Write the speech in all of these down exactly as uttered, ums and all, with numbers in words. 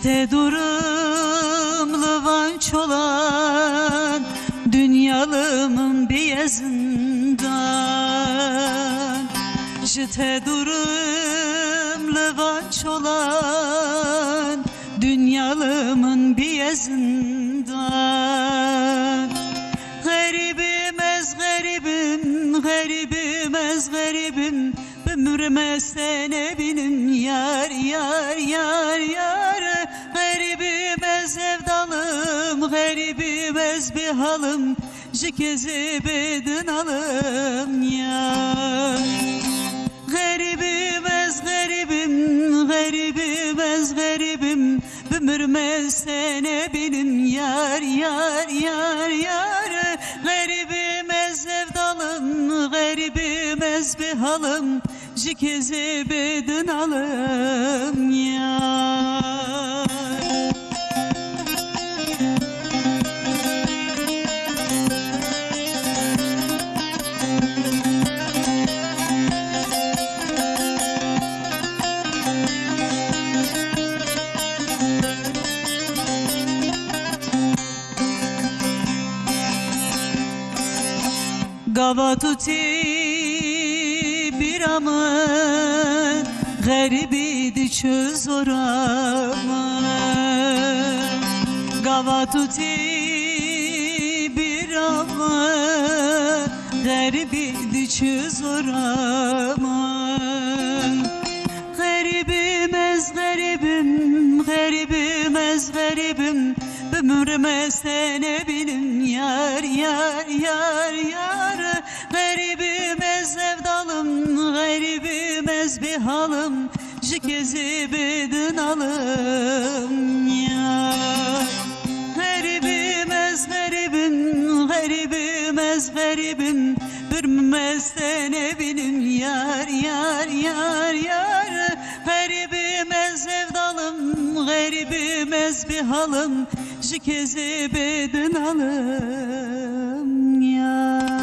Te durum li van çolan, dünyalimim bîye zindan. Ji te durum li van çolan, dünyalimim bîye zindan. Xerîbim ez, xerîbim, xerîbim ez, xerîbim. Bimrim ez te nebînim yar, yar, yar, yar. Xerîbim ez hevdalım, xerîbim ez bêhalim, ji kezê bêdin alim yar. Xerîbim ez, xerîbim, xerîbim ez, xerîbim. Bimrim ez te nebînim yar, yar, yar, yar. Xerîbim ez hevdalım, xerîbim ez bêhalim, ji kezê bêdin alim yar. Gava tu tî bîra min, xerîbî diçû zora min. Gava tu tî bîra min, xerîbî diçû zora min. Xerîbim ez, xerîbim, xerîbim ez, xerîbim. Bimrim ez te nebînim yar, yar, yar, yar. Xerîbim ez hevdalım, xerîbim ez bêhalim, ji kezê bêdin alim yar. Xerîbim ez, xerîbim, xerîbim ez, xerîbim. Bimrim ez te nebînim yar, yar, yar, yar. Xerîbim ez hevdalım, xerîbim ez bêhalim, ji kezê bêdin alim yar.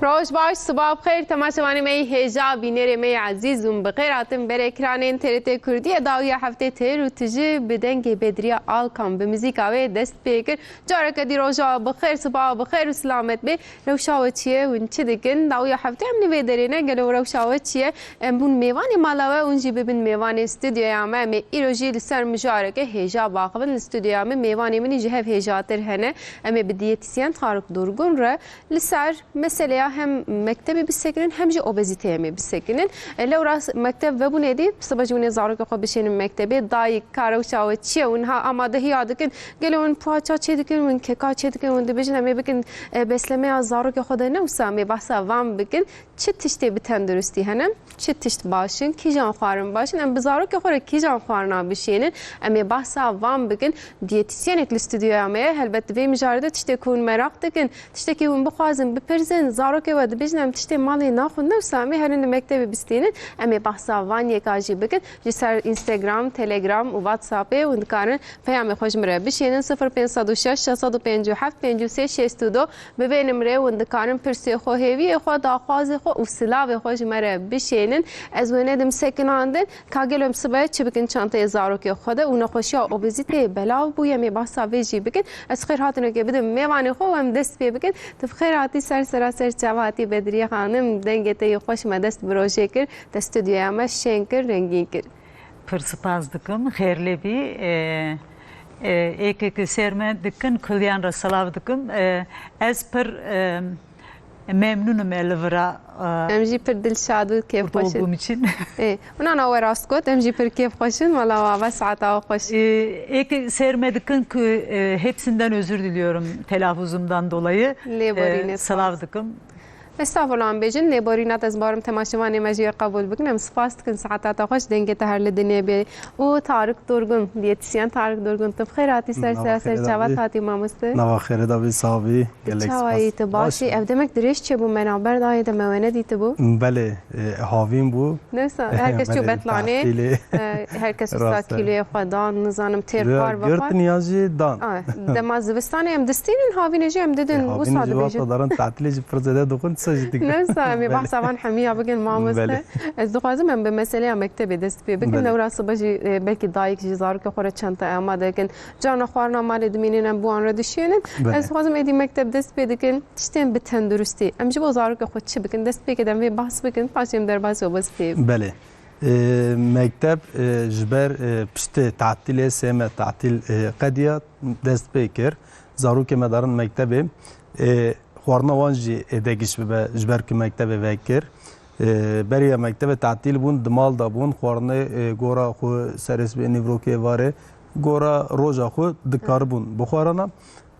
Roj baş, siba bi xêr, temaşevanê me yê hêja, bînerê me yê ezîz hûn bi xêr hatin ber ekranên T R T Kurdiyê. Dawiya heftê têr û tijî bi dengê Bedriye Alkan, bi muzîka wê dest pê kir. Careke dî roja bi xêr, siba bi xêr û silamet bê. Rewşa we çi ye? Hûn çi dikin? Dawiya heftê em li vê derê ne. Gelo rewşa we çi ye? Em bûn mêvanê mala we, hûn jî bibin mêvanê stûdyoya me. Em ê îro jî li ser mijareke hêja biaxivin. Li stûdyoya min mêvanê min î ji hev hêjatir hene. Em ê bi diyetîsyen Tarık Durgun re li ser meseleya hem mektebê bisekinin hem jî obezîteyê em ê bisekinin. E, lewra mekteb vebûnê dî, sibe jî hûn ê zarokê xwe bişênin mektebê. Dayik, ka rewşa we çi ye? Hûn ha amadehiya dikin? Gelo hûn poğaça çê dikin, hûn keka çê dikin, hûn dibêjin em ê bikin, e, beslemeya zarokê xwe de, ne wisa em ê behsa van bikin. Çi tiştê bi tenduristî hene? Çi tişt baş in? Kîjan xwarin baş in? Em bi zarokê xwe re kîjan xwarina bişînin? Em ê behsa van bikin. Diyetîsyenek li stûdyoya me ye. Helbet di vê mijarê de tiştê ku hûn meraq dikin, tiştekî hûn bixwazin, bipirsin, zarokê we dibêjin em tiştê malê naxwin, ne wisa em ê herin li mektebê bistînin. Em ê behsa van yeka jî bikin. Ji ser Instagram, Telegram û WhatsAppê hûn dikarin peyamê xwe ji min re bişînin, sifir pênc sed û şeş, şeş sed û pêncî û heft, pêncî û sê, şêst û du. Bi vê nimrê hûn dikarin pirsê xwe, hêviyê xwe, daxwazê xwe û silavê xwe ji me re bişênin. Ez wê nedim sekinandin. Ka gelo em sibe çi bikin çanteyê zarokê xwe de û nexweşiya obezîteyê belav bûye, em ê behsa vê jî bikin. Ez xêrhatinekê bidim mêvanê xwe û em dest pê bikin. Tu bi xêr hatî ser sera ser çava hatî Bedriye Xanim. Dengê te yê xweş me dest bi rojê kir. Te stûdyoya me şên kir, rengîn kir. Pir spas dikim, xêr lê bî. E, e, êkê ku sêr me dikin, kuliyan re silav dikim. E, ez pir, e, memnûn im li vira, e, Em jî pir dilşad û kêfxweş in. Olduğum için. Ê, hûn ana we rast got, em jî pir kêfxweş in, wela wa ve saeta we xweş. E, êkê sêr me dikin ku, e, hepsinden özür diliyorum telaffuzumdan dolayı. Lêborîne, e, spas. Silav dikim. Estağfurullah em bêjin, lêborîna te ez barim temaşevanê me jî qebûl bikin. Em spas dikin, saeta te xweş, dengê te her li dinê bê. Û Tarık Durgun, diyetisyen Tarık Durgun, tu bi xêr hatî ser, nava ser, ser çavat hatî mamoste. Nava xêrê de bî, sax bî. Gelek spas. Çawa yî tu, baş î? Ev demek dirêj çêbû me navber dayê de me we nedîtibû. Belê, e, havîn bû. Ne wisa, herkes çû Belê, betlanê, tehtîlê. E, herkes wisa kîloyê xwe dan, nizanim têr xwar vexwar. Girtin ya jî dan. A, dema zivistanê em distînin, havînê jî em didin, e, wisa dibêjin. Havînê jî wexta darin, tehtîlê jî pir zêde dixwin, Te jî dikir. Ne wisa em ê Belê. Behsa van hemiya bikin mamoste. Belê. Ez dixwazim em bi meseleya mektebê dest pê bikin. Belê. Lewra sibe jî, e, belkî dayik jî zarokê xwe re çentayê amade dikin. Carna xwarina malê dimînin em bi wan re dişiyênin. Belê. Ez dixwazim êdî mekteb dest pê dikin. Tiştên bi tenduristî. Em ji bo zarokê xwe çi bikin? Dest pê ke dem vê behs bikin. Paşê em derbasî wazîfeyê bikin. Belê. E, mekteb, e, ji ber, e, piştê tatîlê sê me tatîl, e, qediya dest pê kir. Zarokê me darin mektebê. E, xwarina wan jî êdegî ji bibe, ji ber ku mektebê vekir. E, beriya mektebê tatîl bûn, di mal de bûn, xwarinê, e, gora xwe serê sibê nîvrokê varê, gora roja xwe dikaribûn bixwarana.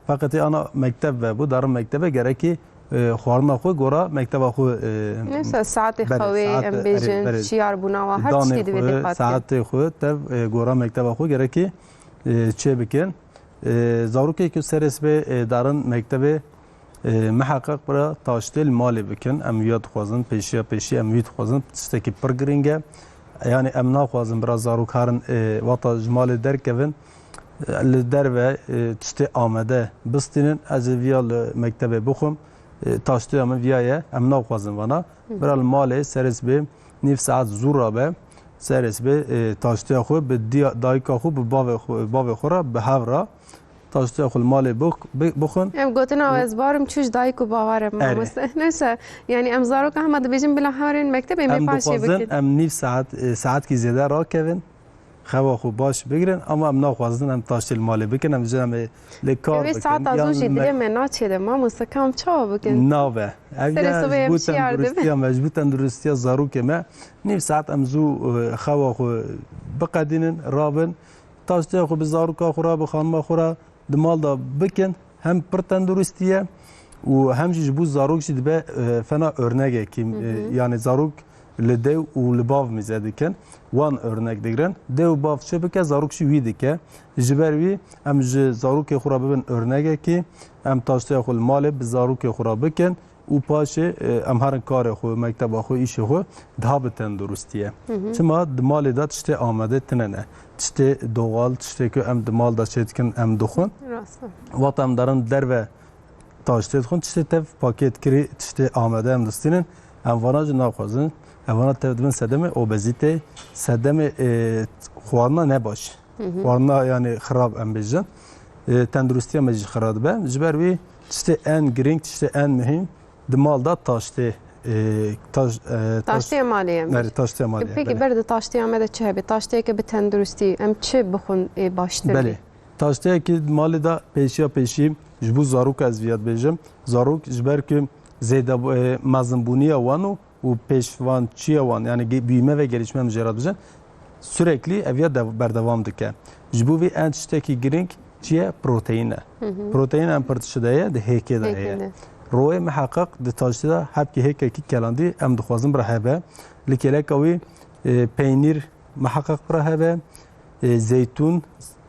Feqetî ana mekteb vebû, darin mektebê gerekî, e, xwarina xwe gora mekteba xwe, e, Neyse, saetê belê, xewê, saet, em erê, bêjin, belê. Şiyarbûna wa, her danê tiştî divê xwe, dê qat ke. Saetê xwe tev, e, gora mekteba xwe gerekî, e, çê bikin. E, zarokê ku serê sibê, e, darin mektebê, e, miheqeq bira taştê li malê bikin. Em wiya dixwazin, pêşiya pêşî em wî dixwazin. Tiştekî pir girîng e. Yani em naxwazin bira zarok herin, e, wata ji malê derkevin, e, li derve, e, tiştê amede bistînin. Ez ê viya li mektebê bixwim. E, taştêya min viya ye. Em naxwazin vana. Hı. Bira li malê serê sibê nîv saet zû rabe. Serê sibê, e, taştêya xwe bi diya-, dayika xwe, bi bavê xwe, bavê xwe re bi hev re taştêya xwe li malê bix-, bi-, bixwin. Em gotina we ez barim çû ji dayik û bava re Erê. Mamoste. Neyse, yani em zaroka hema dibêjin bila herin mektebê em ê Em paşê dixwazin bikin. Em nîv saet, e, saetkî zêde rakevin. Xewa xwe baş bigirin, ama em naxwazin em taştê li malê bikin, em jî em ê lê kar Ev bikin. Saeta zû Yan jî me- dilê me naçê de, mamoste, kam çawa bikin? Nabe. Ev Serê ya sibê ji em bo şiyar dibin. Tenduristiya me, ji bo tenduristiya zarokê me, nîv saet em zû, e, xewa xwe biqedînin, rabin. Taştê xwe bi zaroka xwe re, bi xanima xwe re di mal de bikin. Hem pir tenduristî ye û hem jî ji bo zarok jî dibe, e, fena örnegekî, Hı hı. e, yani zarok li dê û li bav mîze dikin. Wan örnek digirin. Dê û bav çi bike, zarok jî wî dike. Ji ber wî em ji zarokê xwe re bibin örnegekî. Em taştêya xwe li malê bi zarokê xwe re bikin. Û paşê, e, em herin karê xwe, mekteba xwe, îşê xwe daha bi tenduristî ye. Hı hı. Çima di malê de tiştê amade tine ne. Tiştê doğal, tiştê ku em di mal de çê dikin, em dixwin. Rast e. Wexta em derin derve taştê dixwin, tiştê tev pakêt kirî, tiştê amade em distînin. Em vana jî naxwazin. Em vana tev dibin sedemê obezîtê, sedemê, e, xwarina nebaş. Hı hı. Xwarina, yani, xirab em bêjin. E, tenduristiya me jî xira dibe. Ji ber wî tiştê en girîng, tiştê en muhîm di mal de taştê, e, taş-, e, taş-, Taştê malê em Erê, bêjin. Taştê malê, Peki belê. Ber di taştê me de çi hebe? Taştêyeke bi tenduristî em çi bixwin ê baştir Belê. Bê? Taşteyekî malê de pêşiya pêşî ji bo zarok ez viya dibêjim. Zarok ji ber ku zêde, e, mezinbûniya wan û û pêşvançiya wan, yani ge-, büyüme ve gelişme em jê re dibêjin, sürekli ev ya dev-, berdewam dike. Ji bo vê en tiştekî girîng çi ye? Proteîn e. Hı hı. Proteîn em pir tişt de ye, di hêkê de heye. Hêkê de. Royê miheqeq di taştê de hebkî hêkekî kelandî em dixwazin bira hebe. Li kêleka wî, e, peynîr miheqeq bira hebe, e, zeytûn,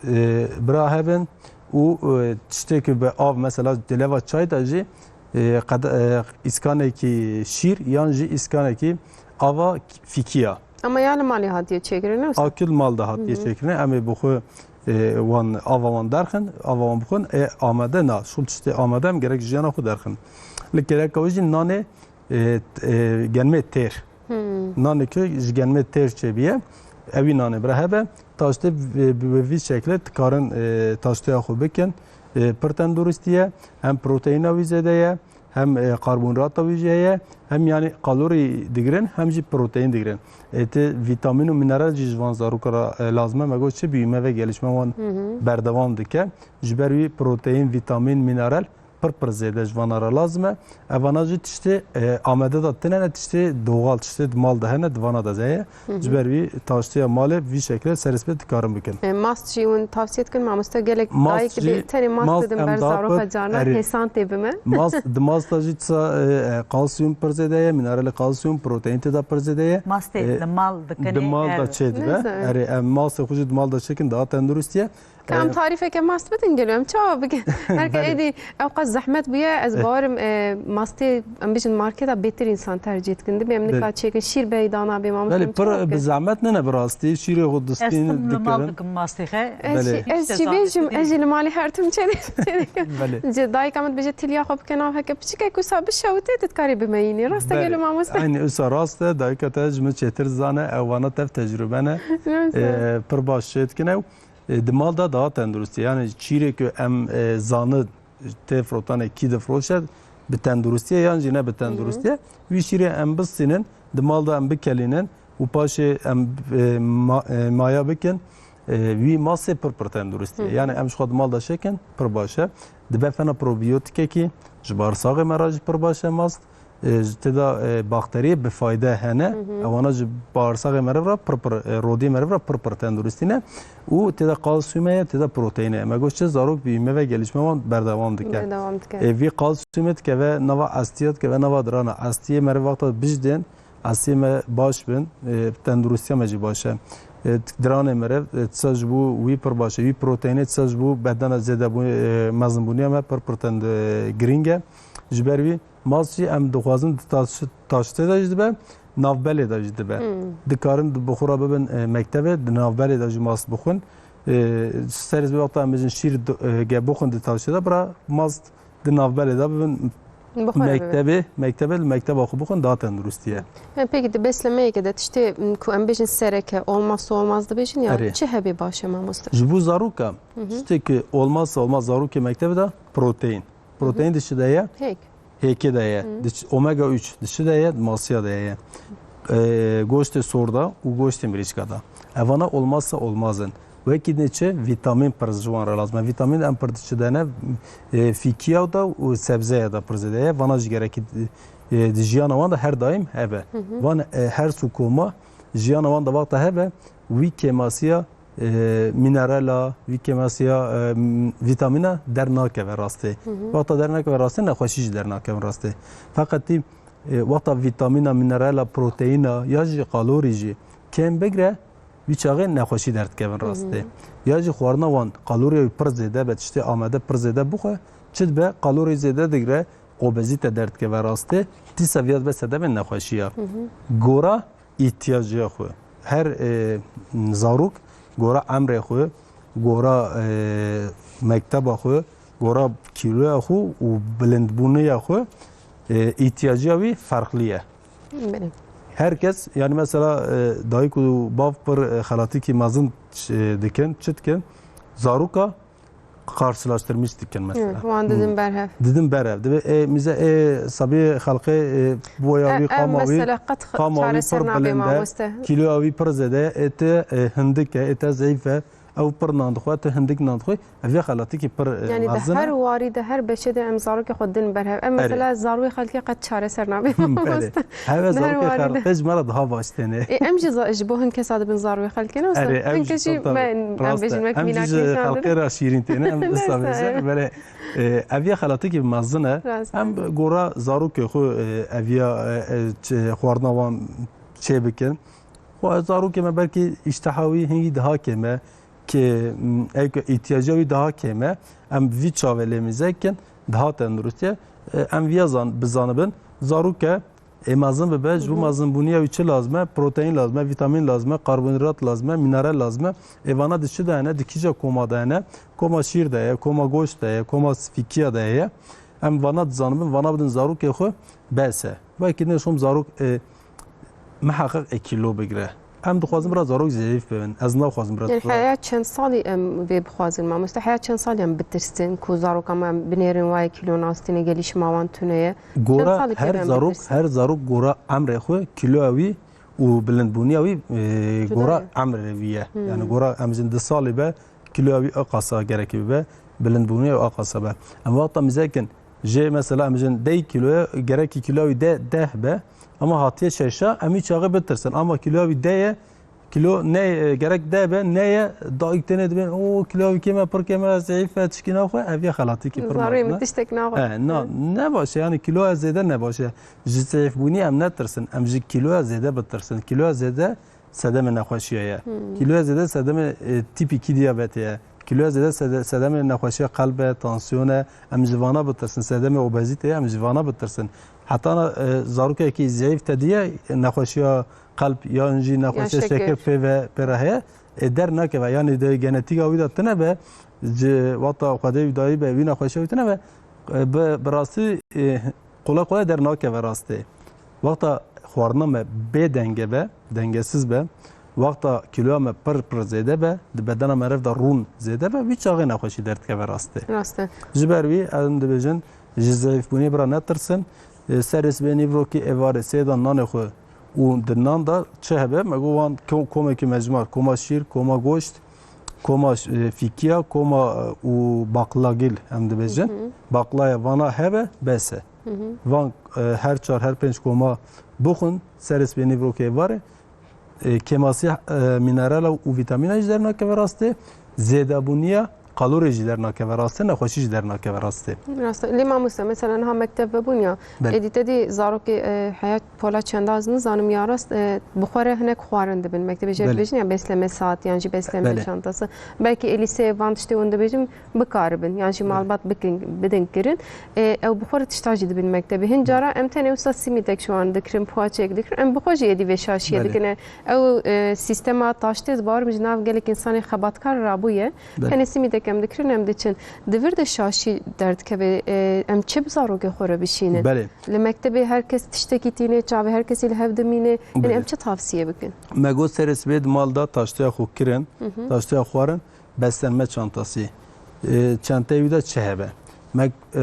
e, bira hebin û, e, tiştê ku bi av, mesela di leva çay de jî, e, qed-, e, îskanekî şîr yan jî îskanekî ava fîkiya. Ama ya li malê hatiye çêkirin, ne wisa? Akil mal de hatiye Hı hı. çêkirin. Em ê bi xwe, e, wan, ava wan derxin, ava wan bixwin, e, amade na. Şul tiştê amade em gerek jiyana xwe derxin. Li kêleka wî jî nanê e, t-, e, genmê têr. Hmm. Nanê ku ji genmê têr çêbûye, ewî nanê bira hebe. Taştê bi, bi, bi vî şekilê dikarin, e, taştêya xwe bikin. E, pir tenduristî ye, hem proteîna wî zêde ye, hem, e, karbonhîdrata wî jî heye, hem yani kalorî digirin, hem jî proteîn digirin. E, tê vîtamîn û mineral jî ji van zaroka re, e, lazim e. Me got çi, büyüme ve gelişme wan Hı hı. berdewam dike. Ji ber wî proteîn, vîtamîn, mineral pir pir zêde ji vana re lazim e. Evana jî tiştê, e, amade de tine ne, tiştê doğal, tiştê di mal de hene, di vana de heye. Hı hı. Ji ber wî taştiya malê vî şekilê serê sibê dikarin bikin. E, mast jî hûn tavsiye dikin, mamoste, gelek Mast dayik jî, dibê tenê mast mast didin em ber daha zaroka pir, carna erê. Hêsan tê bime. Mast, di mast de jî tisa, e, e, kalsiyum pir zêde ye, mineralê kalsiyum, proteîn tê de pir zêde ye. Mastê E, di mal dikinê, di mal de ev. çê dibe. Neyse. Erê, em mastê xwe jî di mal de çêkin, daha tendurist ye. Ka em tarîfeke mast bidin gelo, em çawa bikin? Her ke Belê. êdî ew qas zehmet bûye, ez Eh. bawerim, e, mastê, em bijin marketa bêtir însan tercîh dikin. Dibê em Belê. nika çêkin, şîr bey dana bê, mamoste, Belê, em çawa pir bi bikin? zehmet nene bi rastî. Şîrê xwe Ez distîn tim li mal dikevin. dikim mastê xe. Ez Belê. jî, Hiç ez de jî zahmet bêjim, ez jî li malê her tim çêdikim. Belê. Ji dayika min dibêje tilya xwe bike nav heke piçikek wisa bişewite, tu dikarî bimeyînî. Rast e Belê. gelo mamoste? Eynî wisa rast e, dayika te ji min çêtir dizane, ew vana tev tecrûbe ne. Rast e. Ee, pir baş çê dikin ew. E, di mal de daha tenduristî. Yani çîrê ku em, e, zani tê firotanê kî difiroşe, bi tenduristiyê yan jî ne bi tenduristiyê. Wî şîrê em bistînin, di mal de em bikelînin û paşê em, e, ma-, e, maya bikin. E, wî masê pir pir tenduristî ye. Yani em ji xwe di mal de çêkin, pir baş e. Dibe fena probiyotikekî ji bağırsağê me re jî pir baş e mast. E, ji tê de, e, bakteriyê bi fayde hene. Ewana ji bağırsağê meriv re pir pir, e, rodî meriv re pir pir tenduristî ne. Û tê de kalsiyum heye, tê de proteîn heye. Me got çi zarok büyüme ve gelişme wan berdewam dike. Berdewam dike. E, vî kalsiyumê dikeve nava estiya, dikeve nava dirana. Estiyê meriv wexta bijdên, estiyê me baş bin, e, tenduristiya me jî baş e. E, diranê meriv, e, tisa ji bo wî pir baş e. Wî proteînê tisa ji bo bedena zêdebû-, e, mezinbûniya me pir pir tend-, e, girîng e. Ji ber wî Mast jî em dixwazin di taş-, taştê de jî dibe, navbelê de jî dibe. Hmm. Dikarin di bi xwe re bibin, e, mektebê, di navbelê de jî mast bixwin. E, serê vê wexta em bêjin şîr di, e, ge bixwin di taştê de, bira mast di navbelê de bibin Bi xwe re bibin. mektebê, mektebê li mekteba xwe bixwin daha tenduristî ye. He, peki di beslemeyeke de tiştê, m, ku em bêjin sereke, olmazsa olmaz dibêjin ya, Erê. çi hebê baş e mamoste? Ji bo zaroka, Hı hı. tiştê ku olmazsa olmaz zarokê mektebê de proteîn. Proteîn di çi de ye? Hêk. Hêkê de ye. Hı. Di ç-, omega üç di çi de ye? Masiya de ye. Ee, goştê sor de û goştê mirîşka de. Evana olmazsa olmaz in. Wekî ne çi? Vîtamîn pir ji wan re lazim e. Vîtamîn em pir di çi de ne? Ee, fîkiya de û sebzeya de pir zêde ye. Vana jî gerekî, e, di jiyana wan de her daîm hebe. Hı hı. Van, e, her su koma jiyana wan de wexta hebe, wî kêmasiya e, minerala, vî kêmasiya, e, m-, vîtamîna dernakeve rastê. Hı hı. Wexta dernakeve rastê, nexweşî jî dernakevin rastê. Feqetî, e, wexta vîtamîna, minerala, proteîna ya jî kalorî jî kêm bigre, vî çaxê nexweşî derdikevin Hı hı. rastê. Ya jî xwarina wan kaloriya wî pir zêde be, tiştê amade pir zêde bixwe, çi dibe? Kalorî zêde digre, obezîte derdikeve rastê, dîsa viya dibe sedemê nexweşiya. Hı hı. Gora îhtiyacê xwe. Her, e, zarok gora emrê xwe, gora, e, mekteba xwe, gora kîloya xwe û bilindbûniya xwe, e, îhtiyaciya wî ferqlî ye. Belê. Her kes, yani mesela, e, dayik û bav pir, e, xelatikî mezin, e, dikin, çi dikin? Zaroka karşılaştırmış dikin mesela. Evet, wan didin berhev. Didin berhev. Dibe, e, mize, e, sabî xelqê, e, boya wî, qama wî, mesela qet qama wî çareser pir nabe bilind e, mamoste. Kîloya wî pir zêde, e, te, e, hindik e, e, te zeyîf e, ew pir nan dixwe, tu hindik nan dixwe. Ev ya xelatikî pir, e, Yani de mezin e. her warî de, her beşê de em zarokê xwe din berhev. Em Erê. mesela zarokê xelkê qet çareser nabe Belê. mamoste. Heve Di her zarokê warî de. xelkê ji me re daha baş têne. E, em jî za-, ji bo hin kesa dibin zarokê xelkê ne wisa? Erê, em Hin jî kes jî tabii, tabii. me, em Rast e. bêjin wek Em jî mînak ji nîşan xelkê din. re şîrîn têne, em Rast e. wisa bêjin. Belê, e, ev ya xelatikî mezin e. Rast e. Em gora zarokê xwe, e, ev ya, e, e, ç-, xwarina wan çê bikin. Xwe zarokê me belkî îşteha wî hingî daha kêm e. Ki, m, ey ku îhtiyacê wî daha kêm e, em vî çavê lê mîze kin, daha tendurist e. E, em viya zan-, bizanibin, zarok e, ê mezin bibe, ji bo Hı hı. mezinbûniya wî çi lazim e? Proteîn lazim e, vîtamîn lazim e, karbonhîdrat lazim e, mîneral lazim e. Ê vana di çi de hene, di kîja koma de hene? Koma şîr de ye, koma goşt de ye, koma fîkiya de ye. Em vana dizanibin, vana bidin zarokê xwe, bes e. Wekî ne şom zarok, e, miheqeq ê kîlo bigire. Em dixwazin bira zarok zêdîf bibin. Ez naxwazim bira Yani zarok heya çend salî em vê bixwazin mamoste? Heya çend salî em bitirsin ku zaroka me em binêrin wayê kîlo nastîne, gelîşima wan tune ye? Çend Gora salî her pê em zarok, bitirsin? her zarok gora emrê xwe, kîloya wî û bilindbûniya wî, e, Cuda gora ye. emrê wî ye. Hmm. Yani gora em jin di salî be, kîloya wî aqasa gerekî bibe, bilindbûniya wî aqasa be. Em wexta mîze kin, Jê mesela em jin deh kîloya, gerekî kîloya wî de deh be, ama hatiye şeşa, em wî çaxê bitirsin. Ama kîloya wî de ye, kîlo ne, e, gerek de be, ne ye, dayik têne dibên, o kîloya wî kêm e, pir kêm e, zeyîf e, tişkî naxwe, ev ye xelatikî pir Zarê mezin min e. tiştek naxwe. E, na, Hı. ne baş e, yani kîloya zêde ne baş e. Ji zeyîfbûnî em netirsin, em ji kîloya zêde bitirsin. Kîloya zêde sedemê nexweşiya ye. Hmm. Kîloya zêde sedemê, e, tîpîkî diyabetê ye. Kîloya zêde sede-, sedemê nexweşiya qelb e, tansiyon e. Em ji vana bitirsin. Sedemê obezîtê ye, em ji vana bitirsin. Heta na, e, zarokekî zeyîf te diye nexweşiya qelb yan jî nexweşiya şeker pê ve, pê re heye, e, dernakeve. Yanî di genetîka wî de tune be, ji wexta xwedê wî dayî be, wî nexweşiya wî tune be, e, bi, bi rastî, e, qolay qolay dernakeve rastê. Wexta xwarina me bê denge be, dengesiz be, wexta kîloya me pir pir zêde be, di bedena meriv de rûn zêde be, wî çaxê nexweşî derdikeve rastê. Rast e. Ji ber wî em dibêjin, ji zeyîfbûnê bira netirsin. E, serê sibê nîvro kî êvarê sêdan nanê xwe û di nan de çi hebe, me got wan ko-, komekî mecmar, koma şîr, koma goşt, koma ş-, e, fîkiya, koma, e, û baqlagil em dibêjin. Hı hı. Baqlaya vana hebe, bes e. Hı hı. Van, e, her çar, her pênc koma bixwin, serê sibê nîvro kê êvarê, e, kêmasî, e, mînerala û vîtamîna jî dernakeve rastê, zêdebûniya kalorî jî dernakeve rastê, nexweşî jî dernakeve rastê. Rast e. Lê mamoste, mesela niha mekteb vebûn ya, Belê. êdî te dî zarokê, e, heya pola çendaz nizanim ya rast, e, bi xwe re hinek xwarin dibin. Mektebê jê Belê. dibêjin ya besleme saat yan jî besleme Belê. çantası. Belkî ê lîseyê van tiştê hûn dibêjin, bikaribin, yan jî malbat bikin, bidin kirin. E, ew bi xwe re tişta jî dibin mektebê. Hin cara em tenê wisa simîtek ji wan dikirin, poğaçayek dikirin. Em bi xwe jî êdî vê şaşiyê Belê. dikin. E, ew, e, sîstema taştê, ez bawer im ji nav gelek însanê xebatkar rabûye. Belê. Tenê simîtek em dikirin, em diçin. Di vir de şaşî derdikeve, e, em çi bi zarokê xwe re bişînin? Belê. Li mektebê her kes tiştekî tîne, çavê her kesî li hev dimîne. Yanî Belê. em çi tavsiye bikin? Me got serê sibê di mal de taştêya xwe kirin, Hı hı. taştêya xwarin. Beslenme çantası. E, çenteyê wî de çi hebe? Me, e,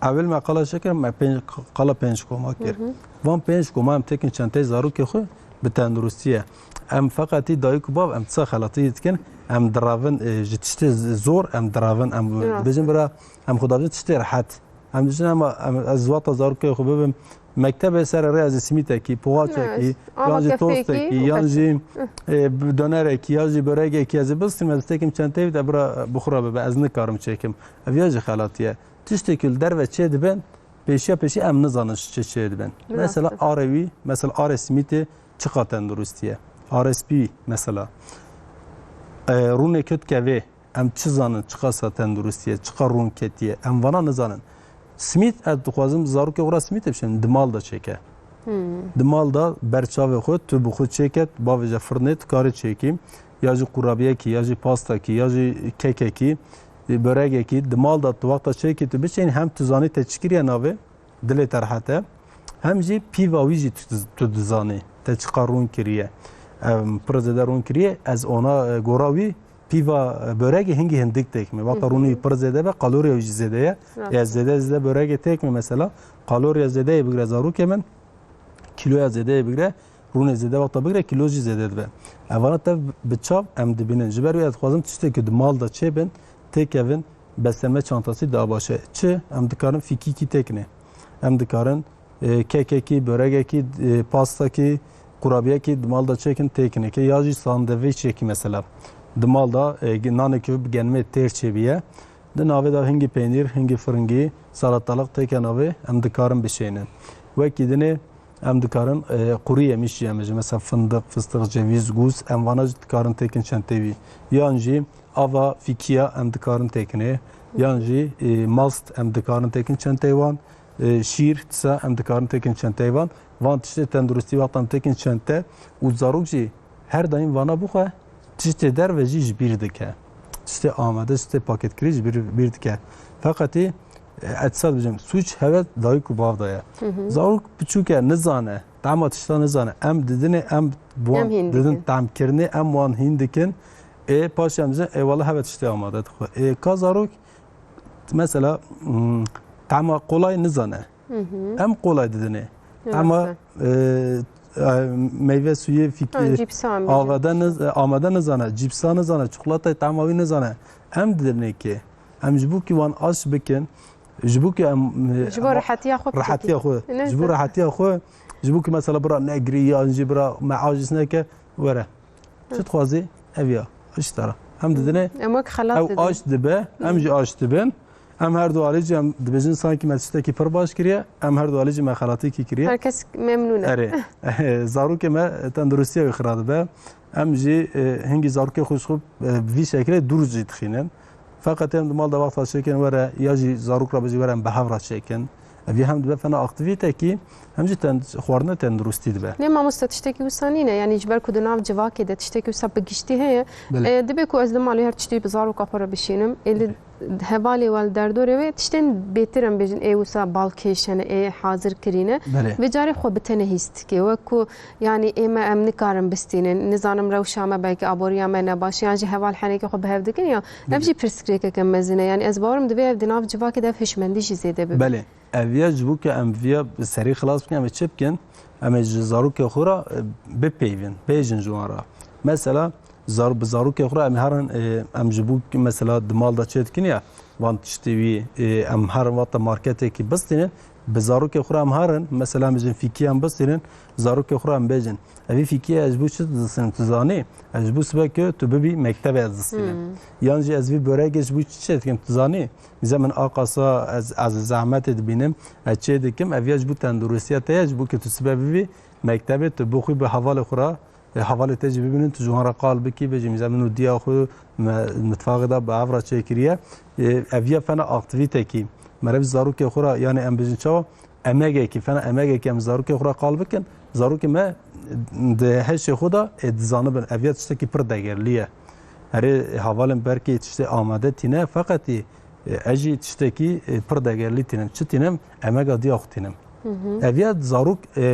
ewil me qala çi kir? Me pênc, qala pênc koma kir. Hı hı. Van pênc koma em têkin çenteyê zarokê xwe bi tenduristî ye. Em feqetî dayik û bav em tisa xelatî dikin, em direvin, e, ji tiştê z-, zor em direvin, em Rast. dibêjin bira, em xwe davêjin tiştê rehet. Em dibêjin, em, em, ez wata zarokê xwe bibim mektebê, serê rê ez ê simîtekî, poğaçekî, Evet. Ama yan jî kefekî, tostekî, yan jî, e, donerekî, yan jî böregekî ez ê bistînim, ez têkim çenteyê de bira bi xwe re bibe, ez nikarim çêkim. Ev ya jî xelatî ye. Tiştê ku li derve çê dibin, pêşiya pêşî em nizanin ji çi çê dibin. Rast e. Mesela arê wî, mesela arê simîtê çiqa tenduristî ye. Arê spî mesela. E, rûnê ku dikevê, em çi zanin, çiqasa tenduristî ye, çiqa rûn ketiye, em vana nizanin. Simît, ez dixwazim zarokê xwe re simîtê bişînim, di mal de çêke. Hmm. Di mal de ber çavê xwe, tu bi xwe çêke, bavêje firnê, tu karê çêkî, ya jî qurabiyekî, ya jî pastakî, ya jî kekekî, e, böregekî, di mal de tu wexta çêkî tu biçênî, hem tu zanî te çi kiriye navê, dilê te rehet e. Hem jî pîva wî jî tu, tu dizanî, te çiqa rûn kiriye. Em, pir zêde rûn kiriye, ez ona, e, gora wî pîva, e, böregê hingî hindik têk me. Wexta Hı hı. rûnê wî pir zêde be, kaloriya wî jî zêde ye. Rast. Ez zêde, zêde böregê têk me mesela, kaloriya zêdeyê bigire zarokê min, kîloya zêdeyê bigire, rûnê zêde wexta bigire, kîlo jî zêde dibe. Evana tev bi çav em dibînin. Ji ber wê ez dixwazim tiştê ku di mal de çêbin, têkevin, beslenme çantası daha baş e. Çi? Em dikarin fîkîkî têkinê. Em dikarin, e, kekekî, böregekî, e, pastakî, qurabiyekî di mal de çêkin têkinê. Ke ya jî sandviçekî mesela. Di mal de, e, nanekî bi genmê têr çêbiye. Di navê de hingî peynîr, hingî firingî, salatalık têke navê em dikarin bişênin. Wekî dinê em dikarin, e, qurî yemiş jî em bêjin. Mesela fındık, fıstık, ceviz, guz, em vana jî dikarin têkin çenteyê wî. Yan jî ava fîkiya em dikarin têkinê. Yan jî, e, mast em dikarin têkin çenteyê wan. E, şîr, tisa em dikarin têkin çenteyê wan. Van tiştê tenduristî wexta em têkin çente û zarok jî her daîm vana bixwe, tiştê derve jî ji bîr dike. Tiştê amade, tiştê paketkirî ji bîr, bîr dike. Feqetî, e, ez disa dibêjim, sûc heve dayik û bav de ye. Hı hı. Zarok piçûk e, nizane, tema tişta nizane. Em didinê, em bi wan Em hîn didin dikin. temkirinê, em wan hîn dikin. Ê, paşê em dibêjin, ê, wele heve tiştê amade dixwe. Ê, ka zarok, mesela, mm, tema kolay nizane. Hı hı. Em kolay didinê. Rast e. Ama, e, e, meyve suyu fik-, Ha, cîpsa em bêjin. avade niz-, e, amade nizane, cîpsa nizane, çikolatayê tema wî nizane. Em didinê ki, em ji bo ki wan aş bikin, ji bo ki em, e, Ji bo em rehetiya xwe rehetiya biçekî. xwe, Ne ji bo zaten. rehetiya xwe, ji bo ki mesela bira negirî yan jî bira me aciz neke, were. Çi dixwazî? Ev ya. Îşte ra. Em didinê, Em wek xelat ew didin. aş dibe, em jî aş dibin. Em her du alî jî em dibêjin sankî me tiştekî pir baş kiriye, em her du alî jî me xelatîkî kiriye. Her kes memnûn e. Erê. Zarokê me tenduristiya wî xira dibe. Em jî, e, hingî zarokê xwe ji xwe, e, bi vî şekilê dûr jî dixînin. Feqet em di mal de wexta çêkin were, ya jî zarok re bijî were em bi hev re çêkin. Ev yê hem dibe fena aktîvîtekî, hem jî ten-, xwarina tenduristî dibe. Lê mamoste tiştekî wisa nîne, yanî ji ber ku di nav civakê de tiştekî wisa bi giştî heye, Belê. e, dibe ku ez li malê her tiştî bi zaroka xwe re bişînim. Ê li Belê. hevalê we li derdorê wê tiştên bêtir em bêjin ê wisa balkêş hene, ê hazir kirîne. Belê. Vê carê xwe bi tenê hîs dike. Wek ku yanî ê me em nikarin bistînin, nizanim rewşa me belkî aboriya me ne baş e, yan jî heval henekê xwe bi hev dikin ya. Ev Belê. jî pirsgirêkeke mezin e. Yanî ez bawerim divê ev di nav civakê de ev hişmendî jî zêde bibe. Belê. Ev ya ji bo ku em viya serî xilas bikin, em ê çi bikin? Em ê ji zarokê xwe re, e, bipeyvin, bêjin ji wan re. Mesela, zar-, bi zarokê xwe re em ê herin, e, em ji bo ku mesela di mal de çê dikin ya, van tiştê wî, e, em herin wata marketekî bistînin, bi zarokê xwe re em herin, mesela em bêjin fîkî em bistînin, zarokê xwe re em bêjin. Evî fîkî ez ji bo çi distînim, tu zanî? Ez ji bo sibe ku tu bibî mektebê ez distînim. Hmm. Yan jî ez vî böregê ji bo çi çê dikim, tu zanî? Mîze min aqasa ez, ez zehmetê dibînim, ez çê dikim, ev ya ji bo tenduristiya te ye, ji bo ku tu sibe bivî mektebê, tu bixwî bi hevalê xwe re, e, hevalê te jî bibînin, tu ji wan re qal bikî, bêjî mîze min û diya xwe me mitfaxê de bi hev re çêkiriye. E, ev ya fena aktîvîtekî. Meriv zarokê xwe re, yanî em bêjin çawa? Emegekî, fena emegekî em zarokê xwe re qal bikin. Zarokê me di heşê xwe de, e, dizanibin. Ev ya tiştekî pir degerlî ye. Herê hevalên berkê tiştê amade tîne, feqetî E, ez jî tiştekî, e, pir degerlî tînim. Çi tînim? Emega diya xwe tînim. Hı hı. Ev ya zarok, e, e,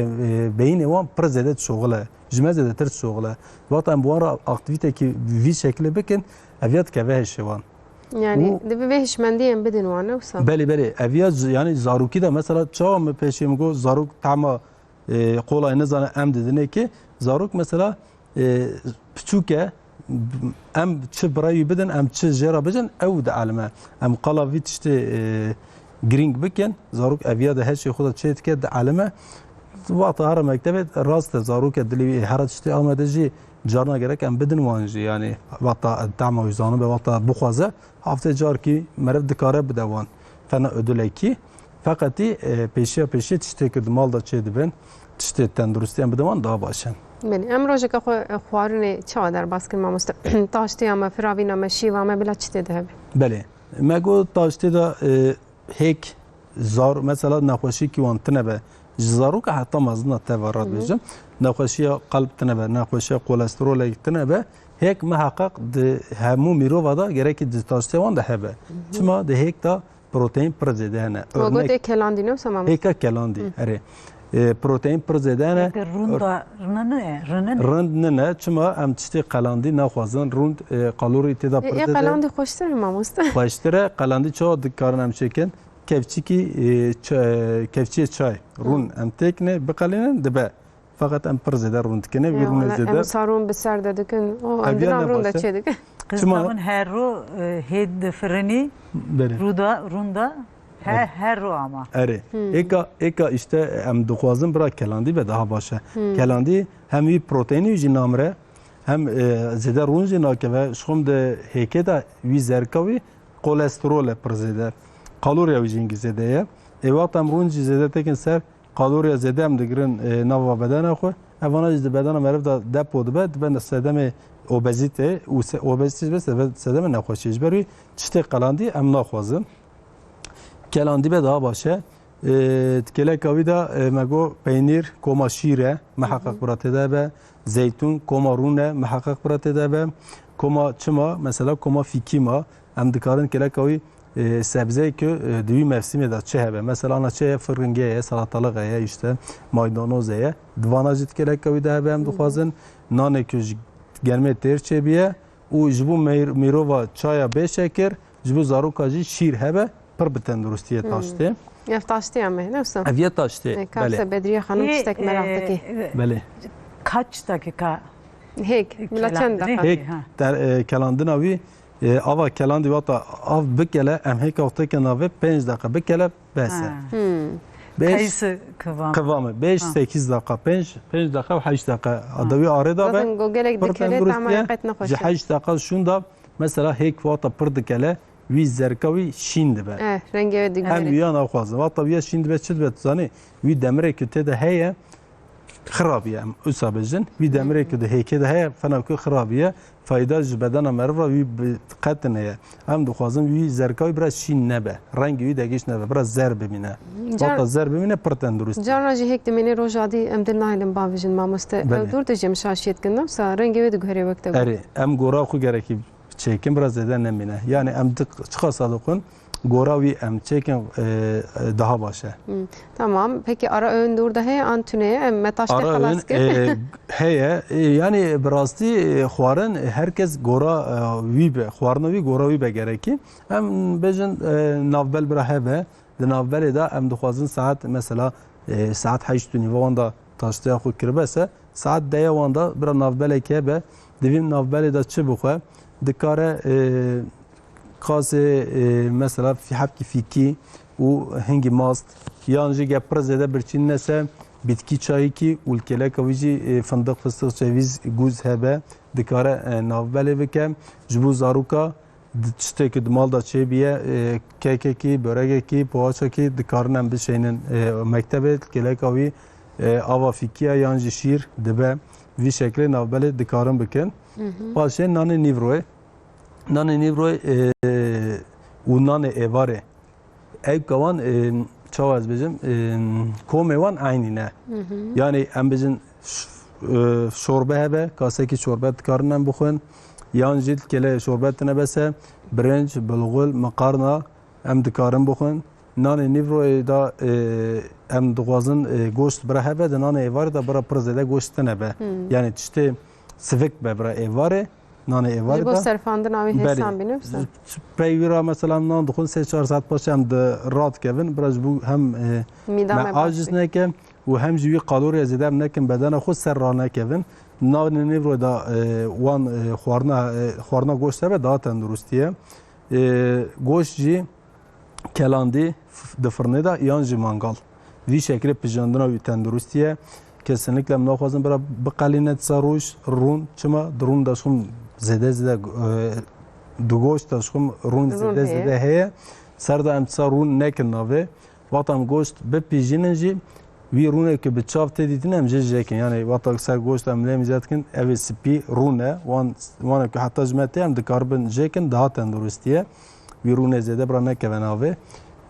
beyînê wan pir zêde dişoxile. Ji me zêdetir dişoxile. Wexta em bi wan re aktîvîtekî vî şekilê bikin, ev ya dikeve hişê wan. Yani, Û divê vê hişmendiyê em bidin wan, ne wisa? Belê, belê. Ev ya z-, yani zarokî de mesela çawa min pêşî min got, zarok tema e, qolay nizane em didinê ki zarok mesela, e, piçûk e, em çi birayî bidin, em çi jê re bicin, ew dielime. Em qala vî tiştê, e, girîng bikin, zarok eviya de her şey xwe de çê dike, dielime. Wexta here mektebê rast e, zarok e dilê wî hera tiştê amade jî carna gerek em bidin wan jî, yani wexta dema wî zanibe, wexta bixwaze, haftê carkî meriv dikare bide wan. Fena ödülekî. Feqetî, e, pêşiya pêşî tiştê ku di mal de çê dibin, tiştê tenduristiyan bide wan daha baş e. Belê. Em rojeka xwe, e, xwarinê çawa derbas kin mamoste? Taştiya me, firavîna me, şîva me bila çi tê de hebe? Belê. Me got taştê de, e, hêk, zar, mesela nexweşîkî wan tine be. Ji zaroka heta mezin de teva re Hı hı. dibêjim. Nexweşiya qelb tine be, nexweşiya kolesterolek tine be. Hêk miheqeq di hemû mirova de gerekî di taştê wan de hebe. Hı hı. Çima di hêk de proteîn pir zêde hene. Ma Örnek, gotê kelandî ne wisa mamoste? Hêka kelandî, Hı. erê. E, proteîn pir zêde hene. Hêka rûnda rine ne, rine ne. Rind nine, çima em tiştê qelandî naxwazin, rûnd, e, kalorî tê de Ê, pir ê zêde. Qelandî xweştir e mamoste. Xweştir e, qelandî çawa dikarin em çêkin? Kevçikî, e, ç-, e, kevçiyê çay, Hı. rûn em têkine, biqelînin, dibe. Feqet em pir zêde rûn dikine, vî Ya, rûnê wala, zêde. Em sarûn bi ser de dikin. O, em Ev ya dina ne rûn de baş e. çê dikin. Qîz Çima? Xanım her ru, e, hêd difirinî, Belê. rûda, rûnda, he, Erê. her ru ama. Erê. Hmm. Êka, êka işte em dixwazin bira kelandî be daha baş e. Hmm. Kelandî hem wî proteînî jî namire, hem, e, zêde rûn jî nakeve. Ji xwe de hêkê de wî zerka wî kolesterol e pir zêde. Kaloriya wî jî hingî zêde ye. Ê wexta em rûn jî zêde têkin ser, kaloriya zêde em digirin, e, nava bedena xwe. Ev vana jî di bedena meriv de depo dibe, dibe sedemê obezîte û se-, obezîte dibe sebe-, sedemê nexweşiyê. Ji ber wî tiştê qelandî em naxwazin. Kelandî be daha baş e. E, di kêleka wî de, e, me got peynîr koma şîr e, miheqeq Hı hı. bira tê de be. Zeytûn koma rûn e, miheqeq bira tê de be. Koma çima? Mesela koma fîkî ma. Em dikarin kêleka wî, e, sebzeyê ku, e, di wî mevsimê de çi hebe. Mesela ana çi heye, firingê ye, salatalık heye, işte maydanoz heye. Di vana jî di kêleka wî de hebe em Hı hı. dixwazin. Nanê ku ji germê têr çêbiye û ji bo meyr-, mirova çaya bê şekir, ji bo zaroka jî şîr hebe, pir bi tenduristiyê Hmm. taştê. Ev taştê em e, ne wisa? Ev ye taştê, E, Kapse belê. Bedriye Xanim Ê, tiştek meraq e, dike. e, Belê. Kaç dakika Hêk, bila çend kelandî? deqa? Hêk, Ha. ter-, e, kelandina wî, e, ava kelandî wata av bikele, em hêka wexteke navê pênc deqa bikele, bes e. Ha. Hmm. Beş Kayısı kıvamı. kıvamı, beş, Ha. sekiz dakika, pênc, pênc dakika û heşt dakika. Ha. Adawî arê da be. Zaten go gelek Pir dikele, tendurist tama ye. qet nexweş Ji e. heşt dakika şûnda, mesela hêk wata pir dikele, wî zerka wî şîn dibe. Eh, rengê wê Em digere. Wîya naxwazin. Wexta wîya şîn dibe çi dibe tu zanî? Wî demirê ku tê de heye, xirabî ye, em wisa bêjin. Wî demirê ku di hêkê de heye, fena ku xirabî ye. Fayda ji bedena meriv re wî bi qet neye. Em dixwazin wî zerka wî biraz şîn nebe. Rengê wî degiş nebe. Biraz zer bimîne. Car- Wexta zer bimîne pir tendurist. Carna jî hêk dimîne roja dî em dil nahêlin bavêjin mamoste. Belê. Ew dûr dijî em şaşiyê dikin, wisa rengê wê diguhere wek te got. Erê, em gora xwe gerekî çêkin, biraz zêde nemîne. Yani em dik çiqasa dixwin, gora wî em çêkin, e, e, daha baş e. Hmm, tamam. Peki ara öğün dûr de heye an tune ye? Em me taştê Ara xelas öğün, kir. E, heye. E, yani bi rastî, e, xwarin, e, herkes gora, e, wî be. Xwarina wî gora wî be gerekî. Em bêjin, e, navbel bira hebe. Di navbelê de em dixwazin saet mesela, e, saet heşt û nîva wan da taştiya xwe kiribe se, saet deya wan da bira navbelekê hebe, di vî navbelê de çi bixwe, dikare, e, qasê, e, mesela fî-, hebkî fîkî û hingî mast, yan jî ge pir zêde birçî nese, bitkî çayîkî û li kêleka wî jî, e, findiq, fistiq, cevîz, gûz hebe, dikare, e, navbelê bike. Ji bo zaroka Di tiştê ku di mal de çêbûye, e, kekekî, böregekî, poğaçakî dikarin em bişeynin, e, mektebê, kêleka wî, e, ava fîkiya yan jî şîr dibe. Vî şeklê navbelê dikarin bikin. Hı hı. Paşê nanê nîvroyê. Nanê nîvroyê, e, û nanê êvarê. Ew kewan, e, çawa ez bêjim, e, komê wan eynî ne. Hı hı. Yani em bêjin ş-, e, şorbe hebe, kasekî şorbe dikarin em bixwin. Yan jî kele şorbe tine bese, birinc, bilxul, miqarna em dikarin bixwin. Nanê nîvroyê da, e, em dixwazin, e, goşt bira hebe, di nanê êvarê de bira pir zêde goşt tine be. Hmm. Yani tiştê sivik be bira êvarê, nanê êvarê de. Ji bo serfandina wî hêsan bîne, wisa? Pey wî ra mesela nan dixwin sê çar saet paşê em di radikevin, bira ji bo hem, e, Mîda me me aciz neke, û hem jî wî kaloriya zêde em nekin bedena xwe ser ranekevin. Navê nîvro da, e, wan, e, xwarina, e, xwarina goşt hebe daha tenduristî ye. E, goşt jî kelandî f-, di firnê de yan jî mangal. Vî şeklê pijandina wî tenduristî ye. Kesinlikle em naxwazin bira biqelîne disa roj, rûn. Çima? Di rûn de ji xwe zêde zêde, e, di goşt de ji xwe rûn Rûn zêde heye. zêde heye. Ser de em disa rûn nekin navê. Wexta em goşt bipîjînin jî, wî rûnê ku bi çav tê dîtin em jê jêkin. Yani wexta ser goşt em lê mîze dikin, ev ê spî rûn e. Wan, wana ku heta ji me tê em dikaribin jêkin, daha tenduristî ye. Wî rûnê zêde bira nekeve navê.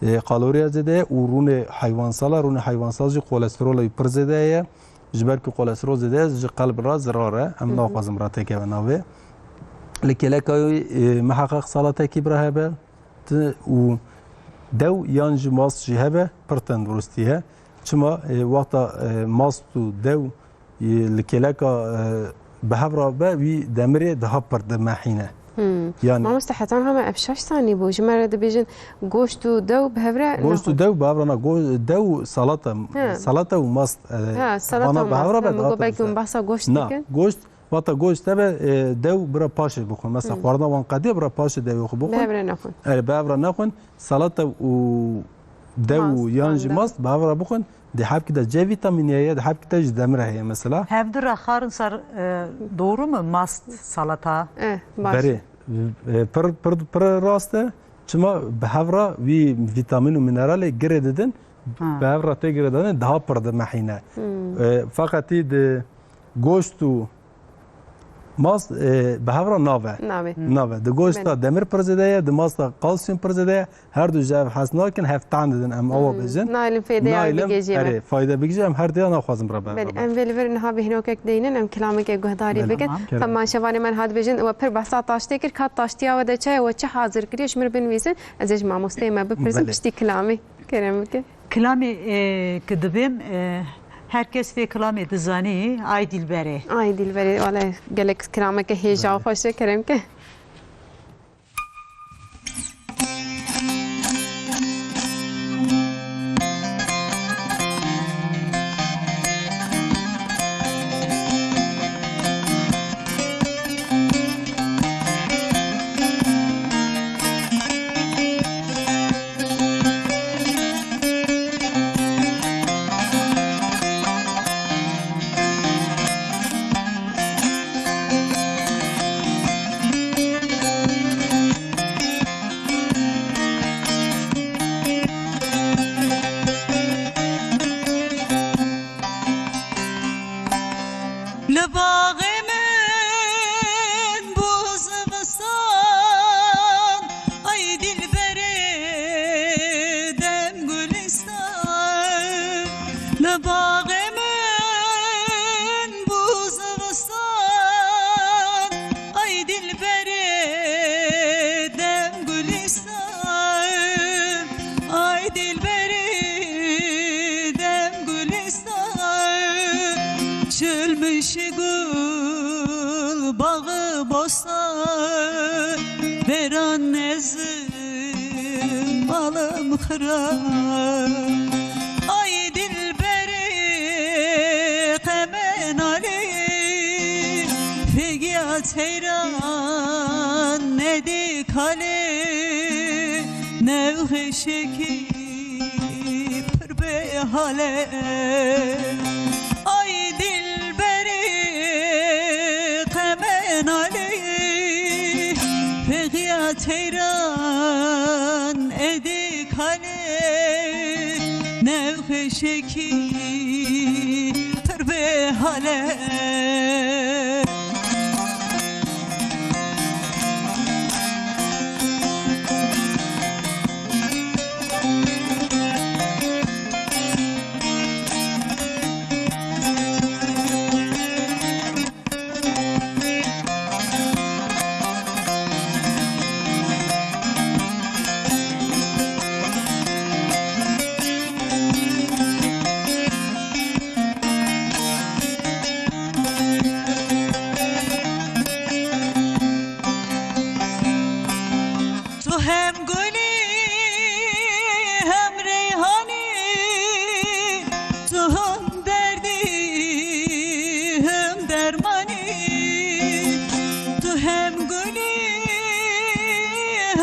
E, kaloriya zêde ye û rûnê heywansal e. Rûnê heywansal jî kolesterola wî pir zêde ye. Ji ber ku kolesterol zêde ye, ji qelb re zirar e. Em Hı hı. naxwazin bira têkeve navê. Li kêleka wî, e, miheqeq salatekî bira hebe. Ti û dew yan jî mast jî hebe, pir tenduristî ye. Çima, e, wexta, e, mast û dew, e, li kêleka, e, bi hev re be, wî demirê daha pir dimehîne. Hmm. Yani Mamoste, heta niha me ev şaş zanîbû. Ji me re dibêjin goşt û dew bi hev re Goşt û naxwin. dew bi hev re na, go-, dew û salata, He. salata û mast, e, Ha, salata vana û bi hev mast. re be Min daha got belkî tendurist e. hûn behsa goşt Na, dikin. goşt Wata goşt hebe, e, dew bira paşê bixwin. Mesela Hmm. xwarina wan qediya bira paşê dewê xwe Bi bixwin. hev re nexwin. Erê, bi hev re nexwin. Salata û dew Mast, yan jî manda. mast bi hev re bixwin. Di hebkî de C vîtamînê heye, di hebkî de jî demir heye mesela. Hevdu re xarin ser, e, doğru mu mast salata? Eh, baş. Berê, e, pir, pir, pir rast e. Çima bi hev re wî vîtamîn û mineralê girê didin, Ha. bi hev re tê girê danê daha pir dimehîne. Hmm. E, feqetî di goşt û Mast, e, bi hev re nave. Navê. Nave. Di goşta Belê. demir pir zêde ye, di masta kalsiyum pir zêde ye. Her du ji hev hez nakin, hev tan didin, em awa Hmm. bêjin. Nailin fêdeya Nailin, bigê jê ve. erê, fayde bigê jê, em her diya naxwazin bira be. Belê, em vê li vir niha bêhnokek deynin, em kilameke guhdarî Belê. bikin. Tamam, kerem. Tamam, şevanê me niha dibêjin, we pir behsa taştê kir, ka taştiya we de çaye, we çi hazir kiriye, ji min binivîsin, ez ê ji mamosteyê me bipirsim, Belê. piştî kilamê. Kerem bike. Kilamê, e, ki dibêm, e, her kes vê kilamê dizanî, ay Dilberê. Ay Dilberê, wele gelek kilameke hêja û Belê. xweş e, kerem ke. Alım xira. Ay dilberê qemenalê, fegiyat heyran nedî kalê, newxê şekî pir bê hale. Ay dilberê qemenalê, fegiyat heyran edî kalê, newxê şekî pir bê hale. Tu hem gulî, hem reyhanî, tu hem derdî, hem dermanî. Tu hem gulî,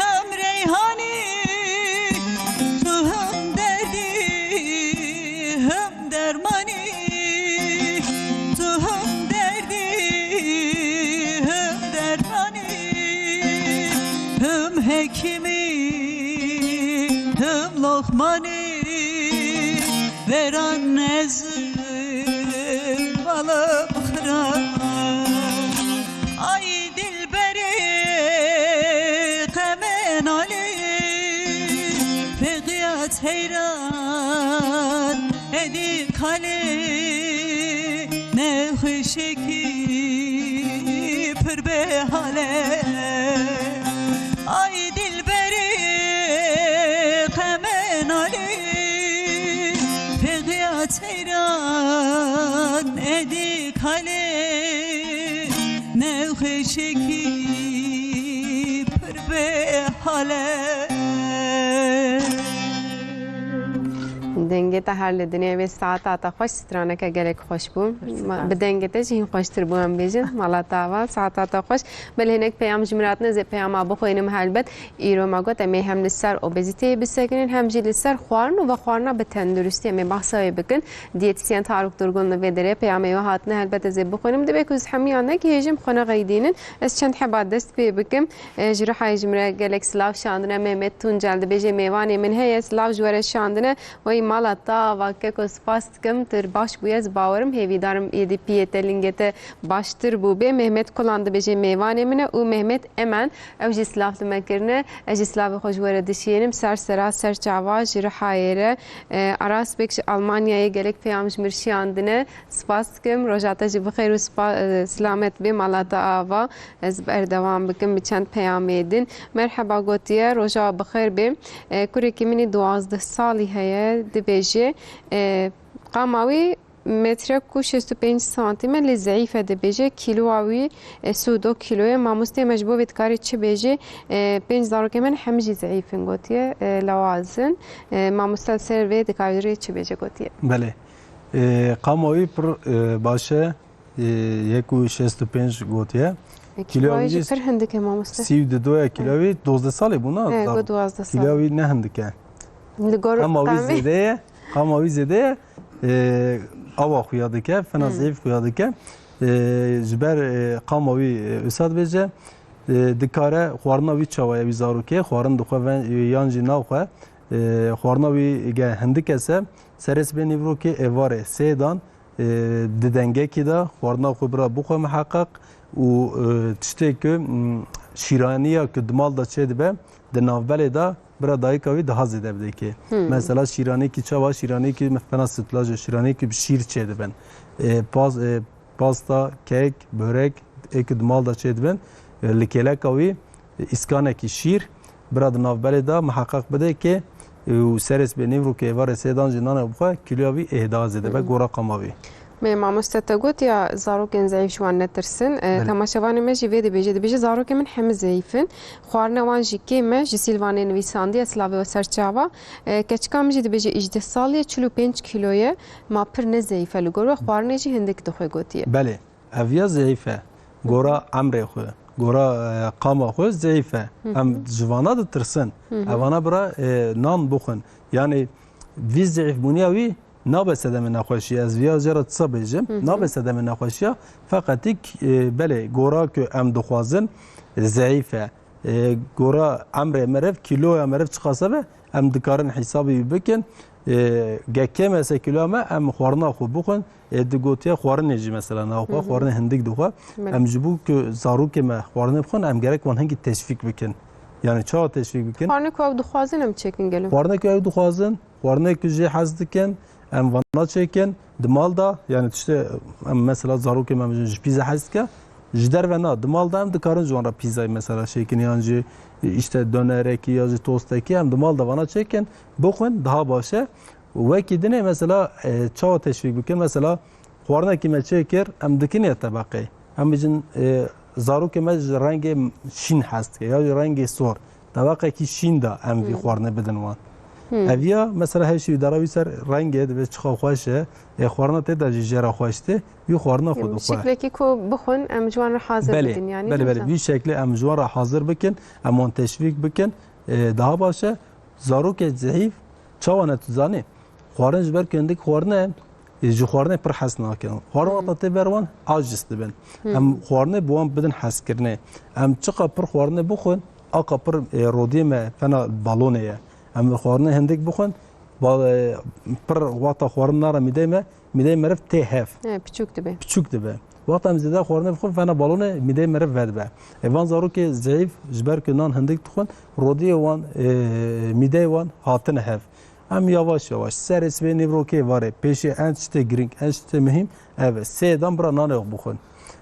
hem reyhanî, tu hem derdî, hem dermanî, tu him derdî, him dermanî, him hekîmî, him loqmanî, veran ez im, balım xiran. Ay dilberê qemenalî, fegiyat heyran edî kalê, nexweşekî pir bê hale. Ay dilberê qemenalî, fegiyat heyran edî kalê, nexweşekî pir bê hale. Dengê te her li dinyê wê saeta te xweş, straneke gelek xweş bû. Spas. Ma-, bi dengê te jî hîn xweştir bû, em bêjin. Mala te ava, saeta te xweş. Belê hinek peyam ji min hatine, ez ê peyama bixwînim helbet. Îro me got, em ê hem li ser obezîteyê bisekinin, hem jî li ser xwarin û vexwarina bi tenduristî em ê behsa wê bikin. Diyetîsyen Tarûk Durgun li vê derê peyamê wê hatine, helbet ez ê bixwînim. Divê ku ez hemiyan negihêjim, xwe nexeydînin. Ez çend heba dest pê bikim. E, ji Rihayê ji min re gelek silav şandine. Mehmet Tuncel dibêje, mêvanê min heye, silav ji we re şandine. Wey mala te ava keko, spas dikim, tu baş bûye, ez bawerim, hêvîdarim êdî piyê te, lingê te baştir bûbê. Mehmet Kulan dibêje, mêvanê min e, û Mehmet Emen, ew jî silav li me kirine. Ez jî silavê xwe ji we re dişiyênim. Ser sera, ser çava ji Rihayê re. E, Aras Bek ji Almanyayê gelek peyam ji min şiyandine. Spas dikim. Roja te jî bi xêr û spa-, e, silamet bê. Mala te ava. Ez berdewam bikim bi çend peyamê din. Merheba gotiye, roja bi xêr bê. E, kurekî min î duwazdeh salî heye, dibêje, e, qama wî metrek û şêst û pênc santîm e, lê zeîf e, dibêje. Kîloa wî, e, sî û du kîlo ye. Mamostê me ji bo vê dikarê çi bêje? E, pênc zarokê min hemî jî zeîf in, gotiye, e, lawaz in. E, mamoste li ser vê dikarê çi bêje, gotiye? Belê. E, qama wî pir, e, baş e. E, yek û şêst û pênc gotiye. E, kîloya wî jî pir hindik e, mamoste. Sî û du ye, kîloya wî duwazdeh salê bû, na? E, got duwazdeh salê. Kîloya wî ne hindik e. Li gor qama wî zêde ye. Qama wî zêde ye, e, ava xuya dike, fena zeyîf xuya dike. E, ji ber, e, qama wî, e, wisa dibêje, e, dikare xwarina wî çawa ye, wî zarokê, xwarin dixwe ve, yan jî naxwe, e, xwarina wî ge hindik e se, serê sibê nîvrokê êvarê sê dan, e, di dengekî de xwarina xwe bira bixwe miheqeq û, e, tiştê ku, m, şîraniya ku di mal de çêdibe, di navbelê de bira dayika wî daha zêde bidekê. Hmm. Mesela şîranekî çawa, şîranekî mifbena sitlaj, şîranekî bi şîr çêdibin. E, pas-, e, pasta, kek, börek, ê ku di mal de çêdibin, e, li kêleka wî, e, îskanekî şîr, bira di navbelê de miheqeq bide ke, e, û serê sibê nîvro ke êvarê sê dan jî nane bixwe, kîloya wî ê daha zêde be, hmm, gora qama wî. Me mamoste te got ya zarokên zeyîf ji wan netirsin. E, Belê. Temaşevanê me jî vê dibêje, dibêje zarokên min hemî zeyîf in. Xwarina wan jî kêm e, ji Sîlvanê nivîsandiye, silavê we ser çava. E, keçika min jî dibêje îjdeh salî ye, çil û pênc kîlo ye. Ma pir ne zeyîf e li gor we, xwarinê jî hindik dixwe gotiye. Belê, ev ya zeyîf e. Gora emrê xwe, gora, e, qama xwe zeyîf e. Hı hı. Em ji vana ditirsin. Hı hı. Evana bira, e, nan bixwin. Yani vî zeyîfbûniya wî nabe sedemê nexweşî. Ez viya jê re tisa bêjim. Hı hı. Nabe sedemê nexweşiya. Feqetîk, e, belê, gora ku em dixwazin, e, zeyîf e. E, gora emrê meriv, kîloya meriv çiqas e be, em dikarin hesabê wî bikin. E, ge kêm e se kîloya me, em xwarina xwe bixwin. E, di gotiye xwarinê jî mesela navxwe, Hı hı. xwarinê hindik dixwe. Belê. Em ji bo ku zarokê me xwarinê bixwin, em gerek wan hingî teşvîk bikin. Yani çawa teşvîk bikin? Xwarinê ku ew dixwazin em çêkin gelo? Xwarinê ku ew dixwazin, xwarinê ku jê hez dikin, em vana çêkin. Di mal de, yani tiştê, em mesela zarokê me bijin ji pîza hez dike, ji derve na, di mal de em dikarin ji wan re pîzayê mesela çêkin, yan jî, e, işte dönerekî ya jî tostekî em di mal de vana çêkin, bixwin, daha baş e. Wekî dinê mesela, e, çawa teşvîk bikin? Mesela xwarinekî me çêkir, em dikin ya tebeqê. Em bijin, e, zarokê me ji rengê şîn hez dike ya jî rengê sor. Tebeqekî şîn de em vî Hmm. xwarinê bidin wan. Hmm. Ev ya mesela her şey dara wî ser rengê dibe çiqa xweş e. E, xwarina tê de jî jê re xweş tê. Wî xwarina xwe Em dixwe. Şeklekî ku bixwin em ji wan re hazir Belê, bikin yani. Belê, belê. Wî şeklê em ji wan re hazir bikin, em wan teşvîk bikin. E, daha baş e. Zarokê zehîf çawa ne tu zanî? Xwarin ji ber ku hindik xwarine, e, ji xwarinê pir hez nakin. Xwarin Hmm. wexta tê ber wan, aciz dibin. Hmm. Em xwarinê bi wan bidin hezkirinê. Em çiqa pir xwarinê bixwin, aqa pir, e, rodiyê me fena balonê ye. Em xwarinê hindik bixwin, ba-, e, pir wexta xwarin nare mîdeyê me, mîdeyê meriv tê hev. He, piçûk dibe. Piçûk dibe. Wexta em zêde xwarinê bixwin, fena balonê mîdeyê meriv vedibe. E, van zarokê zeyîf, ji ber ku nan hindik dixwin, rodiyê wan, e, mîdeyê wan hatine hev. Em yavaş yavaş, serê sibê nîvrokê varê, pêşê en tiştê girîng, en tiştê muhîm, ev e. Sê dan bira nanê xwe bixwin.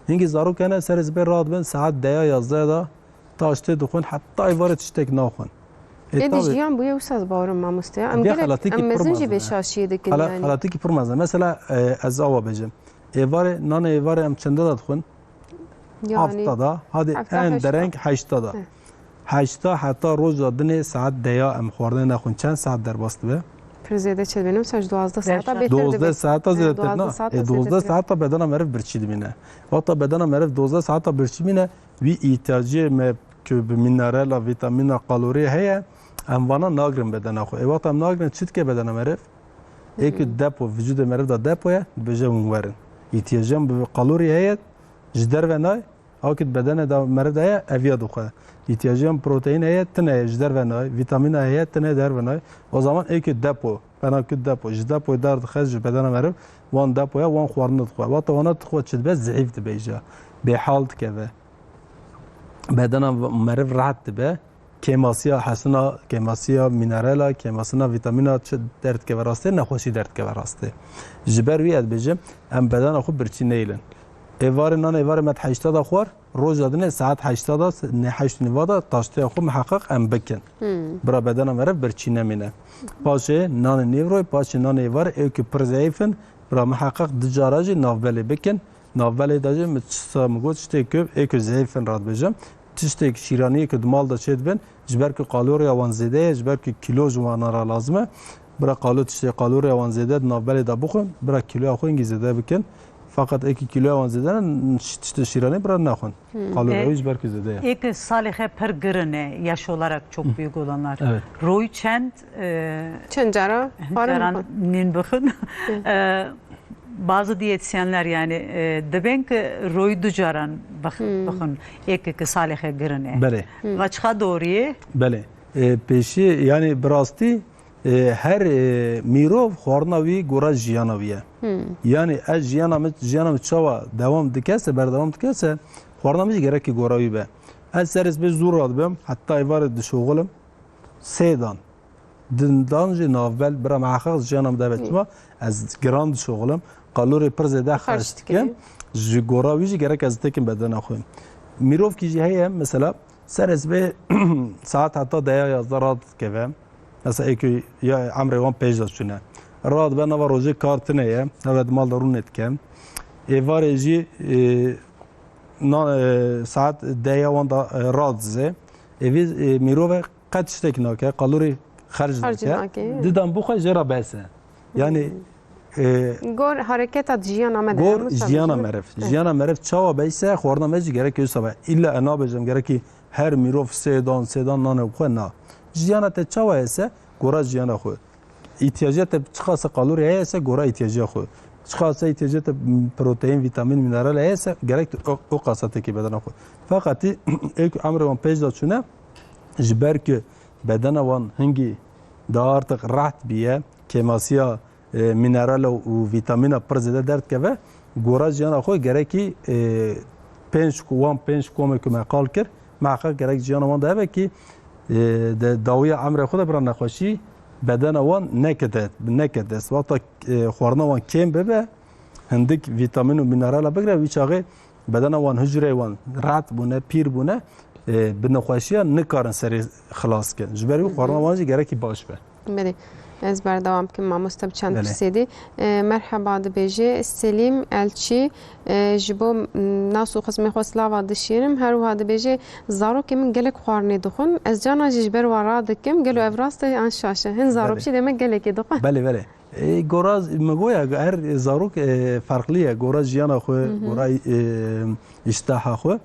Hingî zarok hene serê sibê radibin, saet deya yazdeh da, taştê dixwin, heta êvarê tiştek naxwin. E, Êdî tabii. Jiyan bûye wisa ez bawerim mamoste ya. Em Vê gelek, xelatikî em pir mezin jî mezin vê e. şaşiyê dikin Xela-, yani. Xelatikî pir mezin e. Mesela, e, ez awa bêjim. Êvarê, nanê êvarê em çende de dixwin? Yani, Hafta da, hadi hafta en heşta. dereng heşta da. Heh. Heşta heta roja dinê saet deya em xwarinê nexwin. Çend saet derbas dibe? Pir zêde çêdibîne, mesela ji duwazdeh saeta Beş bêtir dibe. Duwazdeh saeta E, zêdetir duwazdeh na. saeta E, zêdetir duwazdeh dibe. saeta bedena meriv birçî dibîne. Wexta bedena meriv duwazdeh saeta birçî bîne, wî îhtiyaciyê me ku bi minerala, vîtamîna, kalorî heye, em vana nagrin bedena xwe. Ê wexta em nagrin çi dike bedena meriv? Ê ku Hmm. depo, vücudê meriv de depo ye, dibêje hûn werin. Îhtiyaciyan bi kalorî heye, ji derve nayê, ew ku di bedenê de meriv de ye, eviya dixwe. Îhtiyaciyan proteîn heye, tune ye, ji derve nayê. Vîtamîna heye, tune derve nayê. O zaman ê ku depo, pena ku depo, ji depoyê derdixe ji bedena meriv, wan depoya, wan xwarina dixwe. Wexta wana dixwe çi dibe? Zehîf dibe îja. Bêhal dikeve. Bedena meriv rehet dibe. Kêmasiya hesina, kêmasiya minerala, kêmasina vîtamîna çi derdikeve rastê? Nexweşî derdikeve rastê. Ji ber wî ez dibêjim, em bedena xwe birçî neyilin. Êvarê nan êvarê me di heşta da xwar, roja dinê saet heşta da, nê heşt û nîva da taştêya xwe miheqeq em bikin. Hmm. Bira bedena meriv birçî nemîne. Paşê nanê nîvroyê, paşê nanê êvarê ê ku pir zeyîf in, bira miheqeq du cara jî navbelê bikin. Navbelê de jî min çisa min got, tiştê ku ê ku zeyîf in radibêjim. Tiştê ku şîraniyê ku di mal de çêdibin, ji ber ku kaloriya wan zêde ye, ji ber ku kîlo ji wan re lazim e. Bira kalo tiştê kaloriya wan zêde di navbelê de bixwin, bira kîloya xwe hingî zêde bikin. Feqet ê ku kîloya wan zêde ne, ş-, tiştê şîranê bira nexwin. Hmm. Kaloriya E, wî ji ber ku zêde ye. Ê ku salê xwe pir girin e, yaş olarak çok büyük olanlar. Evet. Roy çend, e, Çend cara xwarin caran bixwin? Nîn bixwin. Hı. E, bazı diyetisyenler yani, e, dibên ki roy du caran bix-, Hmm. bixwin, ê ku, ku salê xwe girin e. Belê. Hmm. Va çiqa dorî ye? Belê. E, pêşî, yani bi rastî, e, her, e, mirov xwarina wî gora jiyana wî ye. Hmm. Yani ez jiyana min, jiyana min çawa dewam dike se, berdewam dike se, xwarina min jî gerekî gora wî be. Ez serê sibê zû radibim, heta êvarê dişoxilim, sê dan. Din dan jî navbel, bira miheqeq jiyana min deve çima, ez giran dişoxilim, kalorî pir zêde Xerc xerc dikim, dikim. Ji gora wî jî gerek ez têkim bedena xwe. Mirovkî jî heye, mesela, serê sibê saet heta deya yazda radikeve, mesela, ê ku ya emrê wan pêş de çûne. Radibe nava rojê kar tune ye. Heve di mal de rûnê dike. Êvarê jî, e, na, e, saet deya wan da, e, radize. Êvî, e, mirove qet tiştek nake, kalorî xerc Xerc nake. nake. Didan bixwe jê re bes e. Yani, Hmm. e, Gor hareketa jiyana me de, Gor Musa jiyana Bey. meriv. Eh. Jiyana meriv çawa beyse, xwarina me jî gerek wisa be. Îlla e nabêjim, gerekî her mirov sê dan, sê dan nanê xwe na. Jiyana te çawa yese, gora jiyana xwe. Îhtiyacê te çiqasa kalorî heye se gora îhtiyacê xwe. Çiqasa îhtiyacê te proteîn, vîtamîn, mîneral heye se gerek tu o, o qasa tekî bedena xwe. Feqetî ê ku emrê wan pêş de çûne, ji ber ku bedena wan hingî daha artık reht bîye, kêmasiya, e, mîneral û vîtamîna pir zêde derdikeve, gora jiyana xwe gerekî, e, pênc, wan pênc komê ku me qal kir, Miheqeq gerek jiyana wan de hebe kî, e, de dawiya emrê xwe de bira nexweşî bedena wan nekete, nekete dest. Wexta, e, xwarina wan kêm bibe, hindik vîtamîn û mînerala bigire, wî çaxê bedena wan, hucreyê wan rehet bûne, pîr bûne, e, bi nexweşiya nikarin serê xilas kin. Ji ber wî Hı hı. xwarina wan jî gerekî baş be. Belê. Ez berdewam bikim, mamoste, bi çend Belê. pirsê dî. E, merheba dibêje Selîm Elçî, e, ji bo, m, nas û xizmê xwe slava dişînim. Her wiha dibêje, zarokê min gelek xwarinê dixwin. Ez carna jî ji ber wan radikim. Gelo Belê. ev rast e an şaş e? Hin zarok Belê. jî demek gelekê dixwin. Belê, belê. E, gora z-, min goya, her zarok, e, ferqlî ye. Gora jiyana xwe, Hı hı. gora, e, îştaha xwe.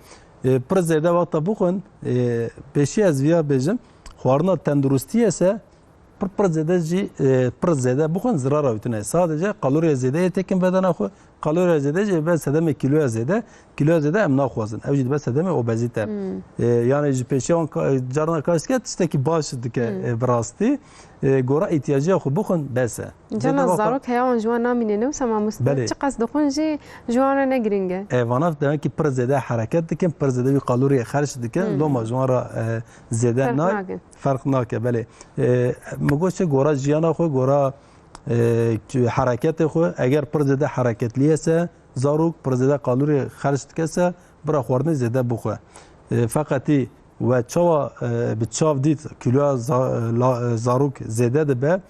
E, pir zêde wexta bixwin, e, pêşî ez viya bêjim, xwarina tenduristiyê se, Pir, pir zêde jî, e, pir zêde bixwin zirara wî tune. Sadece kaloriya zêde yê têkin bedena xwe. Kaloriya zêde jî ê be sedemê kîloya zêde. Kîloya zêde em naxwazin. Ew jî dibe sedemê obezîte. Hmm. E, yani ji pêşiya wan ka-, carna kar dike, tiştekî baş dike, Hmm. e, bi rastî. E, gora îhtiyaciya xwe bixwin, bes e. Cana Zêde wexta zarok heya wan ji wan namîne, ne wisa mamoste? Belê. Çiqas dixwin jî ji wan re ne girîng e. E, vana demek ki pir zêde hereket dikin, pir zêde wî kaloriya xerç dikin. Hmm. Loma ji wan re, e, zêde Ferq nay. nakin. Ferq nake, belê. E, min got çi gora jiyana xwe, gora, e, tu-, hereketê xwe, eger pir zêde hereketliyê se, zarok pir zêde kalorî xerc dike se, bira xwarinê zêde bixwe. E, feqetî we çawa, e, bi çav dît kîloya za-, la-, zarok zêde dibe,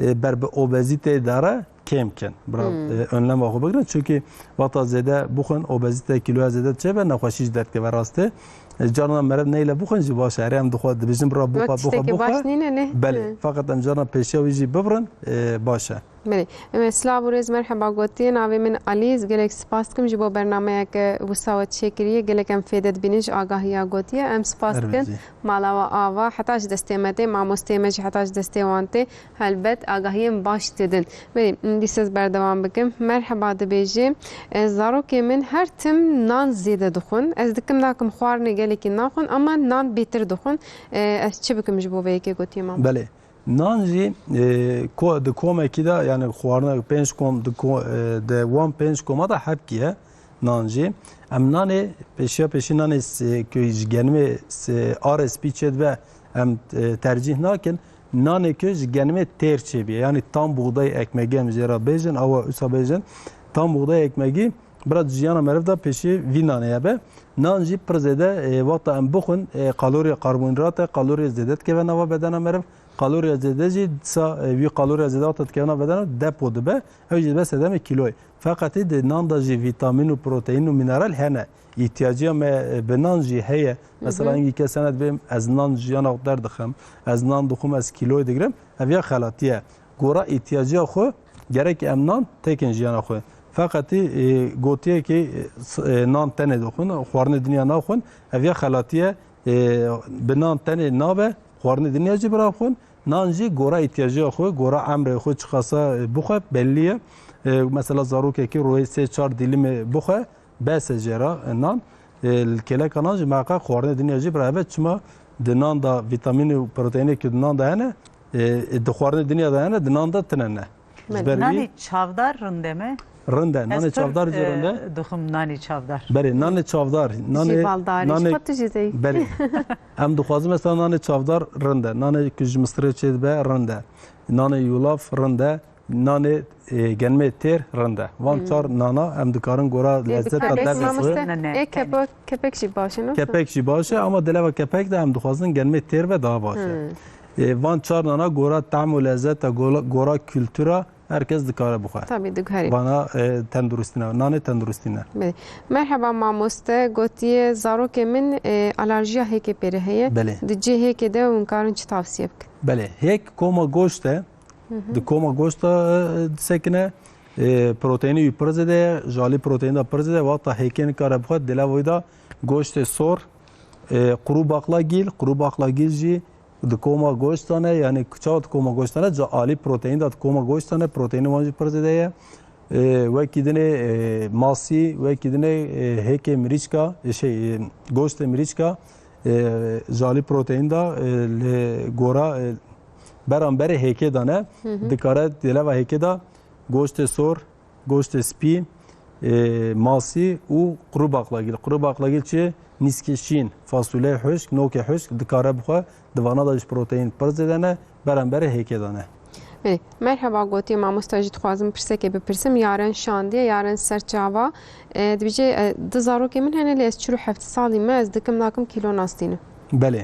e, ber bi obezîteyê dare, kêm kin. Bira, Hmm. e, önlema xwe bigirin. Çunkî wexta zêde bixwin, obezîte, kîloya zêde çêbe, nexweşî ji derdikeve rastê. E, carna meriv neyle bixwin jî baş e. Erê em dixwe, dibêjin bira bixwe, Wek bixwe, tiştekî bixwe. baş nîne lê. Belê. Hmm. Feqet em carna pêşiya wî jî bibirin, e, baş e. Belê. Em, silav û rêz, merheba gotiye. Navê min Alîz. Gelek spas dikim ji bo bernameyeke wisa we çêkiriye. Gelek em fêde dibînin ji agahiya gotiye. Em spas Her dikin. bijî. Mala we ava. Heta ji destê me tê, mamosteyê me jî heta ji destê wan tê. Helbet agahiyên baş didin. Belê, dîsa ez berdewam bikim. Merheba dibêje, e, zarokê min her tim nan zêde dixwin. Ez dikim nakim xwarinê gelekî naxwin, ama nan bêtir dixwin. E, ez çi bikim ji bo vê yekê gotiye mam? Belê. Nan jî, e, ko-, di komekî de, yani xwarina pênc kom, di ko-, e, di wan pênc koma de hebkî ye. Nan jî. Em nanê, pêşiya pêşî nanê s-, ku ji genimê s-, arê spî çêdibe, em, e, tercîh nakin. Nanê ku ji genimê têr çêbiye. Yanî tam buğday ekmegî em jê re bêjin, awa wisa bêjin. Tam buğday ekmegî, bira di jiyana meriv de pêşî vî nanê hebe. Nan jî pir zêde, e, wexta em bixwin, e, kalorî, karbonhîdrat e, kalorî zêde dikeve nava bedena meriv. Kaloriya zêde jî disa, e, wî kaloriya zêde wexta dikeve nava bedena depo dibe. Ew jî dibe sedemê kîloyê. Feqetî di nan de jî vîtamîn û proteîn û mîneral hene. Îhtiyaciya me, e, bi nan jî heye. Mesela Hı hı. hingî kes hene dibêm, ez nan jiyana xwe derdixim, ez nan dixwim, ez kîloyê digirim. Ev ya xelatî ye. Gora îhtiyaciya xwe gerek em nan têkin jiyana xwe. Feqetî, e, gotiyekî, e, s-, e, nan tenê dixwin, xwarinê dinya naxwin. Ev ya xelatî ye. E, bi nan tenê nabe. Xwarinê dinya jî bira xwin. Nan jî gora îhtiyaciya xwe, gora emrê xwe çiqasa, e, bixwe bellî ye. E, mesela zarokekî royê sê çar dîlimê bixwe, bes e jê re, e, nan. E, li kêleka nan jî meqe xwarinê dinya jî bira hebe, çima di nan de vîtamîn û proteînê ku di nan de hene, e, e, di xwarinê dinya de hene, di nan de tine ne. Ji ber wî Nanê çavdar rind e me? Rind e. Nanê çavdar jî rind e. Ez pir, e, dixwim nanê çavdar. Belê, nanê çavdar. Nanê, Jî baldarî. nanê, Ji xwe tu jî zey. belê. Em dixwazin mesela nanê çavdar rind e. Nanê ku ji mistirê çêdibe rind e. Nanê yûlaf rind e. Nanê, e, genimê têr rind e. Van Hmm. çar nana em dikarin gora Ê, bi lezzeta kepek derdixwe. mamoste, Ne, ne, ê ne. kepek, kepek jî baş e, ne? Kepek jî baş e, ama dileva kepek de em dixwazin genimê têr ve daha baş e. Hmm. E, van çar nana gora tam û lezzeta, gora, gora kultura Her kes dikare bixwe. Tabii, diguherî. Vana, e, tenduristî ne, nanê tenduristî ne. Belê. Merheba mamoste, gotiye zarokê min, e, alerjiya hêkê pêre heye. Belê. Di cihê hêkê de hûn karin çi tavsiye bikin? Belê. Hêk koma goşt e. Hı hı. Di koma goşt de, e, disekine. E, proteînê wî pir zêde ye. Ji alî proteîn de pir zêde. Wexta hêkê nikare bixwe, di leva wî de goştê sor, e, quru baqlagîl, quru baqlagîl jî di koma goştan e, yanî çawa di koma goştan e, ca alî proteîn de di koma goştan e, proteînê wan jî pir zêde ye. E, wekî dinê, e, masî, wekî dinê, e, hêkê mirîçka, e, şey, e, goştê mirîçka, e, ji alî proteîn de, e, li gora, e, beramberê hêkê de ne, Hı hı. dikare di leva hêkê de goştê sor, goştê spî, e, masî û quru baqlagîl. Quru baqlagîl çi? Nîskê şîn, fasulye huşk, nokê huşk dikare bixwe, di vana de ji proteîn pir zêde ne, beramberê hêkê de ne. Belê. Merheba, gotiye mamosta jî dixwazim pirsekê bipirsim. Yaren şandiye, Yaren ser çava. E, dibêje, e, du zarokê min hene, lê ez çil û heft salî me, ez dikim nakim kîlo nastînim. Belê.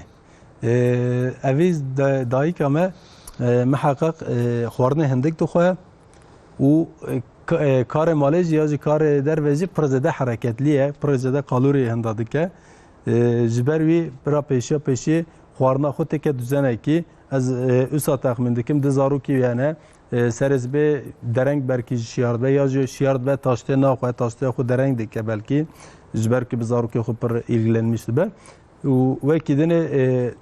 E, evî da-, dayika me, e, miheqeq, e, xwarinê hindik dixwe û, e, ka-, e, karê malê jî ya jî karê derve jî pir zêde hereketlî ye, pir zêde kalorî hinda dike. E, ji ber wî bira pêşiya pêşî xwarina xwe têke duzenekî. Ez, e, wisa texmîn dikim, du zarokî wî hene, e, serê sibê dereng belkî ji şiyar dibe, ya jî şiyar dibe taştê naxwe, taştê xwe dereng dike belkî, ji ber ku bi zarokê xwe pir îlgilenmiş dibe. Û wekî dinê,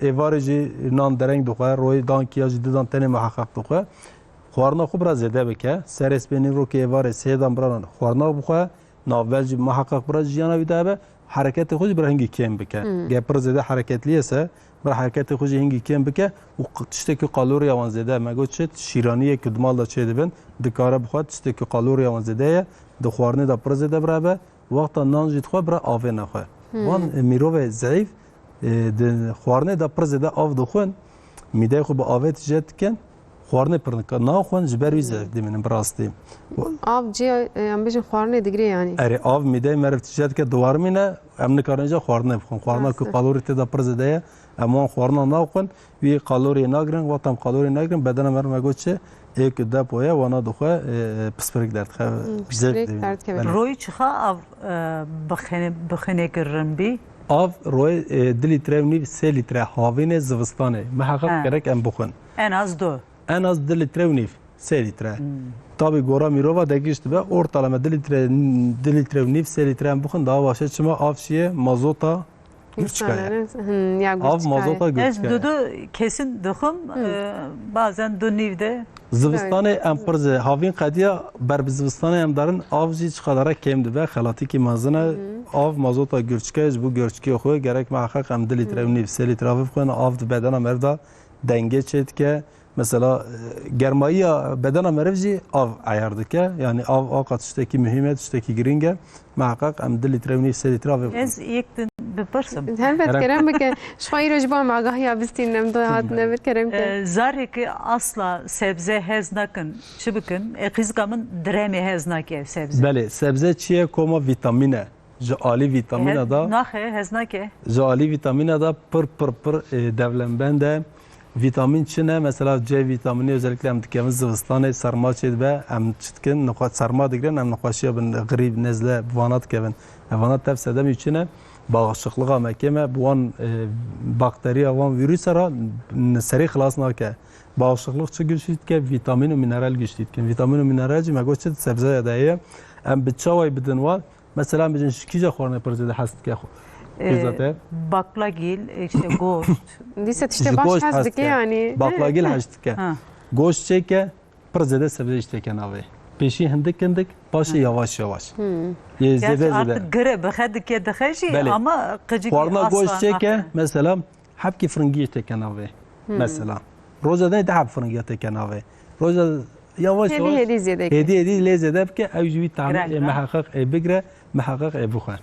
e, êvarê jî nan dereng dixwe, royê dan kiya jî didan tenê muheqeq dixwe. Xwarina xwe bira zêde bike. Serê sibê nîv rokê êvarê sê dan bira xwarina bixwe. Navber jî muheqeq bira jiyana wî de hebe. Hereketê xwe jî bira hingî kêm bike. Hmm. Ge pir zêde hereketlî ye se, bira hereketê xwe jî hingî kêm bike û q-, tiştekî kaloriya wan zêde. Me got çi? Şîraniyê ku di mal de çêdibin, dikare bixwe, tiştekî kaloriya wan zêde ye. Di xwarinê de pir zêde bira be. Wexta nan jî dixwe, bira avê nexwe. Hmm. Van, e, mirovê zeîf, e, di xwarinê de pir zêde av dixwin, mîdeyê xwe bi avê tije dikin, xwarinê pir nika-, naxwin, ji ber wî Hmm. zeîf dimînin bi rastî. Av cê, e, em bêjin xwarinê digire yanî. Erê, av mîdeyê meriv tije dike, diwarmîne, em nikarin jî xwarinê bixwin. Xwarina Rast ku e. kalorî tê de pir zêde ye, em wan xwarina naxwin. Wî kaloriyê nagirin, wexta em kaloriyê nagirin, bedena me re me got çi? Ê ku depoye, wana dixwe, e, pispirik derdixe. Hmm, pispirik derdikeve. Belê. Royî çixa av, e, bixine-, bixinê kirin bî? Av royê, e, du lître û nîv, sê lître havînê zivistanê. Miheqeq Ha. gerek em bixwin. En az du. En az du lître û nîv, sê lître. Hmm. Tabî gora mirova de giş dibe, ortalama du lître, du lître û nîv, sê lître em bixwin, daha baş e. Çima? Av şiye mazota Gurçika ye. Hı, ya Av gurçika ye. mazota Ez gurçika ye. dudu kesin dixwim, Hı. e, bazen du nîv de. Zivistanê Evet. em pir zê-, havîn qediya ber bi zivistanê em darin, av jî çiqadar e kêm dibe, xelatîkî mezin e. Hı. Av mazota gurçika ye, ji bo gurçikê xwe gerek miheqeq em du lître û Hı. nîv, sê lître avê bixwin, av di bedena meriv de dengê çêdike. Mesela, e, germayiya bedena meriv jî av eyar dike. Yanî av, av qat tiştekî muhîm e, tiştekî girîng e. Miheqeq em du lître û nîv, sê lître avê bixwin. Ez yek din bipirsim. Helbet, Kerem. kerem bike. Ji xwe îro ji bo em agahiya bistînin, em do hatine Evet. vir, kerem ke. E, zarê ki asla sebze hez nakin, çi bikin? E, qîzika min diremê hez nake sebze. Belê, sebze çi ye? Koma vîtamîn e. Ji alî vîtamîna He-, da naxe, hez nake. Ji alî vîtamîna da pir, pir, pir, e, dewlemend e. Vîtamîn çi ne? Mesela C vîtamînê özellikle em dikevin zivistanê, serma çêdibe, em çi dikin? Nixwe-, serma digirin, em nexweşiya bin, grîb, nezle, bi vana dikevin. Ev vana tev sedemî çi ne? Bağışıklığa me kêm e, bi wan, e, bakteriya, wan vîrusa ra n-, serî xilas nake. Bağışıklık çi güçlü dike? Vîtamîn û mineral güçlü dikin. Vîtamîn û mineral jî me got çi di sebzeya de heye. Em bi çawayî bidin wan? Mesela em bêjin ji kîja xwarinê pir zêde hez dike xwe? Ee, Pêza te? Baklagil, işte goşt. Dîsa tiştê Ji baş goşt hez hez dike dike. Yani. Baklagil hez dike. Ha. Goşt çêke pir zêde sebze jî têke navê. Pêşî hindik hindik, paşê Ha. yavaş yavaş. Hmm. Yê Gerçi zêde zêde. artık gire bixe dike dixe jî Belê. ama qicikî Xwarina asla goşt çêke, naxe. mesela hebkî firingiyê têke navê. Hmm. Mesela. Roja dinê du heb firingiya têke navê. Roja yavaş Hêdî yavaş hêdî zêde ke. hêdî hêdî lê zêde bike, ew jî wî tahmîn Girek ê be. miheqeq ê bigire, miheqeq ê bixwe.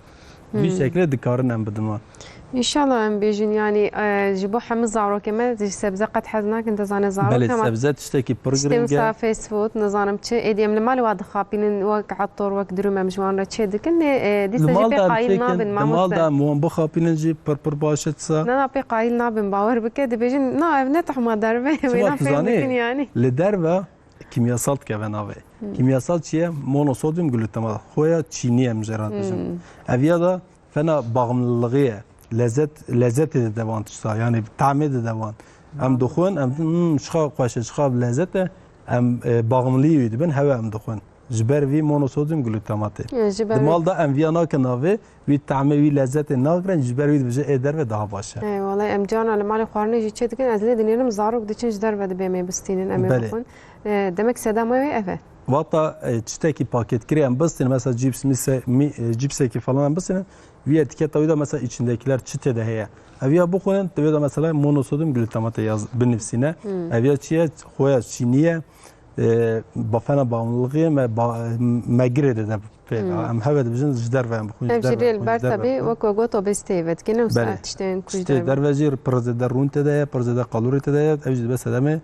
Vî Hmm. şekilê dikarin em bidin wan. Înşallah em bêjin, yanî, e, ji bo hemû zarokê me ji sebze qet hez nakin, dizane zarok Belê, hema sebze tiştekî pir tiştê giring e. wisa fast food, nizanim çi, êdî em li malê wa dixapînin, wek etor, wek durum em ji wan re çê dikin, lê, e, dîsa Li jî mal pê de em qayîl çêkin, nabin, di mal mamoste. de em wan bixapînin jî pir pir baş e disa. Na, na, pê qayîl nabin, bawer bike, dibêjin, na, ev ne tahma derve, wê Çima na tu fêm zanî? dikin yanî. Li derve kîmyasal dikeve navê. Kîmyasal çi ye? Monosodium glutamat. Xwe ya çînî ye, em jê re dibêjin. Ev ya da fena bağımlılığı ye. Lezzet, lezzetê dide wan tişta. Yani tamê dide wan. Em dixwin, em, "Hmm, çiqa xweş e, çiqa lezzet e." Em, e, bağımlılığı wî dibin, hewe em dixwin. Ji ber vî monosodium glutamatê. E, ji ber Di vî mal da em viya nakin navê, wî tamê, wî lezzetê nagirin, ji ber wî dibêje ê derve daha baş e. Ê, welay em carna li malê xwarinê jî çê dikin, ez lê dinêrim zarok diçin ji derve dibê me bistînin, em ê Belê. bixwin. E, demek sedema wê ev e. Wata, e, tiştekî paketkirî em bistînin, mesela cips, mise, mi, e, cipsekî falan em bistînin, vî etiketa wî de mesela içindekiler çi tê de heye. Ev ya bixwin, tu wê de mesela monosodium glutamatê yaz, binivîsîne. Hmm. Ev ya çi ye? Xwe ya çînî ye. E, bafena bağımlılığı me, ba-, me girê de de pê. Hmm. Em heve dibêjin ji derve em bixwin, Ev ji jî derve, lê li bixwin, ber ji derve tabii bixwin. wek we got obeziteyê vedikin, ew Belê. saet tiştên ku ji Tiştê derve. derve jî pir zêde rûn tê de ye, pir zêde kalorî tê de ye, ev jî dibe sedemê,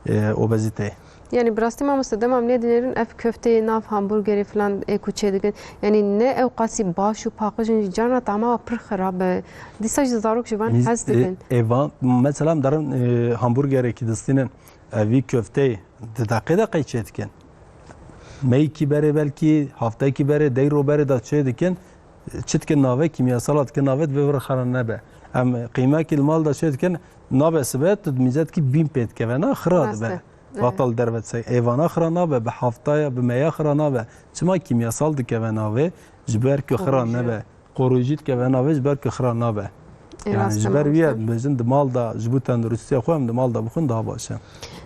e, obeziteyê. Yani bi rastî mamoste dema em lê dinêrin ev köfteyê nav hamburgerê filan ê ku çê dikin. Yani ne ew qasî baş û paqij in, carna tama pir xirab e. Dîsa jî zarok ji van Mîz-, hez dikin. e, êvan, mesela em derin, e, hamburgerekî distînin. Evî köfteyê di deqê de qey çê dikin. Meyekî berê belkî, heftekî berê, dey ro berê de çê dikin. Çi dikin navê, kîmyasala dikin navê, divê vira xira nebe. Em qîmekî li mal de çê dikin, nabe sibe, tu mîze dikî bîn pê dikeve, na xira Rast dibe. e. Evet. Wexta li derve dise, êvana xira nabe, bi heftaya, bi meya xira nabe. Çima kîmyasal dikeve navê? Ji ber ku xira Koruyucu. nebe. Koruyucu dikeve navê ji ber ku xira nabe. E, Yani rast ji e, ber wî ye mamoste. dibêjin di mal de ji bo tenduristiya xwe em di mal de bixwin daha baş e.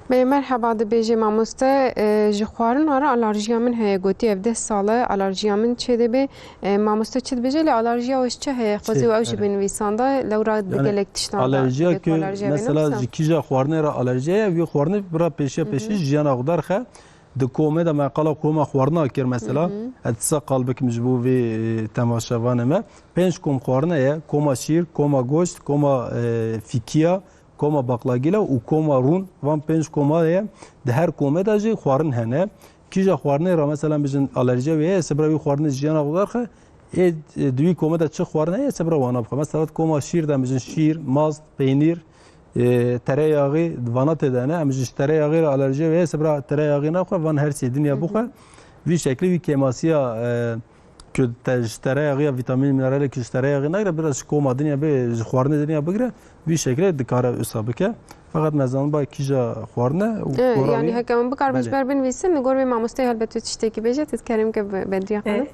Belê, merheba, dibêje mamoste, e, ji xwarina re alerjiya min heye, gotiye ev deh sal e alerjiya min çê dibe. E, mamoste çi dibêje, lê alerjiya we ji çi heye? Xwezî Çi, we ew jî erê. binivîsanda, lewra di Yani gelek tiştan de alerjiya dibê ku ku alerjiya wê mesela newisa. ji kîja xwarinê re alerjiya ye, wî xwarinê bira pêşiya Hı hı. pêşî jiyana xwe derxe. Di komê de me qala koma xwarina kir mesela. Hı hı. Ez disa qal bikim ji bo vê, e, temaşevanê me. Pênc kom xwarine ye. Koma şîr, koma goşt, koma, e, fîkiya, koma baqlagîla û koma rûn. Van pênc koma ye. Di her komê de jî xwarin hene. Kîja xwarinê re mesela bijin alerjiya wê heye, sebra wî xwarinê jiyana xwe derxe. Ê, e, di wî komê de çi xwarine ye, sebra wana bixwe. Mesela koma şîr de bijin şîr, mast, peynîr, e, tereyaxî, vana tê de ne. Em ji tereyaxî re alerjiya wê, sebra tereyaxî naxwe, van her sê dinya Hı hı. bixwe. Vî şeklî vî kêmasiya, e, ku te ji tereyaxî ya vîtamîn, mineralê ku ji tereyaxî nagire, biraz ji koma dinya bê, ji xwarinê dinya bigire, vî şeklê dikare wisa bike. Feqet me zanîba kîja xwarine û Evet, xora yani wî heke hûn bikarin ji Belê. ber binivîsin, li gor vê mamosteyê helbet tu tiştekî bêje, tu dikerîm ke be-, Bedriye E, Xanim.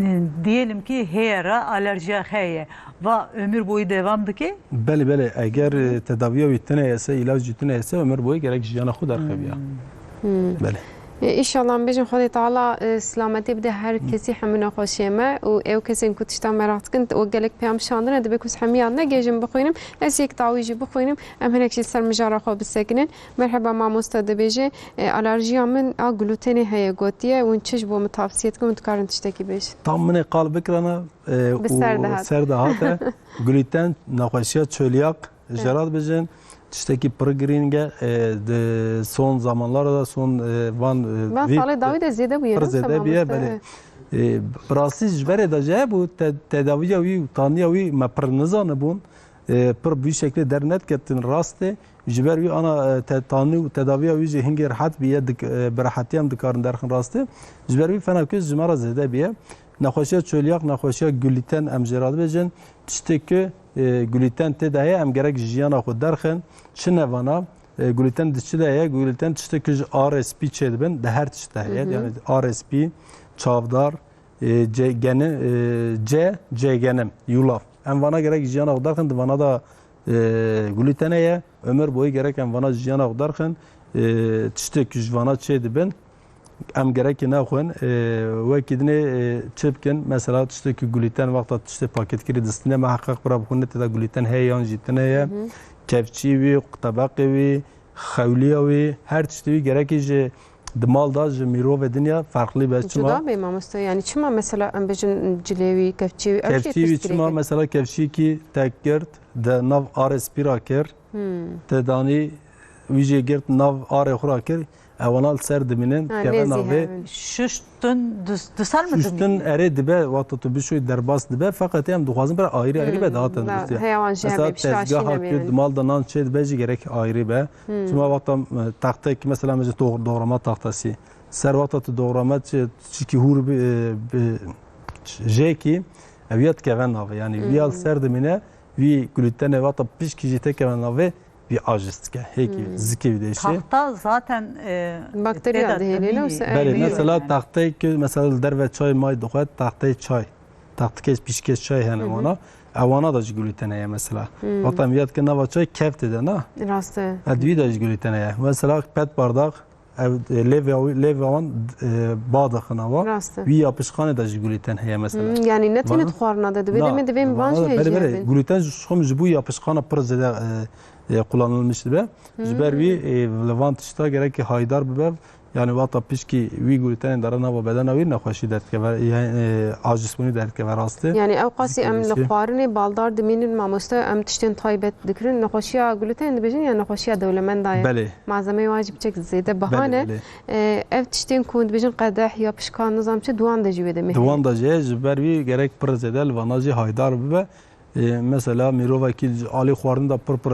e, diyelim ki heye re alerjiya heye. Va ömür boyu devam dike? Belê, belê. Eger, e, tedaviya wî tune yese, îlac jî tune yese, ömür boyu gerek jiyana xwe derxebiya. Hmm. Belê. E, Înşallah em bêjin Xwedê Teala, e, silametî bide her kesî hemû nexweşiyê me û ew kesên ku tiştan meraq dikin, û gelek peyam şandine, dibe ku ez hemiyan negêjim bixwînim. Ez yek dawî jî bixwînim, em hinek jî ser mijara xwe bisekinin. Merheba mamoste, dibêje, e, alerjiya min a glutenê heye gotiye, hûn çi ji bo min tavsiye dikin, hûn dikarin tiştekî bêjin? Tam min ê qal bikirana, e, Bi ser û de hat. ser de hate. Gluten, nexweşiya çölyak, Evet. jê re dibêjin. Tiştekî pir girîng e, e, di son zamanlara de, son, e, van, e, Van vî salê dawî de zêde bûye, pir ne? zêde bûye, Mamoste, belê. evet. E, bi rastî ji berê de jî hebû, te-, tedaviya wî û taniya wî me pir nizanibûn. E, pir bi vî şeklê dernediketin rastê. Ji ber wî ana, e, te-, tanî û tedaviya wî jî hingê rehet bûye, dik-, e, bi rehetî em dikarin derxin rastê. Ji ber wî fena ku ji me re zêde bûye. Nexweşiya çölyak, nexweşiya gluten em jê re dibêjin. Tiştê ku, e, gluten tê de heye, em gerek ji jiyana xwe derxin. Çi ne vana? E, gluten di çi de heye? Gluten tiştê ku ji R S P çêdibin, di her tişt de heye. Hı hı. Yani R S P, çavdar, e, ce-, geni-, e, ce, ce genim, yulaf. Em vana gerek jiyana xwe derxin, di vana da, e, gluten heye. Ömür boyu gerek em vana jiyana xwe derxin. E, tiştê ku ji vana çêdibin, em gerekî nexwin. E, wekî dinê, e, çi bikin? Mesela tiştê ku gluten, wexta tiştê paketkirî distîne, miheqeq bira bixwîne tê de gluten heye yan jî tune ye. Hı hı. Kevçî wî, tebeqê wî, xewliya wî, her tiştê wî gerekî ji di mal de ji mirovê dinya ferqlî be. Çima? Cuda bê mamoste, yani çima mesela em bêjin cilê wî, kevçî wî, ew jî Kevçî wî piştgirêk çima? e. Mesela kevçîkî te girt, di nav R S P ra kir, Hmm. te danî wî jî girt nav arê xwe ra kir, ewana li ser dimînin, Ha, keve nêzî navê. Hevin. Şuştin, du, du sal mi Şuştin dimînin? Erê dibe, wexta tu bişûyî derbas dibe, feqet em dixwazin bira ayrî ayrî be Hmm, dihatin da, dustî. Heyawan jî Mesela hebe, piştaşî tezgeha nebînin. Ku mal de nan çê dibe jî gerek ayrî be. Hmm. Çima wexta, e, textek, mesela me ji do-, doğrama taxtasî. Ser wexta tu doğrama çi, çikî hûr bi, e, bi, jêkî, ev ya dikeve navê. Yani, Hmm. viya li ser dimîne, vî glutene wexta pişkî jî têkeve navê, vî aciz dike. Hêkî Hmm. zikê vî deşê. Taxta zaten, e, Bakteriya tê de dihêlê, dimînî. Wisa Belê, ev mesela yani. Taxteyê ki, mesela li derve çay may dixwe, taxteyê çay. Taxtikê pişkê çay hene Hı hı. wana. Ewana da jî gluten heye mesela. Hmm. Wexta em viyat ki nava çay kevtê de na. Rast e. Ev dî de jî gluten heye. Mesela pet bardak, ev, e, lêvê, lêvê wan, e, ba dixin ava. Rast e. Wî yapışkanê de jî gluten heye mesela. Hmm, yani ne Vana- tenê xwarina de divê, Na, demê divê em van vana jî da, heye belê, jî belê. Hebe. Gluten ji xwe ji bo yapışkana pir zêde, e, e, kullanılmış dibe. Ji ber wî, Hmm. e, li van tişta gerek ki haydar bibe. Yani wexta pişkî wî glûtenê dere nava bedena wî nexweşî derdikeve, yani, e, acizbûnî derdikeve rastî. Yani ew qasî em li Zikê xwarinê baldar dimînin mamoste, em tiştên taybet dikirin. Nexweşiya glûtenê dibêjin ya nexweşiya dewlemenda ye. Belê. Malzemeyê wan jî biçek zêde biha Belê, ne. belê. E, ev tiştên ku dibêjin qedeh ya pişka nizam çi, di wan de jî wê demê Di heye. wan de jî ji ber wî gerek pir zêde li vana jî haydar bibe. E, mesela mirovekî alî xwarin de pir pir,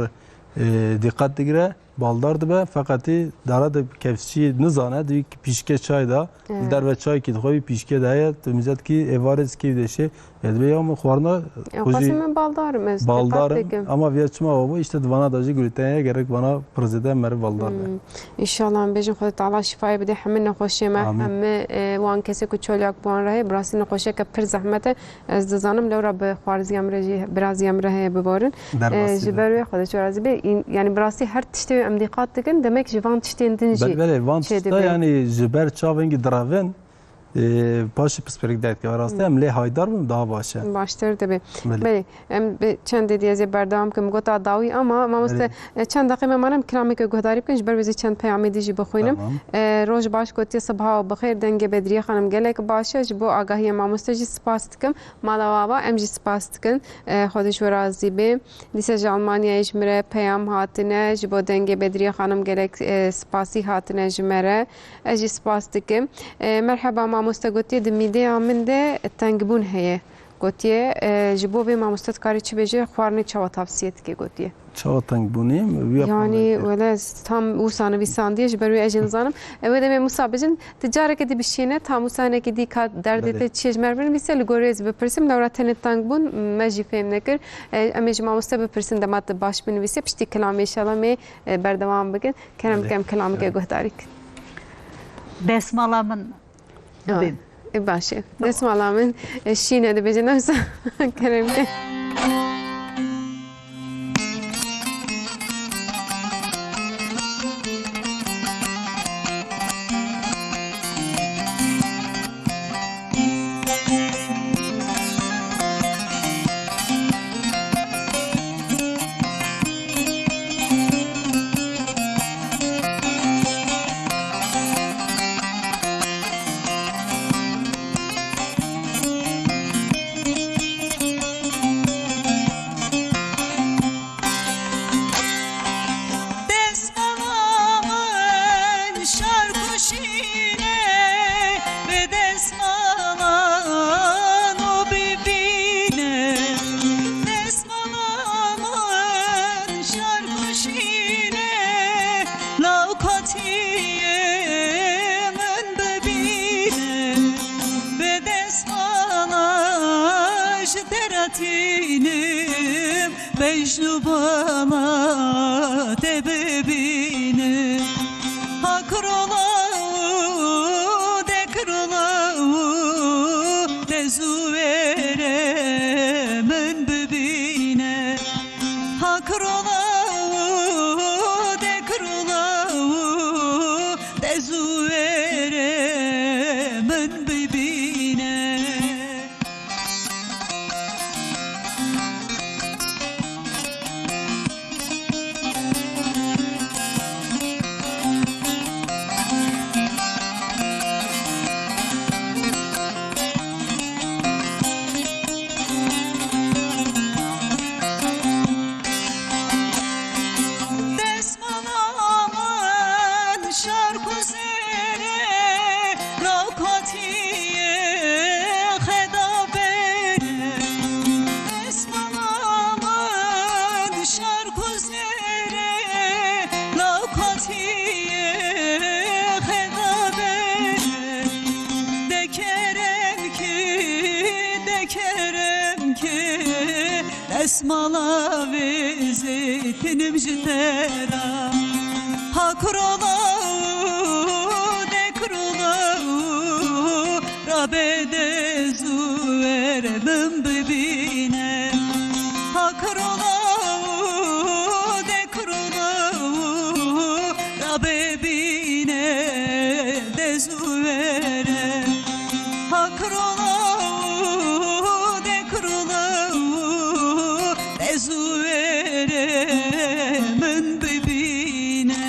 e, dîqet digire. Baldar dibe, feqetî dara de kevçî nizane, di pîşkê çay da, Evet. li derve çaykî dixwe, pîşkê de heye, tu mizet kî êvarê zikê de şê, ya dibe ya min xwarina Ya xwe jî qasî min baldar im ez, baldar im, teqat dikim. Ama viya çima wa bû, işte di vana da jî gluten ye, gerek vana pir zêde meriv baldar be. Hmm. Înşallah em bêjin Xwedê Teala şîfayê bide hemî nexweşiyê me, Amîn. hemî, e, wan kesê ku çolyak bi wan re heye, bi rastî nexweşiyeke pir zehmet e. Ez dizanim lewra bi xwarzîya min re jî, birazîya min re heye biborin. Derbasî E, ji de. ber wê Xwedê çi razî be. În-, yani bi rastî her tiştê wê em dîqat dikin, demek ji van tiştên din jî Belê, belê, van çê tişta dibe. yani ji ber çavên jî direvin, e, paşê pispêrik derdikeve rastî, Hmm. em lê haydar bin daha baş e. Baştir dibe. Belê. Belê, em bi çendê dî ez ê berdewam kim gota dawî ama mamoste, Belê. e, çend deqê me mane em kilameke guhdarî bikin, ji ber wê ez ê çend peyamê dî jî bixwînim. Tamam. E, roj baş gotiye, sibaha bi xêr, dengê Bedriye Xanim gelek baş e, ji bo agahiyê mamoste jî spas dikim. Mala we ava, em jî spas dikin. E, Xwedê ji we razî be. Dîsa ji Almanyayê ji min re peyam hatine, ji bo dengê Bedriye Xanim gelek, e, spasî hatine ji me re. Ez jî spas dikim. E, merheba mamoste, gotiye di mîdeya min de tengbûn heye. Gotiye, e, ji bo vê mamoste dikare çi bêje, xwarinê çawa tavsiye dike gotiye. Çawa tengbûnî? Wî Yani, yapamê. wele ez tam wisa nivîsandiye, ji ber wê ez jî nizanim. Ew ê demê wisa bijin, Ti careke dî bişîne, tam wisa hinekî dî ka derdê Belê. te çi ye ji me re binivîse, li gorî ez bipirsim, lewra tenê teng bûn, me jî fêm nekir. E, em ê ji mamoste bipirsin, dema tu baş binivîse, piştî kilamê înşallah em ê, e, berdewam bikin. Kerem Belê. ke em kilameke Belê. guhdarî kin. Destmala min Ha, bibîn. e, baş e. Tamam. Destmala min, e, şîn e dibêje, ne wisa kerem ke. Destmala min şarkuşîne, bi destmala no bibîne. Destmala min şarkuşîne, law katiyê min bibîne. Bi destmala ji te re tînim, Mecnû bana te bibîne. Ha kirola û de kirola û de zû wêrê min bibîne. Ha kirola û de kirola û de zû wêrê min bibîne. Destmala Şark û zêrê navkatiyê xeda bêne. Destmala min şark û zêrê navkatiyê xeda bêne. De kerem ki, de kerem ki, destmala vê zêtinim ji te re. Ha Kirola û de Kirola û, rabe de zû were min bibîne. Ha Kirola û de Kirola û, rabe bîne de zû were. Ha Kirola û de Kirola û, de zû were min bibîne.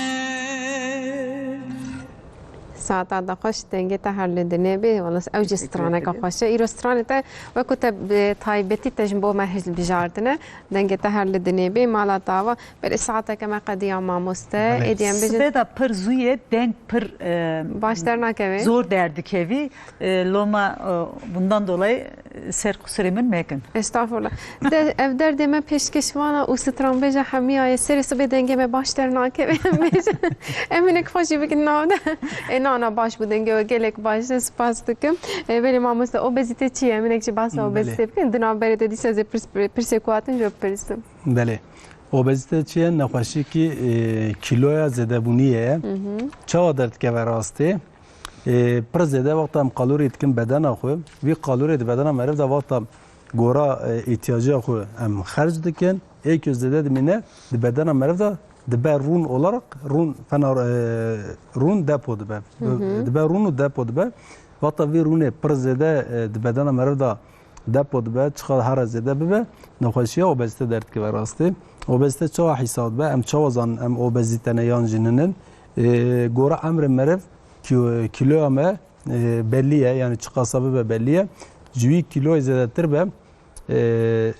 Saeta de xweş, dengê te her li dinê bê. Wala ew jî straneke xweş e. Îro stranê te wekî te bi taybetî te ji bo me hilbijartine. Dengê te her li dinê bê. Mala te ava. Belê saeteke me qediya mamoste. Belê. Êdî em bêjin. Sibê de pir zû ye, deng pir, e, baş dernakeve. Zor derdikevî. E, loma, e, bundan dolayı, e, ser qusurê min mekin. Estağfurullah. De, ev derdê me pêşkêşvana û stranbêja hemiya ye. Serê sibê dengê me baş dernakeve. Em bêjin. Em hinek xweş jî bikin nav de. E, na, na, baş bû dengê we, gelek baş e, spas dikim. E, belê mamoste, obezite çi ye? Em hinek jî behsa, belê, obezite bikin. Di navberê de dîsa ez ê pirs-, pirsê ku hatin jî bipirsim. Belê. Obezite çi ye? Nexweşiyekî, e, kîloya zêdebûniyê ye. Hı hı. Çawa derdikeve rastê? E, pir zêde wexta em qalorî dikin bedena xwe, vî qalorê di bedena meriv de wexta gora, e, îhtiyaciya xwe em xerc dikin, ê ku zêde dimîne di bedena meriv de dibe rûn olarak, rûn fena, e, rûn depo dibe. Hı hı. Dibe rûn û depo dibe. Wexta vî rûnê pir zêde, e, di bedena meriv de depo dibe, çiqas here zêde bibe, nexweşiya obezîte derdikeve rastê. Obezîte çawa hîsab dibe? Em çawa zanin em obezîte ne yan jî ninin? Ê, gora emrê meriv kî-, kîloya me, ê, belî ye, yanî çiqasa bibe belî ye. Ji wî kîloyê zêdetir be, ê,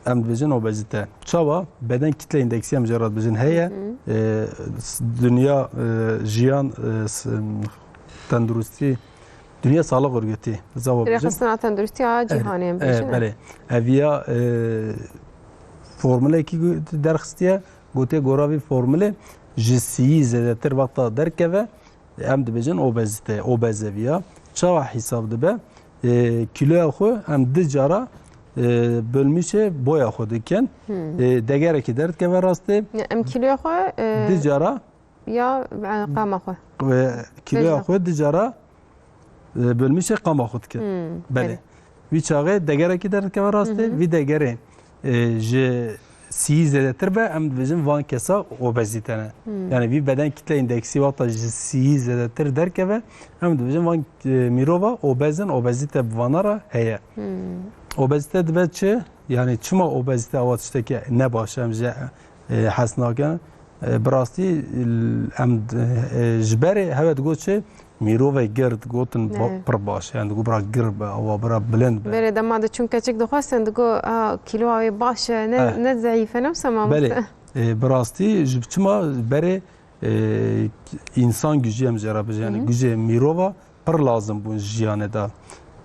em dibêjin obezîte. Çawa? Beden kitle îndeksî em jê re dibêjin heye. Hı hı. Ê, s-, dinya, ê, jiyan, ê, s-, tenduristî, Dünya Sağlık Örgütü, zava bêjin. Rêxistina Tenduristiya Cîhanê em bêjin. Belê. Eviya, e, formulekî gu-, derxistiye, gotiye gora vî formulê ji sîyî zêdetir wexta derkeve, em dibêjin obezîte, obez eviya. Çawa hîsab dibe? E, kîloya xwe em di cara, e, bölmîşê boya xwe dikin. Hmm. E, degerekî derdikeve rastê. Ne, em kîloya xwe, e, di cara Ya, e, qama xwe. Ve kîloya xwe di cara, e, bölmîşê qama xwe dike. Hmm, belê. Belê. Vî çaxê degerekî derdikeve rastê, hı hı, vî degerê, e, ji sîyî zêdetir be, em dibêjin van kesa obezîte ne. Hmm. Yani vî beden kitle îndeksî wexta ji sîyî zêdetir derkeve, em dibêjin van, e, mirova obez in, obezîte bi vana re heye. Hmm. Obezîte dibe çi? Yani çima obezîte awa tiştekî ne baş e, em jê, e, hes nakin? E, bi rastî, em, e, ji berê hewe digot çi? Mirovê gir digotin ba-, pir baş e. Yani digot bira gir be, awa bira bilind be. Berê dema de çûn keçik dixwestin, digot, a, kîloya wê baş e, ne, ne zeîf e, ne wisa mamoste? Belê. E, bi rastî ji çima berê, e, însan gücü em jê re bijî, yani gücê mirova pir lazim bûn ji jiyanê de.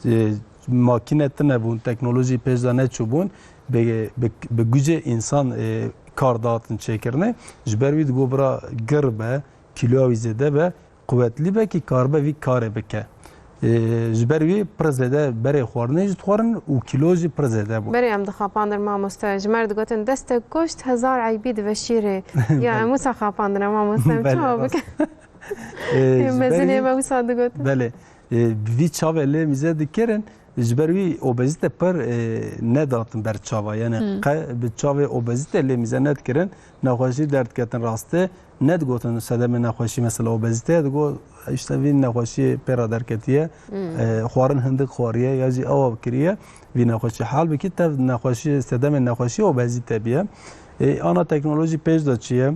E, makîne tune bûn, teknolojî pêş de neçûbûn, bi, bi, bi gucê însan, e, kar dihatin çêkirinê. Ji ber wî digot bira gir be, kîloya wî zêde be, quwetlî be kî karibe vî karê bike. E, ji ber wî pir zêde berê xwarinê jî dixwarin û kîlo jî pir zêde bû. Berê em dixapandin mamoste. Ji me re digotin destek goşt hezar eybî diveşîrê. Ya em wisa xapandine mamoste, em çawa bikin? E, ji ber mezinê wî me wisa digot. Belê. E, vî çavê lê mîze dikirin, ji ber wî obezîte pir, e, nedatin ber çava. Yani qe bi çavê obezîte lê mîze nedikirin, nexweşî derdiketin rastê, nedigotin sedemê nexweşî mesela obezîte ye, digot işte vî nexweşî pê re derketiye, e, xwarin hindik xwariye ya jî ewa kiriye vî nexweşî. Halbikî tev nexweşî, sedemê nexweşî obezîte biye. E, ana teknolojî pêş de çi ye?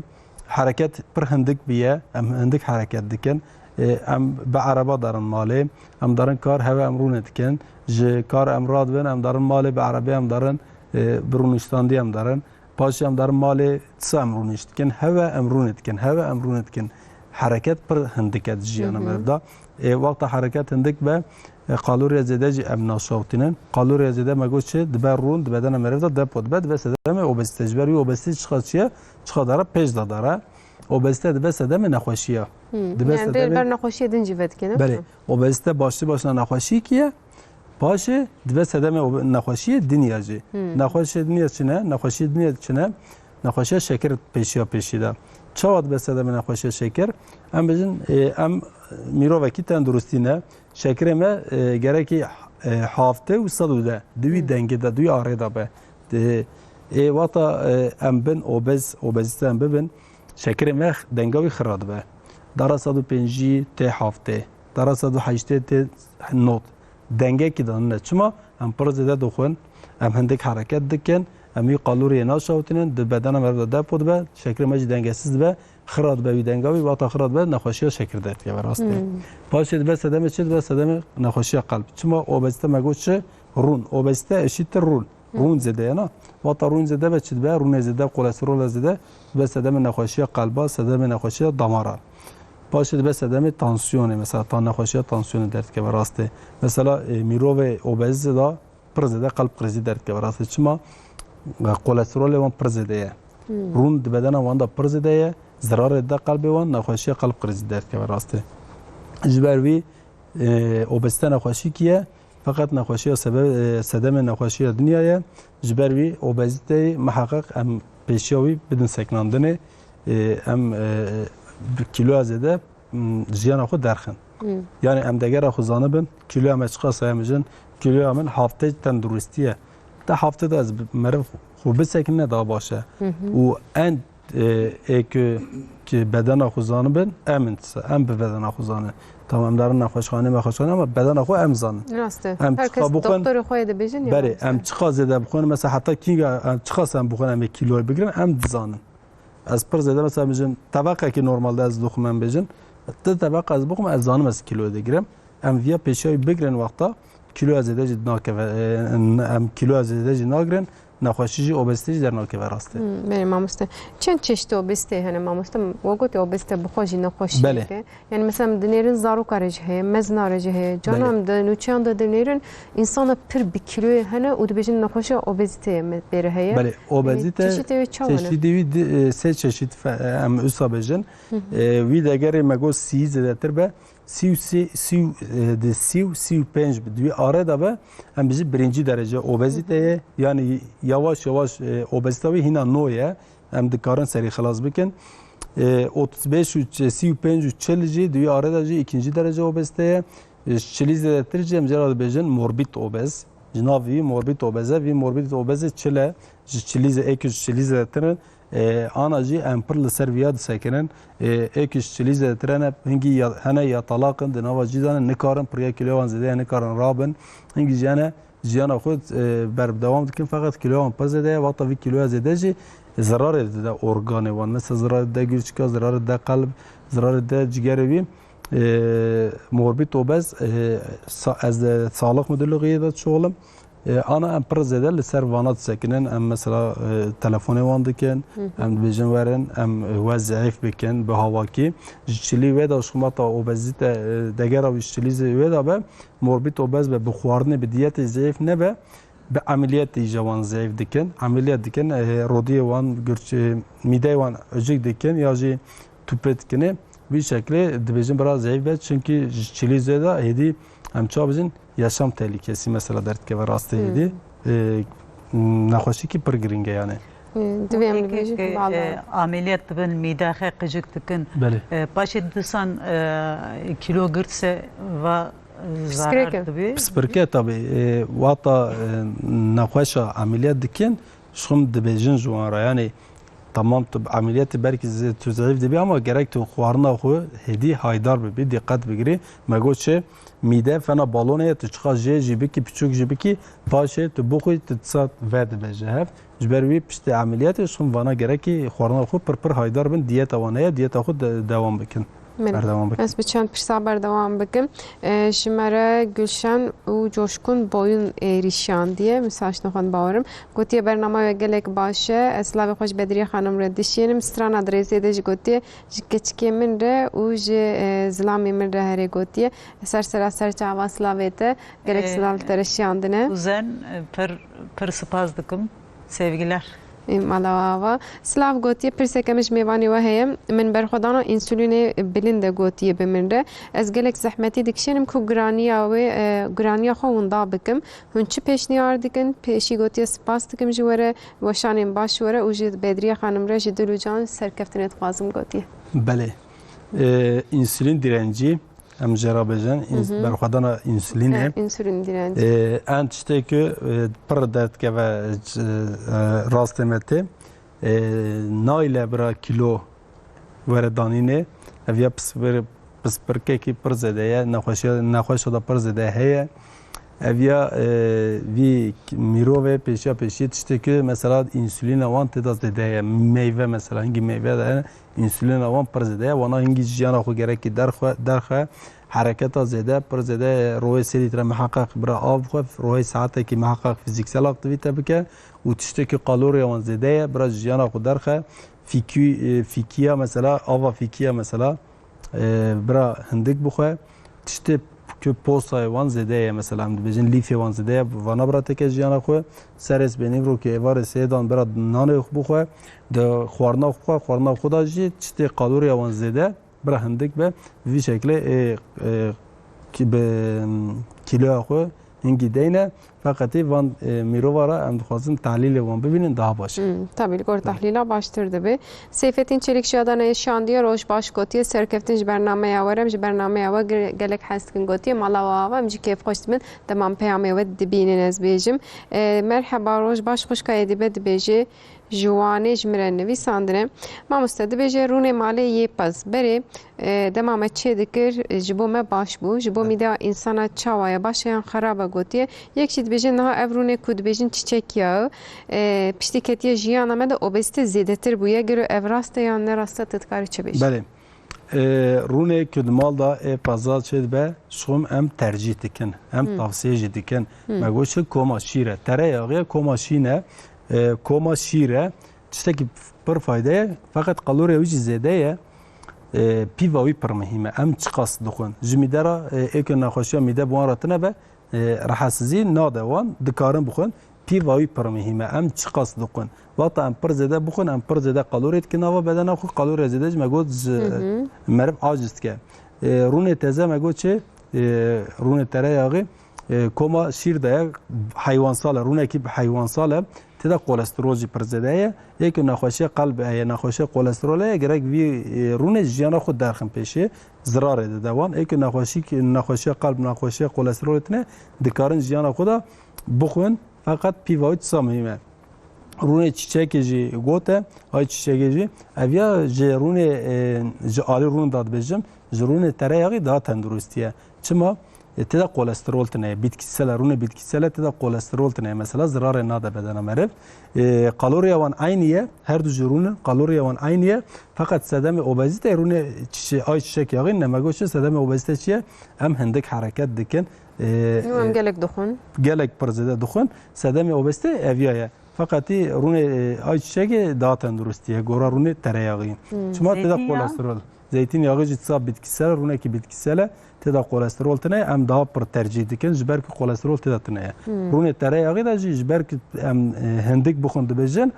Hereket pir hindik biye, em hindik hereket dikin. E, em bi ereba derin malê, em derin kar, hewe em rûnê dikin. Ji kar em radibin, em derin malê, bi erebê em derin, e, bi rûniştandî em derin. Paşê em derin malê, tisa em rûnişt dikin, hewe em rûnê dikin, hewe em rûnê dikin. hereket pir hindik e di jiyana meriv de. Ê, wexta hereket hindik be, e, kaloriya zêde jî em naşewtînin. Kaloriya zêde me got çi? Dibe rûn, di bedena meriv de depo dibe, dibe sedemê obezîte. Ji ber wî obezîte çiqa çi ye? Çiqa dara pêş de dara. Obezîte dibe sedemê nexweşiya. Dibe Yani sedemê ber nexweşiyê din jî vedikene. Belê. Obezîte başlı başına nexweşiyekî ye. Paşê dibe sedemê obe-, nexweşiyê din ya jî. Nexweşiyê din ya çi ne? Nexweşiyê din ya çi ne? Nexweşiya şekir pêşiya pêşî de. Çawa dibe sedemê nexweşiya şekir? Em bijin, e, em mirovekî tenduristî ne. Şekirê me, e, gerekî, e, hevdeh û sed û deh. Di wî dengê de, di wî arê de be. E, ê wata, e, em bin obez, obezîte em bibin. Şekirê me denga wî xira dibe. Dara sed û pêncî tê hevdeh. Dara sed û heştê tê not. Dengekî de nine. Çima? Em pir zêde dixwin, em hindik hereket dikin, em wî kaloriyê naşewtînin, di bedena me de depo dibe, şekirê me jî dengesiz dibe, xira dibe wî denga wî, wata xira dibe, nexweşiya şekir derdikeve rastê. Paşê dibe sedemê çi? Dibe sedemê nexweşiya qelb. Çima? Obezîte me got çi? Rûn. Obezîte eşîtir rûn. Rûn zêde ye, na? Wata rûn zêde be çi dibe? Rûnê zêde, kolesterola zêde, dibe sedemê nexweşiya qelba, sedemê nexweşiya damara. Paşê dibe sedemê tansiyonê, mesela ta nexweşiya tansiyonê derdikeve rastê. Mesela, e, mirovê obez de pir zêde qelb krizî derdikeve rastê. Çima? E, kolesterolê wan pir zêde ye. Rûn di bedena wan de pir zêde ye, zirarê dide qelbê wan, nexweşiya qelb krizî derdikeve rastê. Ji ber wî, e, obezîte nexweşîkî ye, Feqet nexweşiya sebe-, e, sedemê nexweşiya dinya ye. Ji ber wî obezîteyê miheqeq em pêşiya wî bidin sekinandinê. E, em, e, bi kîloya zêde, m, jiyana xwe derxin. Yani em degera xwe zanibin, kîloya me çiqas e em bijin, kîloya min heftê tenduristî ye. Te heftê de ez bi-, meriv xwe bisekine daha baş e. Û en e, ê ku, ku bedena xwe zanibin, em in, em bi bedena xwe zanin. Tamam, em derin nexweşxanê, mexweşxanê, ama bedena xwe em zanin. Rast e. Em Her kes çiqa bixwin, doktorê xwe yê dibêjin ya Berê, rast e. Em çiqa zêde bixwin, mesela heta kînga, em çiqa em bixwin, em ê kîloyê bigirin, em dizanin. Ez pir zêde, mesela, bijim, tebeqekî normalde ez dixwim, em bêjin, ti tebeqa ez bixwim, ez zanim ez kîloyê digirim. Em viya pêşiya wî bigirin wexta, kîloya zêde jî nakeve, e, em kîloya zêde jî nagirin. Nexweşî jî, obezîte jî dernakeve rastê. Hmm, belê mamoste. Çend çeşitê obezîteyê hene mamoste? We gotê obezîte bi xwe jî nexweşiyek Belê. e. Yani mesela em dinêrin zaroka re jî heye, mezina re jî heye. Cana Belê. em di nûçeyan de dinêrin, însana pir bi kîloyê hene û dibêjin nexweşiya obezîteyê me pê re heye. Belê, Yani obezîte çeşitê wê çawa ne? çeşîdê wî di, e, sê çeşît fe-, e, em usa bêjin. E, wî degerê me got sî zêdetir be. Sî û sê, sî û, e, di sî û sî û pênc bi di wî arê de be, em bijî birinci derece obezîte ye. Yani yavaş yavaş, e, obezîta wî hîna no ye. Em dikarin serî xilas bikin. E, otuz beş û ç-, sî û pênc û çil jî di wî arê de jî ikinci derece obezîte ye. E, ji çilî zêdetir jî em jê re dibêjin morbid obez. Ji nav vî morbid obeze, vî morbid obeze çil e. Ji çilî zê-, ê ku ji çilî zêdetir in, E, ana jî em pir li ser viya disekinin. E, ê ku ji çilî zêdetir hene, hingî ya, hene yatalaq in, di nava cî de ne, nikarin, piriya kîloya wan zêde ye, nikarin rabin. Hingî jî hene jiyana xwe, e, berbidewam dikin, feqet kîloya wan pir zêde ye. Wexta vî kîloya zêde jî zirarê dide organê wan. Mesela zirarê dide gurçika, zirarê dide qelb, zirarê dide cigerê wî. E, morbid obez, e, sa-, ez, e, Sağlık Müdürlüğü de çi olim. E, ana em pir zêde li ser vana disekinin. Em mesela, e, telefonê wan dikin, Hı hı. em dibêjin werin, em, e, we zeîf bikin, bi hawakî. Ji çilî wê de, ji xumata obezîte, e, degera wî ji çilî zê-, wê de be, morbîd obez be, bi xwarinê, bi diyetê zeîf nebe, bi emeliyatê îca wan zeîf dikin. Emeliyat dikin, e, rodiyê wan, girç-, e, mîdeyê wan ecik dikin ya jî tûpê dikinê. Wî şeklê dibêjin bira zeyîf be, çimkî ji çilî zêde hêdî em çawa bijin yaşam tehlikesi mesela derdikeve rastê Hmm. hêdî. E, nexweşîkî pir giring e yani. E, divê em Eke dibêjin, ke, bala. e, ameliyat dibin, mîde xwe qicik dikin. Belê. E, paşê disan, e, kîlo girt se va, e, Pirsgirêk e. zarar dibê. Pirsgirêk e tabii. E, wata, e, nexweşa ameliyat dikin, Ji xwe dibêjin ji wan re, yanî temam tu bi emeliyatê belkî ze-, tu zeyîf dibî ama gerek tu xwarina xwe hêdî haydar bibî, dîqet bigirî. Me got çi, mîde fena balonê ye, tu çiqas jê jî bikî, piçûk jî bikî, paşê tu bixwî, tu disa vedibe ji hev. Ji ber wî piştî emeliyatê ji xwe vana gerekî xwarina xwe pir pir haydar bin, diyeta wan heye, diyeta xwe de-, dewam bikin. Min. Berdewam bikin. Ez bi çend pirsa berdewam bikim. E, ji me re Gülşen û Coşkun Boyun êrî şandiye. Min saçno xwe bawerim. Gotiye bernama we gelek baş e. Ez slavê xwe ji Bedriye Xanim re dişînim. Strana dirêzê de jî gotiye ji keçikê min re û ji, e, zilamê min re herê gotiye. Ser sera ser çava slavê te. Gelek Ee, silav li te re şiyandine. Kuzen, e, pir, pir spas dikim. Sevgiler. Ê, mala we ava. Silav gotiye, pirseke min ji mêvanê we heye. Min berxwedana însulînê bilind e gotiye bi min re. Ez gelek zehmetî dikişînim ku giraniya wê, e, giraniya xwe winda bikim. Hûn çi pêşniyar dikin? Pêşî gotiye, spas dikim ji we re. Weşanên baş ji we re û ji Bedriye Xanim re ji dil û can serkeftinê dixwazim gotiye. Belê. Ee, însûlîn direncî, em jê re bêjin, îns-, Hı hı. berxwedana însûlînê. E, însûlîn direncî. Ee, em tiştê ku, e, pir derdikeve, e, rastê me tê. Ee, nayle bira kîlo were danînê. Ev ya pispir-, pispirkekî pir zêde ye, nexweşiya, nexweşa da pir zêde heye. Ev ya, e, vî mirovê pêşiya pêşî tiştê ku mesela însûlîna wan tê de zêde ye. Meyve mesela, hingî meyve de hene, însûlîna wan pir zêde ye. Wana hingî jiyana xwe gerekî derxwe, derxe, hereketa zêde, pir zêde, royê sê lître miheqeq bira av bixwe, royê saetekî miheqeq fizîksel aktîvîte bike û tiştê ku kaloriya wan zêde ye, bira jiyana xwe derxe. Fîkî-, e, fîkiya mesela, ava fîkiya mesela, e, bira hindik bixwe. Tiştê ku posayê wan zêde ye, mesela em dibêjin lîfê wan zêde ye, vana bira teke jiyana xwe. Serê sibênî viro ku êvarê sêdan bira nanê xwe bixwe. Di xwarina xwe, xwarina xwe da jî tiştê kaloriya wan zêde, bira hindik be. Vî şeklê ê, ê, ki-, bi, kîloya xwe hingî deyne. Feqetî van, e, mirova re em dixwazin tehlîlê wan bibînin, daha baş e. Hmm, tabii, li gor Belê. Tehlîla baştir dibe. Seyfettin Çelik ji Adanayê şandiye, roj baş gotiye, serkeftin ji bernameya we re, em ji bernameya we ge-, gelek hez dikin gotiye, mala we ava, em jî kêfxweş dibin, dema em peyamê we dibînin, ez bêjim. E, merheba, roj baş, xwişka Êdîbe dibêje, ji Wanê ji min re nivîsandine. Mamoste dibêje, rûnê malê yê pez. Berê, e, dema me çê dikir, e, ji bo me baş bû. Ji bo Evet. mîdeya însana çawa ye, baş e yan xerab e gotiye. Yek jî dibêje, niha ev rûnê ku dibêjin çiçek yağı, e, piştî ketiye jiyana me de obezîte zêdetir bûye. Gelo ev rast e yan ne rast e, tu dikarî çi bêjî? Belê. E, rûnê ku di mal de ê peza çê dibe, ji xwe em tercîh dikin. Em Hmm. tavsiye jî dikin. Hmm. Me got, çi koma şîr e. Tereyaxê koma şîn e. E, koma şîr e. Tiştekî pir fayde ye. Feqet kaloriya wî jî zêde ye. E, pîva wî pir muhîm e. Em çiqas dixwin. Ji mîde re, e, ê ku nexweşiya mîde bi wan re tune be, e, rehetsizî nade wan, dikarin bixwin. Pîva wî pir muhîm e. Em çiqas dixwin. Wexta em pir zêde bixwin, em pir zêde kalorî dikin nava bedena xwe. Kaloriya zêde jî me got ji Hı hı. meriv aciz dike. E, rûnê teze me got çi? E, rûnê tereyaxê, e, koma şîr de ye, heywansal e. Rûnekî heywansal e. Tê de kolesterol jî pir zêde ye. Yê ku nexweşiya qelb heye, nexweşiya kolesterol heye, gerek vî, e, rûnê jiyana xwe derxin pêşê. Zirarê dide wan. Ê ku nexweşî, nexweşiya qelb, nexweşiya kolesterolê tune, dikarin jiyana xwe de bixwin, feqet pîva wî tisa muhîm e. Rûnê çîçekê jî gote, ay çîçekê jî, ev ya ji rûnê, e, ji alî rûn de dibêjim, ji rûnê tereyaxî daha tenduristî ye. Çima? E, tê de kolesterol tune ye, bitkisel e, rûnê bitkisel e, tê de kolesterol tune ye. Mesela zirarê nade bedena meriv. E, kaloriya wan eynî ye, her du jî rûn in, kaloriya wan eynî ye. Feqet sedemê obezîte rûnê çiçe-, ay çîçek yaxî ne. Me got çi sedemê obezîte çi ye? Em hindik hereket dikin. E, Yo, em e, gelek dixwin. Gelek pir zêde dixwin. Sedemê obezîte eviya ye. Feqetî rûnê, e, ay çîçekê daha tenduristî ye, gora rûnê tereyaxî. Hmm. Çima tê de Zeytinyağı? Kolesterol. Zeytin yağı jî tisa bitkisel, rûnekî bitkisel e, tê de kolesterol tune ye, em daha pir tercîh dikin, ji ber ku kolesterol tê de tune ye. Hmm. Rûnê tereyaxî de jî ji ber ku em, e, hindik bixwin dibêjin,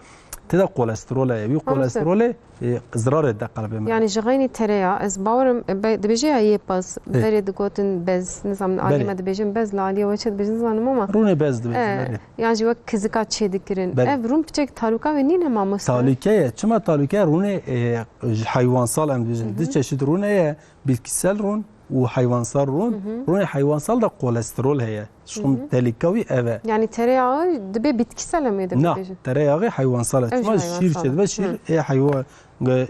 tê de kolesterol heye. Wî Mamoste. Kolesterolê, e, zirarê dide qelbê me. Yani ji xeynî tereyağı, ez bawerim, e, be-, dibêje ya yê pez, Ê. Berê digotin bez, nizamin alî Berê. Me dibêjin bez, li aliyê we çi dibêjin nizanim ama. Rûnê bez dibêjin, E, berê. Yan jî wek kizika çêdikirin. Belê. Ev rûn piçek talûka wê nîne mamoste? Talûke ye. Çima talûke ye? Rûnê, e, ji heywansal em dibêjin. Hı hı. Du çeşit rûn heye. Bitkisel rûn û heywansal rûn. Hı hı. Rûnê heywansal de kolesterol heye. Şixim Hı hı. telîka wî ev e. Yani tereyağı dibe bitkisel em ê de Na, bibêjin. Tereyağı heywansal e. Ev jî Çima şîr heywansal e. çêdibe, şîr Hı. ê heywa-,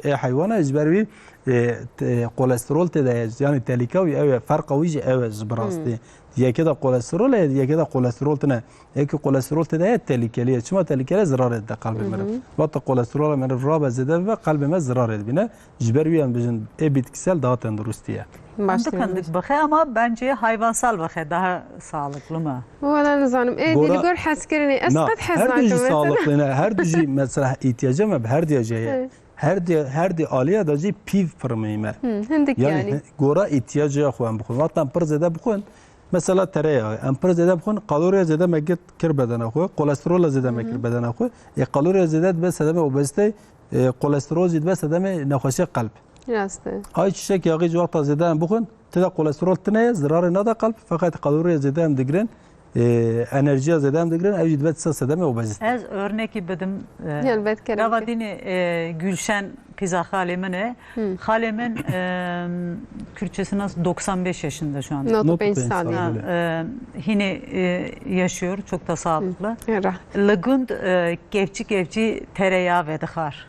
ê heywana ji ber wî, e, te-, kolesterol tê de ye. Yani telîka wî ew e. Ferqa wî jî ew e ji bi rastî. Hı. Yekê de kolesterol e, yekê de kolesterol tine. Yekê kolesterol tê de ye, telîkelî ye. Çima telîkelî ye? Zirarê dide qelbê meriv. Hı hı. Wexta kolesterol meriv rabe zêde bibe, qelbê me zirarê dibîne. Ji ber wî em bijin ê bitkisel daha tenduristî ye. Baş Hindik tendurist. hindik bixe ama bence hayvansal bixe daha sağlıklı mı? Wala nizanim. Ê, Gora- dî li gor hezkirinê. Ez Na, qet hez her du jî nakim mesela. sağlıklı ne. Her du jî mesela îhtiyacê me bi her diya jê ye. Evet. Her di, her di aliya da jî pîv pir muhîm e. Hı, hindik Yani yani. he- gora îhtiyacê ya xwe em bixwin. Wexta em pir zêde bixwin, mesela tereyağı, em pir zêde bixwin, kaloriya zêde me girt kir bedena xwe, kolesterola zêde me Hı hı. kir bedena xwe. Ê kaloriya zêde dibe sedemê obezîteyê, e, kolesterol jî dibe sedemê nexweşiya qelb. Rast e. Ay çiçek yağı jî wexta zêde em bixwin, tê de kolesterol tine ye, zirarê nade qelb, feqet kaloriya zêde em digirin, e, enerjiya zêde em digirin, ev jî dibe tisa sedemê obezîte. Ez örnekî bidim, e, Elbet, kerem gava ke. dînê, e, Gülşen qîza xalê min e. Hı. Xalê min, e, Kürtçesi nasıl? doksan beş yaşında şu anda. Not Not beş beş saniye. saniye. Ha, e, yine, e, yaşıyor, çok da sağlıklı. Hı. Ra. Li gund, e, kevçî kevçî tereyağı vedixar.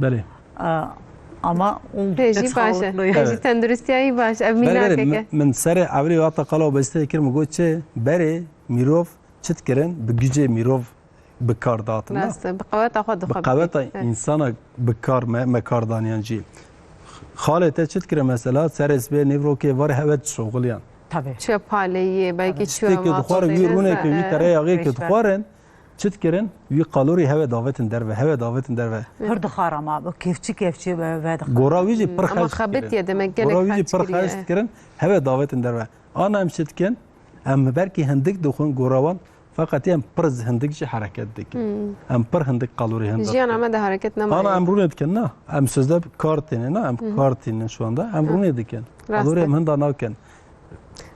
Belê. Aa, ama oldukça Hêjî baş e. sağlıklı. Hêjî Evet. tenduristiya yî baş. Ev Belê, belê, mînakeke. min, min serê ewilî wexta qala obezîteyê kir, min got çi? Berê mirov çi dikirin? Bi gücê mirov bi kar dihatin, na? Rast e, bi qeweta xwe Bi dixwe qeweta bikî. Evet. însana bi kar me, me kar daniyan jî. Xalê te çi dikirin mesela? Serê sibê nîv rokê varê hewe dişoxiliyan. Tabii. Çiya paleyê, belkî Tabii. çiya Tê ku dixwarin, wî rûnê ku wî tereyaxê ku Beşber. dixwarin, Çi dikirin? Wî kalorî heve davetin derve, heve davetin derve. Pir dixwar ama, bi kevçî kevçî ve, vedixwar. Gora wî jî pir Ama xerc xebit dikirin. ye demek, gelek Gora wî jî xerc pir kiriye. xerc dikirin, heve davetin derve. Ana em çi dikin? Em belkî hindik dixwin gora wan, feqet em pir hindik jî hereket dikin. Hmm. Em pir hindik kalorî hindik Jiyana dikin. me de hereket nema Ana ye. em rûnê dikin, na? Em sözde kar têne, na? Em Hı hı. kar têne şu anda. Em Hı. rûnê dikin. Rast Kalorî e. em hinda nakin.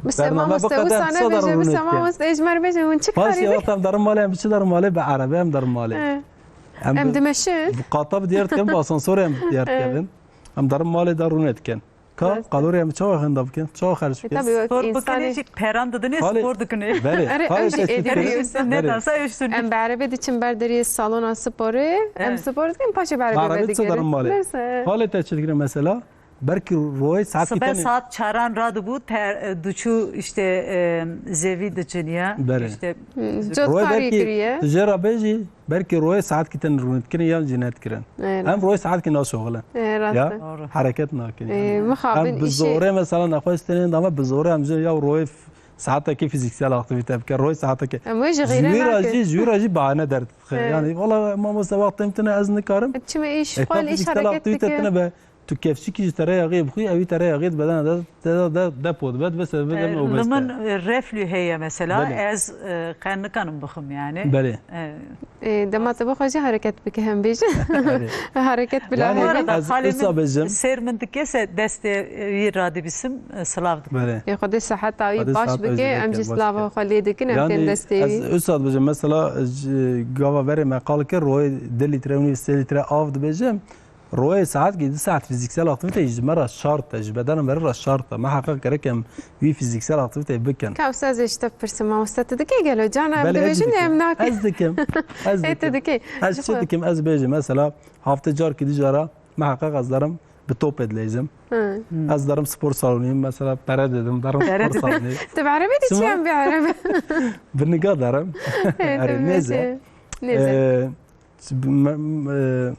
Bise Bername mamoste, biqede, wisa qisa nebêje, darûnê bise dikin. mamoste, ê ji me re bêje, hûn çi Baş karî ya, dikin? Em derin malê, em biçi derin malê, bi erebe em derin malê. He. Em Em bi, dimeşin. bi qata bi diyar dikin, bi asansor em diyar He. dikevin. Em derin malê de rûnê dikin. Ka, Rast. kalorî em çawa henda bikin, çawa xerc E, bikin? tabii, Spor insanê bikinê jî peran didinê, Halê, spor dikinê. Belê, Erê, halê ew jî te çi êdî dikirin? diyor. Ne Belê. dasa eştin. Em bi erebe diçin ber deriyê salona sporê, em Evet. spor dikin, paşê bi erebe Arabê çi vedigerin. derin malê? Neyse. Halê te çi dikirin mesela? Belkî royê saetkî Sibe tenê. saat çaran radibû, ter, e, diçû işte, e, zevî diçiniya. Belê. İşte Hmm, Royê cotkarî belkî kiriye. tu jê re bêjî, belkî royê saetkî tenê rûnê dikirin yan jî nedikirin. Evet. Em royê saetkî naşoxilin. Evet, rast Ya, e. Doğru. hereket nakin. Ee, yani. mixabin Em bi işi- zorê mesela nexweş tenê dama bi zorê em jê ya royê f-, saetekî fiziksel aktivite bike, royê saetekî. Em wê ji Ji xîre wî re nakin. jî, ji wî re jî bahane derdixe. Evet. Yani, valla mamoste wextê min tine ez nikarim. Çime iş, E, xwal ta iş fiziksel hareket aktivite dike. tine be. Tu kevçikî ji tereyaxê bixwî, ewî tereyaxê di bedena de, de, de, de, depo dibe, dibe sebebê E, deme li obezîte. min, e, reflü heye mesela, Belê. ez, e, qe nikanim bixim yani. Belê. E, E, dema te bixwe jî hareket bike hem bêjin. Belê. Hareket bila Yani, hebe. Bu arada ez xalê wisa min bêjim. sêr min dike se destê wî radibîsim, e, silav dikim. Belê. Ê Xwedê seheta wî Xwedê baş seheta bike, wî em jî bike, baş silava bike. xwe lê dikin, em Yani, tên destê ez wî. wisa dibêjim, mesela, ji gava berê me qal kir, royê du litre û nîv, sê litre av dibêjim. Royê saetkî du saet fizîksel aktivite ji me re şart e, ji bedena me re şart e. Me heqa gerek em wî fizîksel aktiviteyê bikin. Ka wisa ez ê ji te bipirsim, mamoste, tu dikey gelo? Cana em Belê, ez dibêjin, dikim. em nakin. Ez dikim. Ez Ê, tu dikim. dikey. Ez Ji çi xwe. dikim? Ez bêjim, mesela, haftê carkî du cara me heqa ez derim bi topê dileyzim. Hı. Ez derim spor salonî, mesela, pere didim, derim Pere spor didim. salonî. Tu bi erebê diçî Çima? em bi erebe? Bi niga derim. Ê, Erê, tu nêze. bêjî. Nêze. Ee, Me-, me-,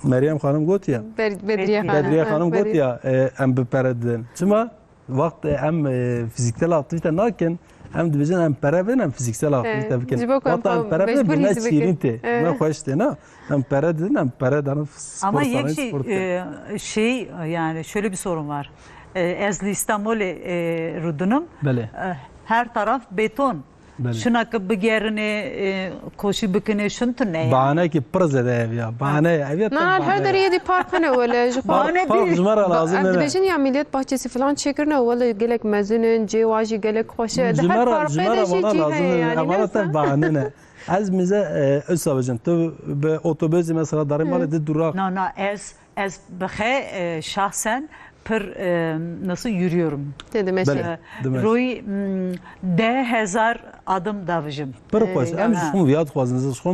Meryem Xanim gotiye. Ber-, Bedriye Xanim. Bedriye Ha, Xanim Bedriye. gotiye, e, em bi pere didin. Çima? Wext, e, em, e, fizîksel aktivite nakin, em dibêjin em pere bin, em fizîksel aktivite He, bikin. ji bo ku em Wexta em xwe pere bin, mecbûr bi me hîs bikin. şîrîn tê, He. me xweş tê, na? Em pere didin, em pere darin spor Ama yek salonê şey, spor dikin. e, şey, yani şöyle bir sorun var. E, ez li İstanbul'e, e, rûdinim. Belê. E, her taraf beton. Belê. Şuna ki bigerine, e, koşu bikine, şun tu ne ya? Bahanekî pir zêde ev ya. Bahane ya. Ev ya Na, tam na, her bahane derê ya. yê dî park hene wele, ji xwe. Bahane Park değil. ji me re Ba-, lazim em nebe. dibêjin ya millet bahçesi falan çêkirine, wele gelek mezin in, cê wa jî gelek xweş e. Di Ji her me re, ji parkê me de re jî vana cî lazim heye nebe. yani, Em vana neyse. te bahane ne. Ez mize, e, wisa bêjim. Tu bi otobusî mesela darê malê Hmm. di dura. Na, na, ez, ez bixe, e, şahsen pir, e, nasıl yürüyorum? Te dimeşî. Belê, E, dimeşî. Royî, mm, deh hezar adım davijim. Pir xweş. E, Em ji ha. xwe viya dixwazin, ez ji xwe,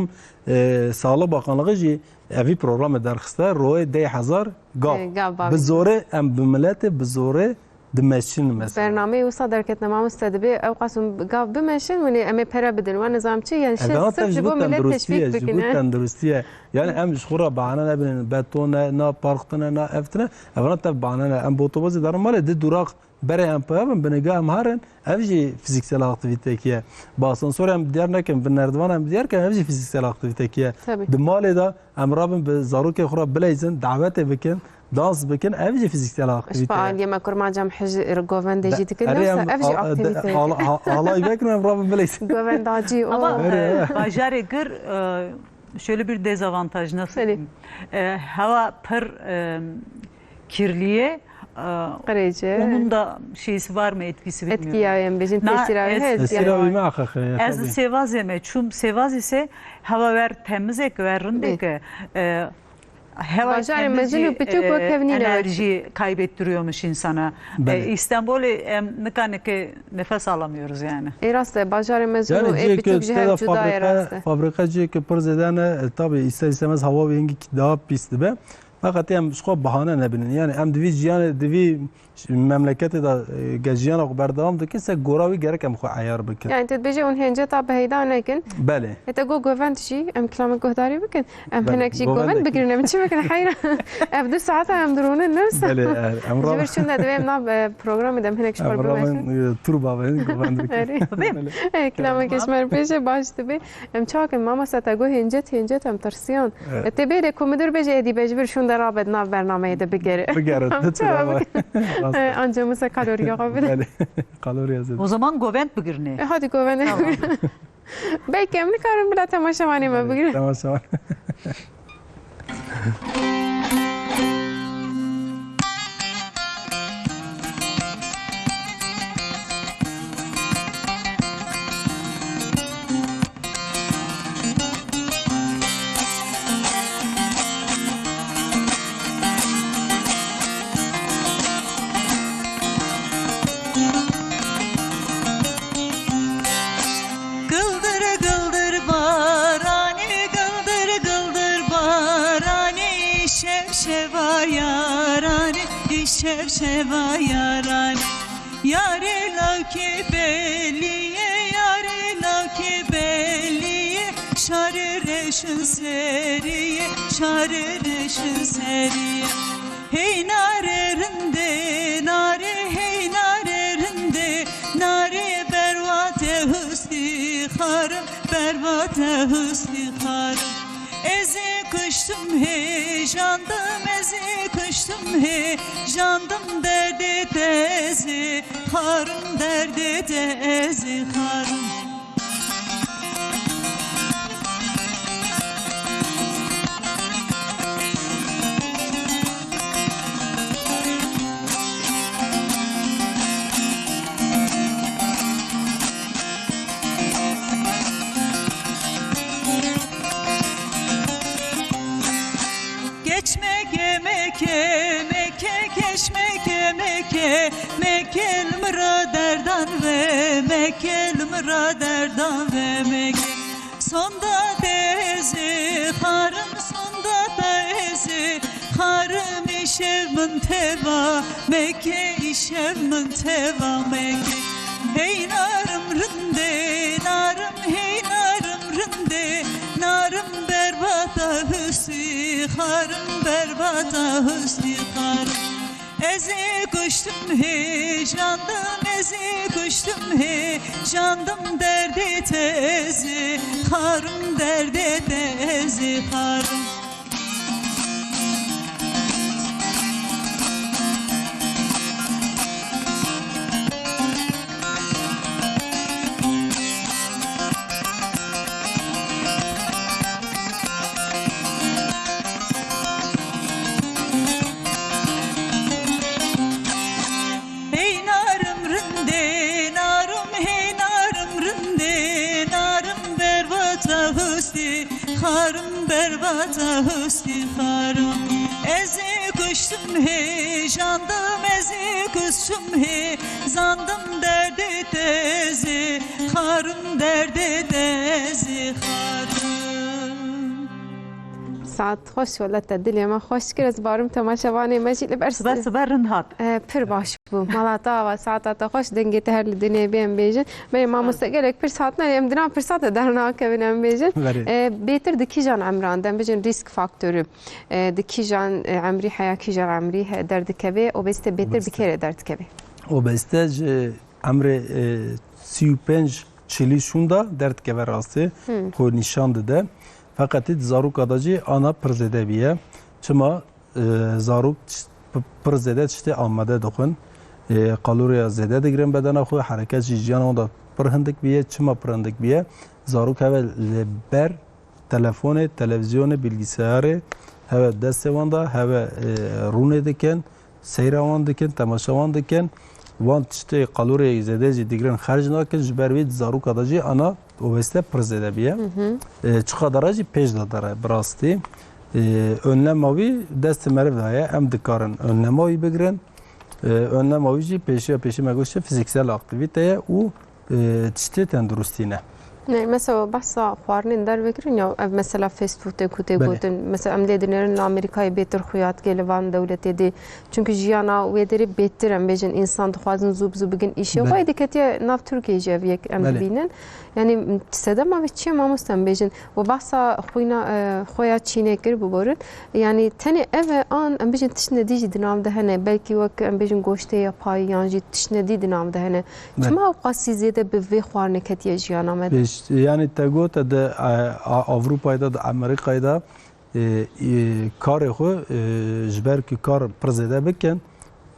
e, Sağlık Bakanlığı jî evî programê derxiste, royê deh hezar gav. E, gav Bi bavê. zorê em bi miletê bi zorê dimeşin mesela. Bernameyê wisa derketine mamoste dibê ew qas hûn gav bimeşin, hûn ê em ê pere bidin. Wan nizam çi? Yani şi Evana sirf tev ji ji bo bo milet tenduristî teşvîk ye, ji bo bikine. tenduristî ye. Yani em ji xwe re bahane nebinin, beton e, na park tine, na ev tine. Evana tev bahane ne. Em bi otobusê derin malê, di duraq berê em peyavin, bi niga em herin, ev jî fiziksel aktivîtekî ye. Bi asansor em diyar nekin, bi nerdivan em diyar kin, ev jî fiziksel aktivîtekî ye. Tabii. Di malê de em rabin bi zarokê xwe re bileyzin, dawetê bikin, dans bikin, ev jî fiziksel aktivîte Ji ye. aliyê me kurmanca em hij govendê De- jî dikin, erê newsa em ev jî al- de- aktivîte ye. al- al- alay vekin em rabin bileyzin. Govendacî o. Ama, Öyle e, ya. bajarê gir, e, şöyle bir dezavantaj, nasıl Öyle. diyeyim? E, hava pir, e, kirliye, e, Qirêce. onun da şeysi var mı, etkisi bilmiyorum. Etkiya em bêjin, Na tesîra wî ez heye, Tesîra wî me axa xeye, Ez tabii. sêvazê me, çûm sêvaz ise hava wer temizek, wer rindek, Bê. e, hava Bajarê temizci, mezin û piçûk e, wek hev nîne. enerji kaybettiriyormuş insana. Belê. E, İstanbul'e em nikaneke nefes alamıyoruz yani. Ê rast e, bajarê mezin Yani û ê cihê piçûk ku ji te hev de cuda ye, fabrika, rast e. fabrika cihê ku pir zêde ne, e, tabii ister istemez hava wê hingî daha pîs dibe. Feqet em ji xwe bahane nebinin. Yani em divî jiyanê, divî memleketê de, e, ge jiyana xwe berdewam dikin, se gora wî gerek em xwe eyar bikin. Yani tu dibêjî hûn hênceta bi heyda nekin. Belê. Heta got govend jî, em kilamek guhdarî bikin. Em Belê. hinek jî Govend govend ekin. bigirin, em çi bikin heyra? Ev du saeta em dironin, ne wisa? Belê, e, em Ji ra- vir şûnde divê em nav, e, programê de em hinek ji xwe Em ra- bimeşin. e, turba ve, govend bikin. Erê. Belê. E, kilamek Tamam. ji me re bêje baş dibe. Em çawa kin, mamoste, te got hêncet, hêncet, em tirsiyan. Evet. E, tê bêrê ku midir bêje, êdî be ji vir şûnde rabe di nav bernameyê de bigere. Bigere, Em ne çawa çawa? bikin? Rast E, e. Anca wisa kaloriya xwe bide. Belê. Kaloriya zêde. O zaman govend bigirine. E, hadi govend. Tamam. Belkî em nikarin bila temaşevanê me Belê, bigirin. temaşevan. Gıldır gıldır baranî, gıldır gıldır baranî, şev şeva yaranî, şev şeva yaranî. Yarê lawkê belî ye, yarê lawkê belî ye, şarê reşin serî ye, şarê reşin serî ye. Hey narê rindê, narê, hey narê rindê, narê berwa te hustî xarim, berwa te hustî xarim. Ez ê kuştim hêjandim, ez ê kuştim hêjandim, derdê te ez ê xarim, derdê te ez ê xarim. Geç Mekke, Mekke, Mekke, geç Mekke, Mekke, Mekke, li min re derdan ve, Mekke, li min re derdan ve, Mekke. Sonda te ez ê xarim, sonda te ez ê xarim, îşev min teva Mekke, îşev min teva Mekke. Hey narim rindê, narim, hey narim rindê, narim berbata hustî xarim, berbata hustî xarim. Ez ê kuştim hêjandim, ez ê kuştim hêjandim, derdê te ez ê xarim, derdê te ez ê xarim. Hey narim rindê, narim, hey narim rindê, narim berbata hustî xarim, berbata hustî xarim. Ez ê Kuştum hêjandım ez ê kuştum hê zandım derdê te zê xarim derdê te zê xarim. Saet xweş wele te dilê me xweş kir. Ez barim temaşevanê me jî li ber Sibe sibe rind hat. Eh, pir baş bû. Mala te ava saeta te xweş, dengê te her li dinê bê em bêjin. Belê mamoste gelek pirs hatine, em di nav pirsa te dernakevin em bêjin. Belê. Eh, bêtir di kîjan emran de em bêjin risk faktorî. E, di kîjan, e, emrî heya, kîjan emrî he-, derdikeve, obezîte bêtir bi Obezîte. kê re derdikeve? Obezîte ji emrê, e, sî û pênc çilî şûnda derdikeve rastî, Hmm. xwe nîşan dide. Feqetî di zaroka de jî ana pir zêde bûye. Çima, e, zarok tişt-, pi-, pir zêde tiştê amade dixwin. E, kaloriya zêde digirin bedena xwe, hereket jî jiyana wan de pir hindik bûye. Çima pir hindik bûye? Zarok heve li ber telefonê, televîzyonê, bilgisayarê, heve destê wan de, heve, e, rûnê dikin, seyra wan dikin, temaşa wan dikin. Wan tiştê kaloriyê zêde jî digirin, xerc nakin, ji ber wî di zaroka de jî ana obezîte pir zêde bûye. Hı hı. E, çiqadar e jî pêş de dere, bi rastî. E, önlema wî destê meriv de ye, em dikarin önlema wî bigirin. E, önlema wî jî pêşiya pêşî me goşt fiziksel aktivite ye û e, tiştê tenduristî ne. Ne, mesela behsa xwarinên derve kirin ya, ev mesela fast food tê ku tê Belê. gotin. Mesela em lê dinêrin li Amerîkayê bêtir xuya dike li van dewletê dî. Çünkü jiyana wê derê bêtir em bêjin, însan dixwazin zû bi zû bigin îşê Belê. xwe. Êdî ketiye nav Tirkiyê jî ev yek em Belê. dibînin. Yani sedema vê çi ye mamoste em bêjin? We behsa xwîna, e, xwe ya Çînê kir biborin. Yani tenê ev e an em bêjin tiştine dî jî di nav de hene. Belkî wek em bêjin goştê yapayî yan jî tiştine dî di nav de hene. Belê. Çima ew qasî zêde bi vê xwarinê ketiye jiyana me de? Pêş, yani te got di, e, A-, Avrupayê de, di Amerîkayê de, e, e, karê xwe, e, ji ber ku kar pir zêde bikin,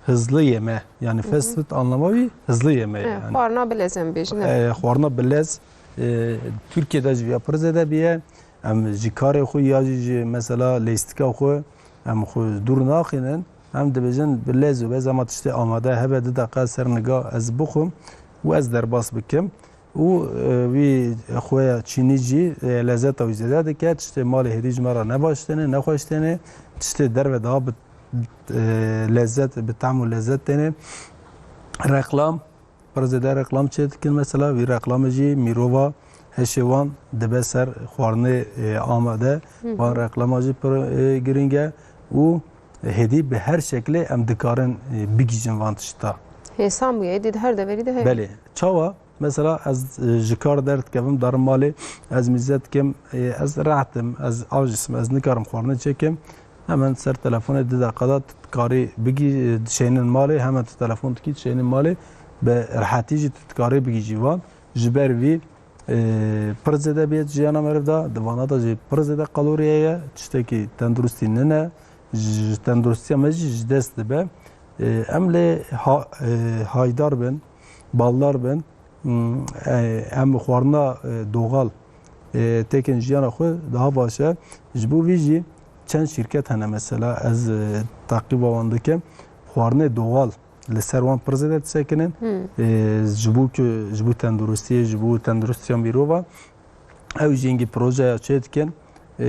hızlı yeme. Yani Hı hı. fast food anlama wî hızlı yeme E, yani. Xwarina bilez em bêjin, e. E, xwarina bilez, e, Tirkiyê de jî viya pir zêde bûye. Em ji karê xwe ya jî ji mesela lêstika xwe em xwe dûr naxînin. Em dibêjin bi lez û bez ema tiştê amade hebe du deqa ser niga ez bixwim û ez derbas bikim. Û, e, wî xweya çînî jî, e, lezeta wî zêde dike. Tiştê malê hêdî ji me re ne baş têne, ne xweş têne. Tiştê derve daha bi, e, lezet, bi tam û lezet têne. Reklam, pir zêde reklam çê dikin mesela. Vî reklamê jî mirova hişê wan dibe ser xwarinê, e, amade. Hı hı. Van reklama jî pir, e, girîng e û hêdî bi her şeklê em dikarin, e, bigihîjin van tişta. Hêsan bûye, êdî di her deverî de heye. Belê. Çawa? Mesela ez, e, ji kar derdikevim, darim malê, ez mîze dikim, e, ez rehet im, ez aciz im, ez nikarim xwarinê çêkim. Hemen ser telefonê du deqa de tu dikarî bigî, e, dişeynin malê, hemen tu telefon dikî, dişeynin malê, bi rehetî jî tu dikarî bigihîjî van. Ji ber vî, e, pir zêde bê jiyana meriv de, di vana de jî pir zêde kaloriye ye, tiştekî tenduristî nine, ji, ji tenduristiya me jî ji dest dibe. E, em lê ha-, e, haydar bin, baldar bin, Hmm, e, em xwarina, e, doğal, e, têkin jiyana xwe daha baş e. Ji bo vî jî çend şîrket hene mesela, ez, e, teqîba wan dikim. Xwarinê doğal li ser wan pir zêde disekinin. Hmm. E, ji bo ku, ji bo tenduristiyê, ji bo tenduristiya mirova, ew jî hingî projeya çê dikin. E,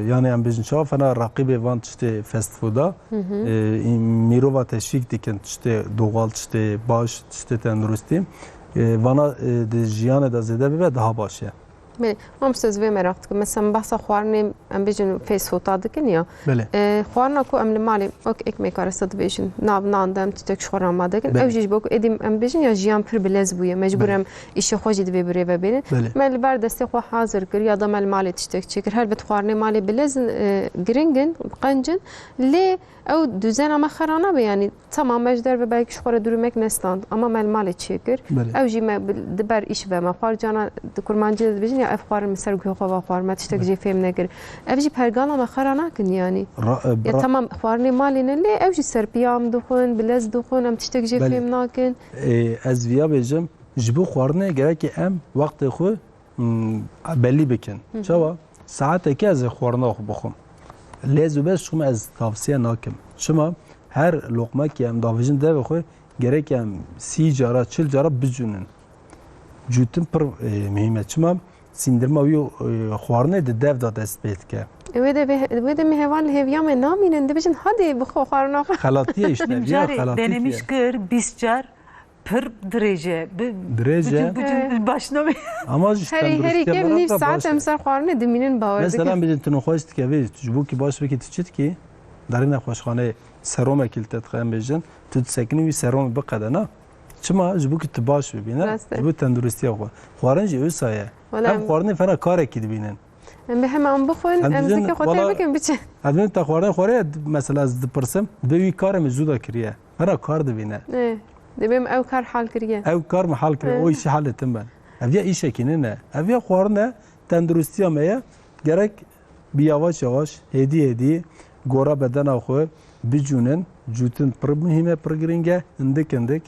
yani em bêjin çawa fena raqîbê van tiştê fast fooda. Hı hı. E, mirova teşvîk dikin tiştê doğal, tiştê baş, tiştê tenduristî. E, vana, e, di jiyanê de zêde bibe daha baş e. Belê. Mamoste ez vê meraq dikim. Mesela em behsa xwarinê em bêjin fast fooda dikin ya. Belê. E, xwarina ku em li malê wek ekmeka resa dibêjin, nav nan de em tiştek ji xwe re amade dikin. Belê. Ew jî ji bo ku êdî em bêjin ya jiyan pir bilez bûye. Mecbûr Belê. em îşê xwe jî divê bi rê ve bêne. Belê. Me li ber destê xwe hazir kir, ya da me li malê tiştek çêkir. Helbet xwarinê malê bilez in, e, giring in, qenc in. Lê ew duzena me xera nabe, yanî tamam me ji derve belkî ji xwe re dûrûmek nestand, ama me li malê çêkir. Belê. Ew jî me bi, di ber îş ve me xwar cana di kurmancî de dibêjin ya ev xwarin min ser guhê xwe ve xwar, me tiştek Belê. jê fêm nekir. Ev jî pergala me xera nakin yanî. Ra-, e, Ya ra- tamam xwarinê malê ne, lê ew jî serpiya em dixwin, bilez dixwin, em tiştek jê Belê. fêm nakin. Ê, ez viya bêjim, ji bo xwarinê gerekê em wextê xwe, hmm, belî bikin. Hı hı. Çawa? Saetekê ez ê xwarina xwe bixwim. Lez û bez çûme ez tavsiye nakim. Çima? Her loqmekê em davêjin devê xwe, gerek em sî cara, çil cara bicûnin. Cûtin pir, e, muhîm e. Çima? Sîndirma wî, e, xwarinê di dev de dest pê dike. E, wê de vê, wê de me heval li hêviya me namînin, dibêjin, "Hadê, bixwe xwarina xwe." Xelatî ye işte, Min vîya carê xelatî denemiş ye. Kir, bîst car, pir dirêj e. Bi-, Dirêj e. Bicin, bicin, Evet. Baş namê. Ama ji Herî, herî tenduristiya kêm me nîv re saet baş em e. ser xwarinê dimînin, bawer Mesela dikin. Bicin, tu nexweş dike vê, ji bo ki baş bikî, tu çi dikî? Derê nexweşxaneyê seromekî li te dixe, em bêjin, tu disekinî wî seromê biqede, na? Çima? Ji bo ki tu baş bibî, ne? Rast e. Ji bo tenduristiya xwe. Xwarin jî wisa ye. Wala Em em xwarinê fena karekî dibînin. Em bi hema em bixwin, Em em dibêjin, zikê xwe tê wala bikin, biçin. Em dibêjin te xwarinê xwariye, mesela ez dipirsim, dibê wî karê min zû da kiriye. Fena kar dibîne. Ê, dibê em ew kar hal kiriye. Ew kar min hal kiriye, Ê. O îşî halêtin ben. Ev ya îşekî nîne. Ev ya xwarin e, tenduristiya me ye. Gerek bi yavaş yavaş, hêdî hêdî gora bedena xwe bicûnin. Cûtin pir muhîm e, pir girîng e. Hindik hindik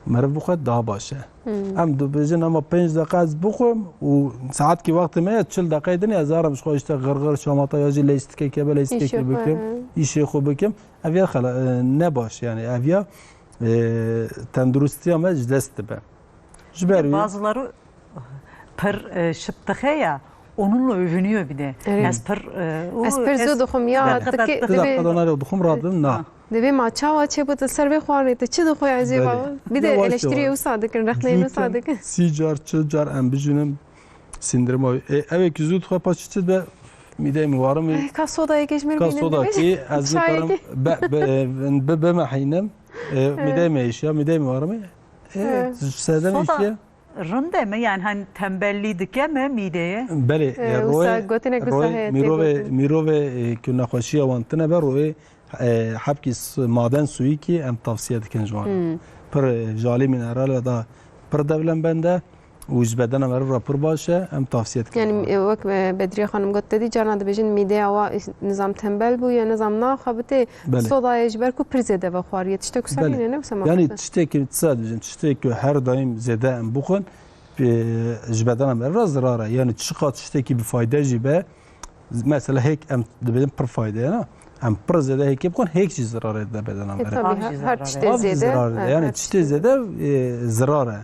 meriv bixwe daha baş e. Hmm. Em dibêjin, "Ema pênc deqa ez bixwim û saetkî wextê me ye, çil deqeyê din ez herim ji xwe işte xirxir, şamata ya jî leyştikekê be, leyştikekê Îşê xwe, bikim, he. Îşê xwe bikim." Ev ya xela-, e, ne baş yani, ev ya, e, tenduristiya me ji dest dibe. Ji ber wî Bazıları pir, e, şıp dixe ya, onunla övünüyor bir de. Evet. Ez pir, e, Ez pir zû dixwim ya, tu kê, Tu da dibê, qadana dixwim, radibim, na. Ha. Dibê ma çawa çêbû tu ser vê xwarinê, tu çi dixwî ez ê Belê. Baba? Bir de Yavaş eleştiriye yavaş. Wisa dikin, rexneyê wisa Cûtin dikin. Sî car, çil car em bijînin sindirma. E, ew ê ki zû dixwe paş çi dibe? Mîdeyê min warimî. Ay, ka soda yekê ji min Ka bînin soda dibê. Ki ez Çayê nikarim ki. be, be, be, bimehînim. E, mîdeyê me êşiya, mîdeyê min warimî. E, He. sedem Soda êşiya. Rind e mi? Yani hani tembelliği dike mi mideye? Belê, Ee, e, wisa royê, gotinek wisa royê heye tê mirove, gotin. Mirove, e, ku nexweşiya wan tine be, royê, e, hebkî s-, maden suyî kî em tavsiye dikin ji wan. Hmm. Pir, e, ji alî mineral ve da pir dewlemend e û ji bedena meriv re pir baş e, em tavsiye dikin. Yani, e, wek, e, Bedriye Xanim got, te dî carna dibêjin mîdeya wa, e, nizam tembel bû ya nizam naxebitê, Belê. Sodayê ji ber ku pir zêde vexwariye. Tiştek wisa Belê. Nîne, ne wisa Yani mafte. Tiştekî, tisa dibêjin, tiştekî ku her daîm zêde em bixwin, e, ji bedena me re zirar e. Yani çiqas tiştekî bi fayde jî be, mesela hêk em dibêjin pir fayde ye, ne? Em pir zêde hêkê bixwin, hêk jî zirarê dide bedena E, me re. Tabii, Av jî her zirarê. Tiştê Av jî zêde, zirarê de. Ha, Yani her tiştê tiştê zêde, e, zirar e.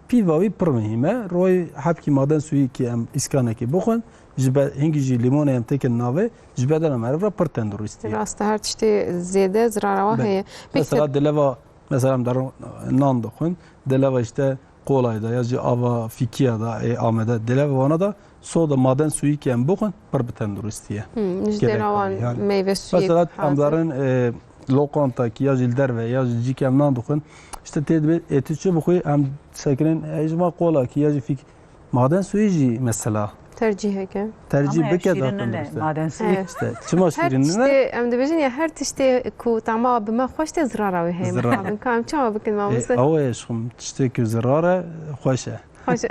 Pîva wî pir muhîm e. Royê hebkî maden suyî ki em îskanekê bixwin, ji be-, hingî jî lîmonê em têkin navê, ji bedena meriv re pir tenduristî ye. Rast e, her tiştê zêde zirara wa Be-, heye. Peki Mesela dileva, mesela em derin nan dixwin, dileva işte kolayê de ya jî ava fîkiya da, ê Amede, dileva wana da soda maden suyî ki em bixwin, pir bi tenduristî ye. Hmm, ji Gelek dêra wan yani. Meyve suyê Mesela em hazir. Derin, e, lokanta ki ya jî li derve ya jî cî ki em nan dixwin, işte tê dibê, ê tu çi bixwî, em sekinên, ê ji ma kola ki ya jî fîk-, Maden suyî jî mesela Tercîheke. Tercîh Ama ev bike şîrin daha ne? Tendurist e. Maden suyî. Evet. İşte, çima Her şîrin ne? Tiştê, em dibêjin ya her tiştê ku tama bi me xweş tê zirara wê heye. Zirar. Mixabin ka em çawa bikin E, mamoste? Ew e, ji xwe tiştê ku zirar e, xweş e. Xweş e.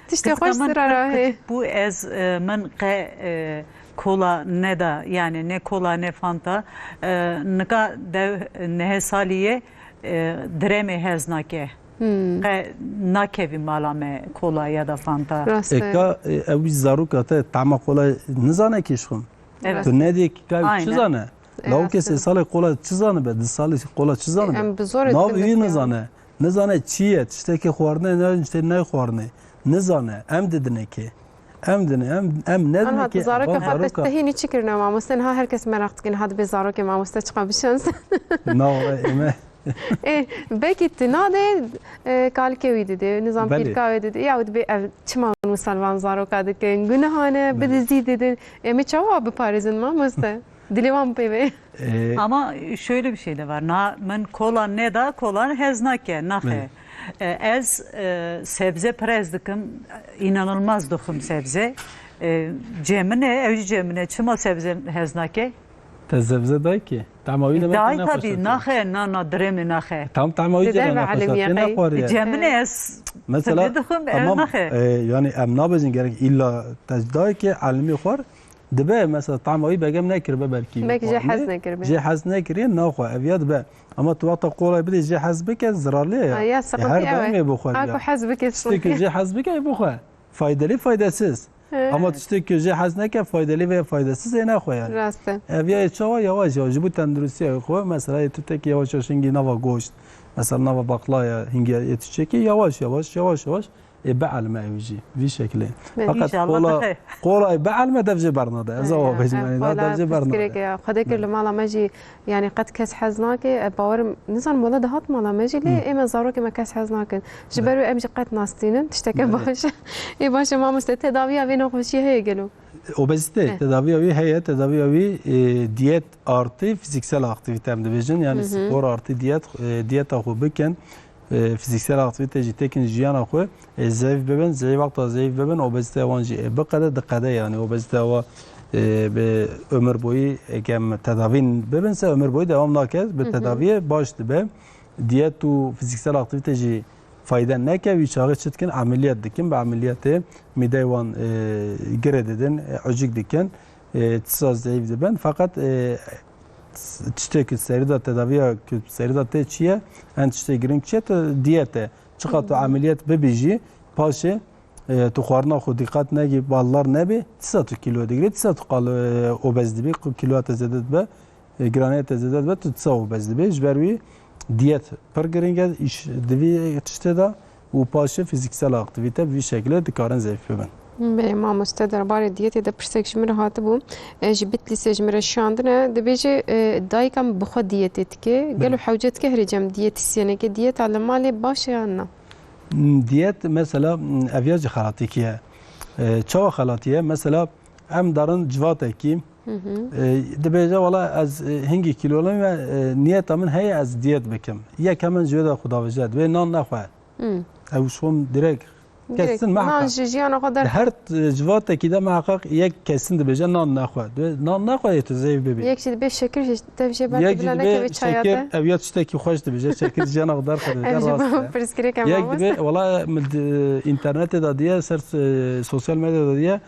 Tiştê xweş Kıskaman zirara wê heye. Kırk bu ez, e, min qe, e, kola ne da, yani ne kola ne Fanta. E, nika dev nehe saliye, e, diremê hez nake. Hmm. Qe nakevî mala me kola ya da Fanta. Rast e. Eka, e, ew wî zaroka te tama kola nizane ki ji xwe. Evet. Tu nedê ki ka Aynen. Çi zane? E, Lawke sê salê kola çi zane be, di salê kola çi zane be? Em bi zorê Nav dikin wî mesela. Nizane. Nizane çi ye, tiştekê xwarine, ne, tiştê ney xwarine. Nizane. Em didine ki. Em dine, em, em nedine Anha, ki. Tu zarokê Van xwe te, zaroka. Te hînî çi kirine mamoste? Niha her kes meraq dikin, niha dibê zarokê mamoste çiqa bişense. Na, e, eme. Ê, belkî tu nadê, e, kalikê wî didê, nizam Belê. Pîrka wê didê. Ya dibê ev çima wisa li van zaroka dikin? Guneha ne, Belê. Bidizî didin. Em ê çawa biparêzin mamoste? Dilê wan pê ve. Ee, Ama şöyle bir şey de var. Na, min kola ne da, kola hez nake, naxe. Evet. E, ez, e, sebze pir hez dikim, inanılmaz dikim sebze. E, cemine, ev cemine, çima sebze hez nake? Te sebze day ki? Tamam, öyle E, ben day ne tabii, koştum? Naxe, na, na, diremi naxe. Tam, tam, öyle Dede ben ve ne koştum? Alemiye Ne kay. Xwariye? E, cemine ez Mesela, ne dikim, e, tamam, naxe. E, yani em nabêjin gerek illa te day ki, elmi xwar, Dibe mesela tama wî begem nekiribe belkî. Belkî jê hez nekiribe. Jê hez nekiriye naxwe ev ya dibe. Ama tu wexta qolay bidê jê hez bike zirarlê ya. Ha, ya, E, seqetî her ew e. Daîmê bixwe Ha, ya. Ku hez bike Tiştê ku jê hez bike bixwe. Faydelî faydesiz. He. Ama tiştê ku jê hez neke faydelî ve faydesiz ê naxwe yani. Rast e. Ev ya çawa yavaş yavaş ji bo tenduristiya xwe mesela ê tu tek yavaş yavaş hingî nava goşt. Mesela nava baqlaya hingî ê tu çekî yavaş yavaş yavaş yavaş. Ê bielme ew jî vî şekilê. Belê. Feqet İnşallah qola, qe- qola ê bielme dev jê bernade. Ez awa bêjim, yanî, da dev jê bernade. Xwedê kir li mala me jî, yanî, qet kes hez nake. Ez bawerim, nizanim wela dihat mala me jî, lê ê me zarokê me kes hez nakin. Ji ber wê em jî qet nastînin, tişteke baş. Ê baş e, mamoste, tedaviya vê nexweşiyê heye gelo? Obezîte, eh, tedaviya wî heye, tedaviya wî, e, diyet artı fiziksel aktivite em dibêjin. Yanî spor artı diyet, e, diyeta xwe bikin, e, fiziksel aktivite jî têkin jiyana xwe, e, zeyf bibin, zeyf wexta zeyf bibin, obezîteya wan jî, e, biqede, diqede, yanî obezîteya wa, e, bi ömür boyu, e, em tedavî bibin se ömür boyu devam nake, bi tedaviyê baş dibe. Diyet û fiziksel aktivite jî fayde neke, wî çaxê çi dikin? Emeliyat dikin, bi emeliyatê mîdeyê wan, e, girê didin, e, ucik dikin, e, tisa zeyf dibin. Feqet, e, tiştê ku serî de tedaviya ku serî de tê çi ye? En tiştê giring çi ye? Tu diyet e. Çiqa tu emeliyat bibî jî, paşê, e, tu xwarina xwe dîqet negî, baldar nebî, tisa tu kîlo digirî, tisa tu qal, e, obez dibî, kîloya te zêde dibe, e, giraniya te zêde dibe, tu tisa obez dibî. Ji ber wî diyet pir giring e, îş di vî tiştê de û paşê fîzîksel aktîvîte bi vî şekilê dikarin zeyf bibin. Belê mamoste, derbarê diyetê de pirsek ji min re hatibû. E, ji Bitlîsê ji min re şandine. Dibêje, e, dayika min bi xwe diyetê dike. Belê. Gelo hewce dike herê cem diyetîsyenekê? Diyeta li malê baş e yan na? Hmm, diyet mesela, hmm, ev ya jî xelatîkî ye. E, çawa xelatî ye? Mesela em darin civatekî, e, dibêje, wela ez, e, hingî kîlolî me, e, niyeta min heye ez diyet bikim. Yek hemen ji wê de xwe davêje, divê nan nexwe. Hmm. Ew şon direk Direkt kesin nan meheqeq. Ji jiyana xwe derxe. Her, e, civatekî de meheqeq yek kesin dibêje nan nexwe. Dibê nan nexwe yê tu zeyf bibî. Yek jî dibê şekir jî tev jê ber bila nekeve çaya te. Ev ya tiştekî xweş dibêje, şekir jiyana xwe derxe dibêje, rast e. Pirsgirêk e. Yek dibê, wela min di, internetê de diye, ser, e, sosyal medyada diye,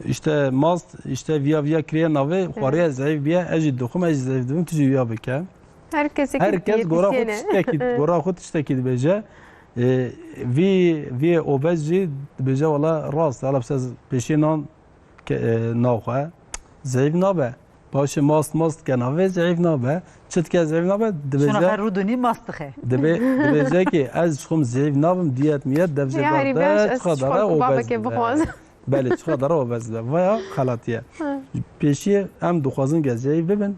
işte mast, işte viya viya kiriye navê, xwariye zeyf biye, ez jî dixwim, ez jî zeyf dibim, tu jî viya bike. Her kes gora xwe tiştekî, gora xwe tiştekî dibêje. E, vî, vî obez jî dibêje, wela rast, hala pêşê nan ke, e, naxwe, zeyf nabe. Paşê mast mast ke navê zeyf nabe. Çi dike zeyf nabe? Dibêje, şuna xwe rûdunî mast dixe. Dibê, dibêje ki ez ji xwe zeyf nabim, diyet miyet, dev jê berde, çiqa dara obez dibe. Belê, çiqa dara obez dibe. Vaya xelatiye. Pêşiyê em dixwazin ke zeyf bibin.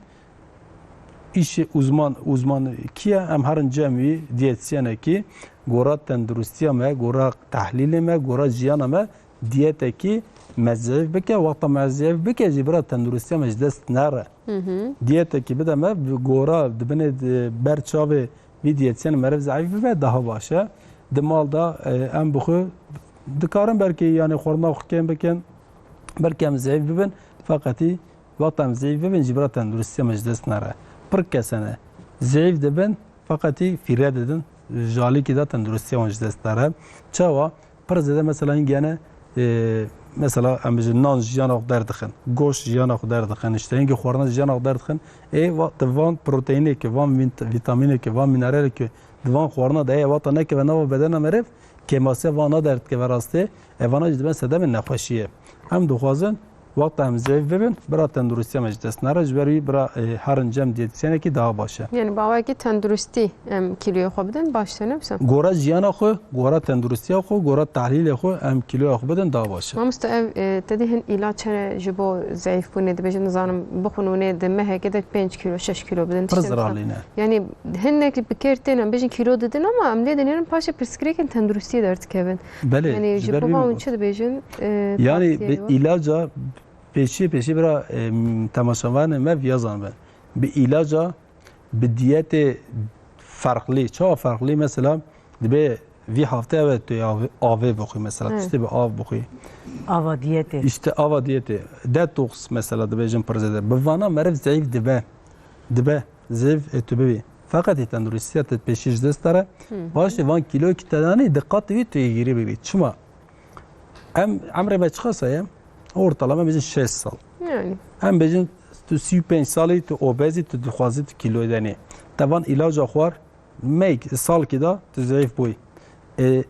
Îşê uzman, uzman kî ye? Em herin cem wî, diyetîsyenekî, gora tenduristiya me, gora tehlîlê me, gora jiyana me, diyetekî me zeyf bike, wexta me zeyf bike jî bira tenduristiya me ji dest nere. Diyetekî bide me, bi gora di binê, di ber çavê vî diyetîsyenê meriv zeyf bibe, daha baş e. Di mal de, e, em bi xwe dikarin belkî, yanî xwarina xwe kêm bikin, belkî em zeyf bibin, feqetî wexta em zeyf bibin jî bira tenduristiya me ji dest nere. Pir kes hene zeyf dibin, feqetî fîre didin, ji alîkî de tenduristiya wan ji dest nere. Çawa? Pir zêde mesela hingî hene, e, mesela em bêjin nan jiyana xwe derdixin, goşt jiyana xwe derdixin, işte hingî xwarina jiyana xwe derdixin. Ê, va-, di van proteinê ki, van vît-, vîtamînê ki, van mineralê ki di van xwarina de heye, wexta nekeve nava bedena meriv, kêmasiya van na derdikeve rastê. Evana jî dibe sedemên nexweşiyê. Em dixwazin wexta em zeyf bibin, bira tenduristiya me ji dest nere, ji ber wî bira, e, herin cem diyetîsyenekî daha baş e. Yanî bi awayekî tenduristî em kîloyê xwe bidin, baş tê, ne wisa? Gora jiyana xwe, gora tenduristiya xwe, gora tehlîlê xwe em kîloya xwe bidin, daha baş e. Mamoste, ev, e, te dî hin îlaç hene ji bo zeyfbûnê, dibêjin, nizanim, bixwin û nê di mehekê de pênc kîlo, şeş kîlo bidin, tiştên wisa. Zararlî ne. Yanî hinek bi kêr tên, em bêjin kîlo didin ama em lê dinêrin paşê pirsgirêkên tenduristiyê derditkevin. Belê, yanî ji bo van çi dibêjin, e, yanî bi îlaca pêşî pêşî bira, e, temaşevanê me viya zanibin. Bi îlaca, bi diyetê ferqlî. Çawa ferqlî? Mesela dibe vî hefte evet tu av-, avê bixwî mesela. Hı. Tiştê bi av bixwî. Ava diyetê. İşte ava diyetê. Detoks mesela dibêjin pir zêde. Bi vana meriv zeyf dibe. Dibe. Zêv ê tu bibî. Feqet ê tenduristiya te pêşî ji dest dere. Hı hı. Paşê van kîloyekî te danî, diqatê wî tu yê girî bibî. Çima? Em, emrê me çiqas e? Ortalama bêjin şeş sal. Yani. Em bêjin tu sî û pênc salî, tu obezî, tu dixwazî tu kîloyê denî. Te van îlaca xwar, meyk, salkî da tu zeyf bûyî. E,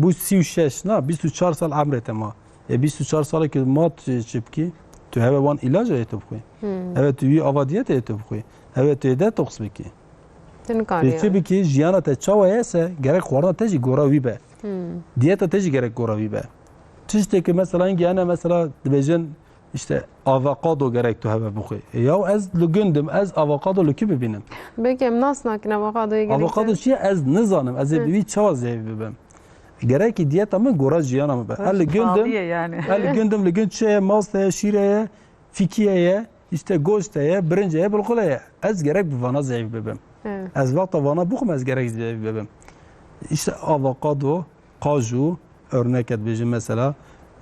Bû sî û şeş, na, bîst û çar sal emrê te ma. E, bîst û çar salekî ma tu çi bikî? Tu heve wan îlaca yê tu bixwî. Hmm. Heve tu yî ava diyetê yê tu bixwî. Heve tu yê detoks bikî. Tu nikarî. Pêçê bikî, jiyana te çawa ye se, gerek xwarina te jî gora wî be. Hmm. Diyeta te jî gerek gora wî be. Tiştê ki mesela hingî hene mesela dibêjin işte avokado gerek tu heve bixwî. E, ya ez li gundim, ez avokado li ku bibînim? Belkî em nas nakin avokadoyê gerek. Avokado çi ye? Ez nizanim. Ez ê bi wî çawa zêv bibim? Gerekî diyeta min gora jiyana min be. Ez li gundim, yani. Ez li gundim, li gund çi ye? Mast heye, şîr heye, fîkî heye, işte goşt heye, birinc heye, bilxul heye. Ez gerek bi vana zeyv bibim. Evet. Ez wexta vana bixwim, ez gerek zeyv bibim. İşte avokado, kaju, örnek et bêjim mesela,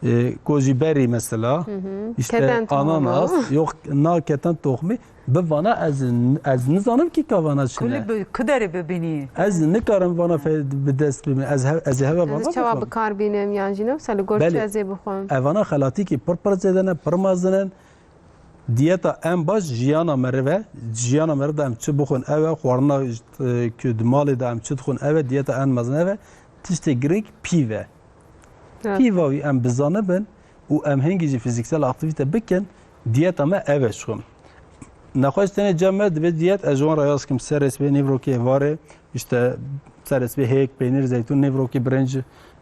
e, goji berî mesela, işte ananas, yok na keten toxmî, bi vana ez, ez nizanim ki ka vana çi ne. Kulî bi, ku derê bibînî? Ez nikarim vana fe-, bi dest bibînim. Ez he-, ez ê heve vana bixwim. Ez çawa bi kar bînim yan jî ne wisa li gor çi ez ê bixwim? Evana xelatîkî pir pir zêde ne, pir mezin in. Diyeta en baş jiyana meriv e. Jiyana meriv de em çi bixwin ew e, xwarina, e, ku di malê de em çi dixwin ew e, diyeta en mezin ev e. Tiştê girîng pîv e. Evet. Pîva wî em bizanibin û em hingî jî fizîksel aktîvîte bikin, diyeta me ev e ji xwe. Nexweş tenê cem me divê diyet, ez ji wan re yaz kim, serê sibê nîvrokê êvarê, işte serê sibê hêk, peynîr, zeytûn, nîvrokî birinc,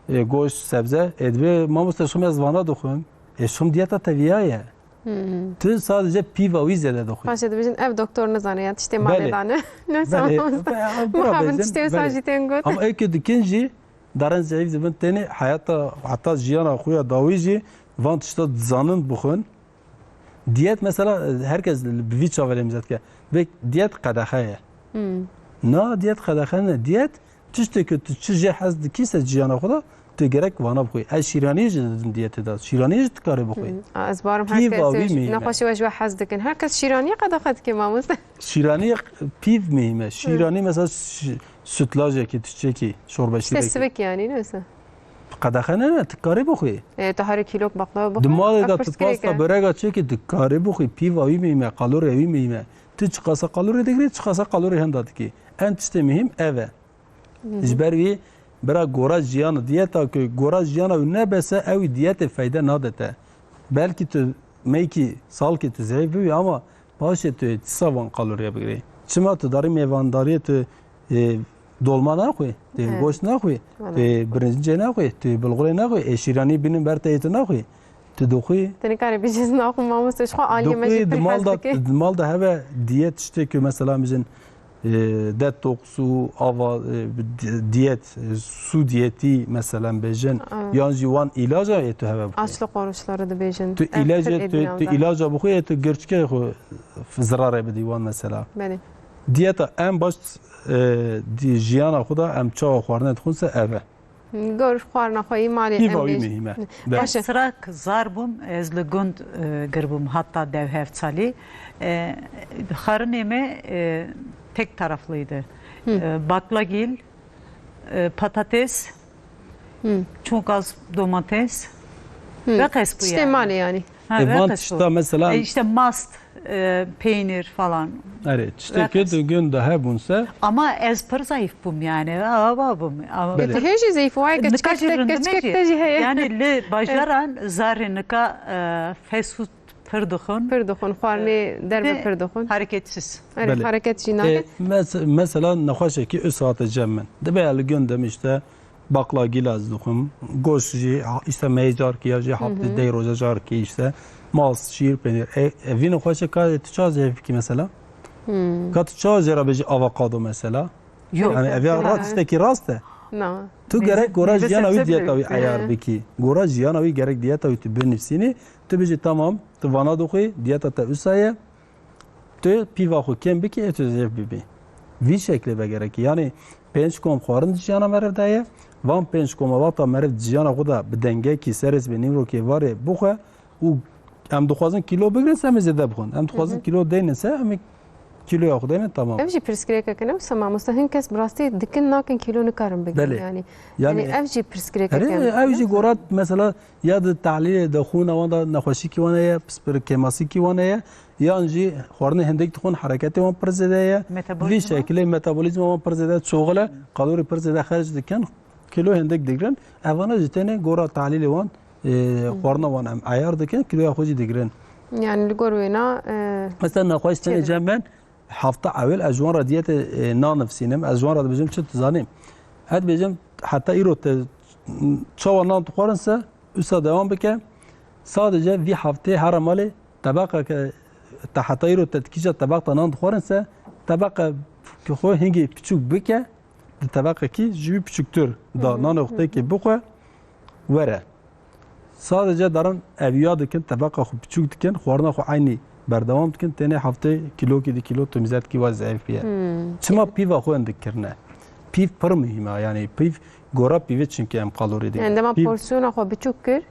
e, goşt, sebze. Ê divê mamoste ji xwe ez vana dixwim. Ê şum diyeta te viya ye. Hmm. Tu sadece pîva wî zêde dixwî. Paşê dibêjin, ev doktor nizane ya, tiştê malê dane. Neyse, belê, mamoste. Be-, bira Muhabin bêjin, tiştê wisa belê. Jî tên got. Ama ê ku dikin jî, darin zeyîf dibin, tenê heyata, heta jiyana xwe ya dawî jî, van tişta dizanin bixwin. Diyet mesela, herkes bi vî çaverê mizet ke. Vê diyet qedexe ye. Hmm. Na, diyet qedexe ne. Diyet Tiştê ku tu çi jê hez dikî ser jiyana xwe de, tu gerek vana bixwî. Ez şîraniyê jî didim diyetê de. Şîraniyê jî tu karê bixwî. Hı. A, ez barim her kes nexweşî we ji we hez dikin. Her kes şîraniyê qedexe dike, mamoste. Şîraniyê pîv muhîm e. Hı. Şîranî mesela sü-, sütlajekî, tu çêkî, şorbeşîrekî. Tiştê sivik yanî, ne wisa? Qedexe ne ne, tu karê bixwî. E, tu herî kîlok baklava bixwe. Di malê de tu pasta börega çêkî, tu karê bixwî. Pîva wî muhîm e, kaloriya wî muhîm e. Tu çiqasa kalorî digirî, çiqasa kalorî henda dikî. En tiştê muhîm ev e. Hı hı. Ji ber wî bira gora jiyan, diyeta ku gora jiyana wî nebese, ew diyetê feyde nade te. Belkî tu meykî salkî tu zeyf bibî ama paşê tu ê dîsa van kaloriya bigirî. Çima tu darî mêvandariyê tu, e, dolma naxwî, tu goşt naxwî, tu birincê naxwî, tu bilxulê naxwî, ê şîranî bînin ber te ê tu naxwî. Tu dixwî? Te nikarî bêjî ez naxwim mamoste, ji xwe aliyê me jî pir hez dike. Di mal de hebe diyet tiştê ku mesela em bijin, e, detoks û ava, e, di-, diyet, e, su diyetî mesela em bêjin, yan jî wan îlaca ê tu hebe bixwî. Açlık oruçları dibêjin. Tu îlaca, tu, tu îlaca bixwî ê tu girçikê xwe zirarê bidî wan mesela. Belê. Diyeta en baş, e, di-, jiyana xwe de em çawa xwarinê dixwin se ev e. Gor xwarina xwe yî malê em bêjin. Pîva wî muhîm e. Be. Baş e. Ez sirak zar bûm, ez li gund, e, giribûm, hatta dev heft salî. E, xwarinê me, e, tek taraflıydı. Hı. E, baklagil, e, patates, hı, çok az domates. Hı. Ve qes bu yani. Tiştê malê yani. Ha, e, ve van qes bu. Tişta mesela. E, işte mast, e, peynir falan. Erê, tiştê ku di gund de hebûn se. Ama ez pir zayıf bûm yani. Ava bûm. Ama belê. Tu hê jî zayıf, wayê ke çikek te, çikek te jî heye. Yani li bajaran zarê nika, e, fast food pir dixwin. Pir dixwin, xwarinê derve pir dixwin. Hareketsiz. Erê, hareket jî nake. E, mes-, mesela nexweşekî us hate cem min. Dibe ya li gund de işte Baklagîl ez dixwim. Goşt jî, ha, işte meyê carkî ya jî heftê deh roja carkî işte. Mast, şîr, penîr. E, e, vî nexweşê ka tu ça zêv bikî mesela? Hmm. Ka tu ça jê re bêjî avokado mesela? Yok. Yani ev ya rast, tiştekî rast e. Na. Tu gerek gora jiyana wî diyeta wî eyar bikî. Gora jiyana wî gerek diyeta wî tu binivîsînî. Tu bijî tamam, tu vana dixwî, diyeta te usa ye. Tu pîva xwe kêm bikî, ê tu zêv bibî. Vî şeklê vegerekî. Yanî pênc kom xwarin di jiyana meriv de ye. Van pênc koma wexta meriv di jiyana xwe de bi dengekî serê sibê nîvrokê varê bixwe û em dixwazin kîlo bigirin, se em ê zêde bixwin. Em dixwazin kîlo deynin se, em ê kîloya xwe deynin, tamam. Ev jî pirsgirêkek e, ne wisa mamoste? Hin kes bi rastî dikin nakin kîlo nikarin bigirin. Belê. Yanî, yanî ev jî pirsgirêkek e. Ev jî gorat mesela Ya di tehlîlê de xûna wan de nexweşîkî wan heye, pispir kêmasîkî wan heye, yan jî xwarinê hindik dixwin, hereketê wan pir zêde ye. Vî şekilê metabolîzma wan pir zêde çoxil e, kalorî pir zêde xerc dikin, kîlo hindik digirin. Evana jî tenê gora tehlîlê wan, e, xwarina wan em eyar dikin, kîloya xwe jî digirin. Yani li gor wêna, e, mesela nexweş tenê cem ben, hefta ewil ez ji wan re diyetê, e, nan nivîsînim. Ez ji wan re dibêjim çi dizanî. Ez dibêjim heta îro te çawa nan dixwarin se, wisa dewam bike. Sadece vî heftê here malê tebeqeke te heta îro te dikîja tebeq te nan dixwarin se, tebeqeke xwe hingê piçûk bike, di tebeqekî ji wî piçûktir da nanê xwe têkê bixwe, were. Sadece darin eviya dikin, tebeqa xwe piçûk dikin, xwarina xwe eynî berdewam dikin, tenê heftê kîlokî di kîlo tu mîzetkî wa zeyf biye. Çima pîva xwe hindik kirine? Pîv pir muhîm e, yanî pîv gora pîvê çimkî em kalorî dikin. Yani dema Pîv porsiyona xwe biçûk kir,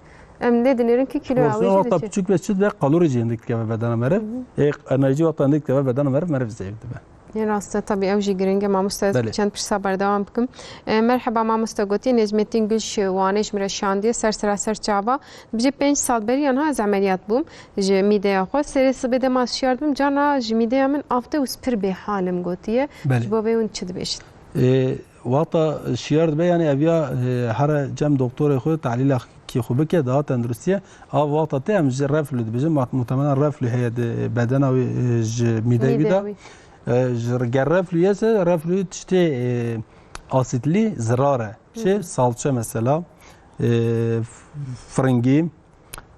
em lê dinêrin ki kîloya wê Porsiyona jî wexta diçe. Piçûk be çi dibe, kalorî jî hindik dikeve bedena meriv. Ê enerjî wexta hindik dikeve bedena meriv, meriv zeyf dibe. Yê rast e, tabii ew jî giring e. Mamoste, ez Belê. çend pirsa berdewam bikim. E, merheba mamoste, gotiye Necmettin Gülş Wanê ji min re şandiye ser sera ser çava. Dibêje pênc sal berî yan ha ez emeliyat bûm ji mîdeya xwe. Serê sibê dema ez şiyar dibim, carna ji mîdeya min av tê û ez pir bêhal im gotiye. Belê. Ji bo vê hûn çi dibêjin? E, wexta şiyar dibe, yanî eviya, e, here cem doktorê xwe, tehlîla kî xwe bike, daha tenduristiye. Av wexta tê em ji reflü dibêjin. Ma-, muhtemelen reflü heye di bedena wî, e, ji mîdeyê wî de. Mîdeya wî. E, ji ger reflü ye se, reflü tiştê, e, asîtlî zirar e. Çi? Salçe mesela, e, f-, firingî,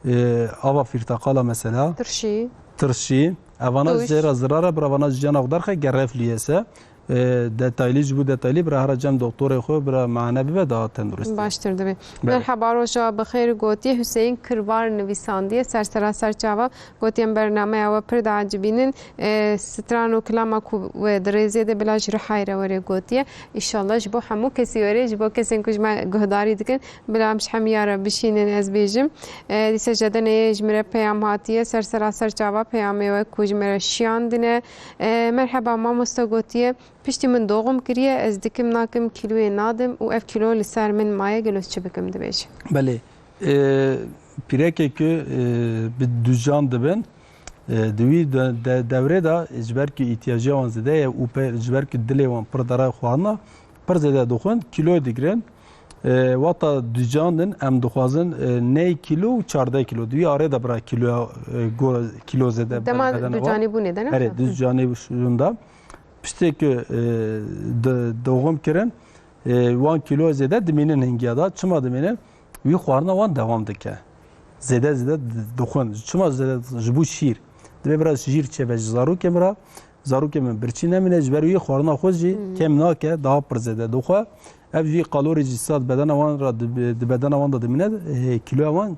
e, ava fîrteqala mesela. Tirşî. Tirşî. Evana Tûş. Jê re zirar e, bira vana ji ciyana xwe derxe, ger reflü ye se. E, detaylî, ji bo detaylî bira here cem doktorê xwe, bira mane bibe daha tendurist. Baştir dibe. Belê. Merheba, roja bi xêr gotiye Hüseyin Kirvar nivîsandiye ser sera ser çava. Gotiye em bernameya we pir diecibînin. E, stran û kilama ku we di rêzê de bila ji rihayê re were gotiye. Îşallah ji bo hemû kesî were, ji bo kesên ku ji me guhdarî dikin, bila em ji hemiya re bişînin, ez bêjim. E, dîsa Jedenê ji min re peyam hatiye, ser sera ser çava peyamê we ku ji me re şiyandine. E, merheba mamoste gotiye, piştî min doğum kiriye, ez dikim nakim kîloyê nadim û ev kîlo li ser min maye, gelo çi bikim dibêje. Belê. E, pîrekê ku, e, bi ducan dibin, e, di wî de, de, devrê de ji ber ku îhtiyaciya wan zêde ye û pe, ji ber ku dilê wan pir derayê xwarina, pir zêde dixwin, kîloyê digirin. E, wexta ducan din em dixwazin, e, neh kîlo û çardeh kîlo. Di wî arê de bira kîloya, e, go-, kîlo zêde Dema bedena wan. Ducanî bûnê de ne? Erê, Hı. Ducanî şûnda. Piştê ku, e, di, doğum kirin, e, wan kîlo zêde dimînin hingiya da. Çima dimînin? Wî xwarina wan dewam dike. Zêde zêde di-, dixwin. Çima zêde? Ji bo şîr. Dibê bira şîr çêbe ji zarokê min re. Zarokê min birçî nemîne. Ji ber wî xwarina xwe jî Hmm. kêm nake. Daha pir zêde dixwe. Ev jî kalorî jî sat bedena wan re di, di bedena wan de dimîne. E, kîloya wan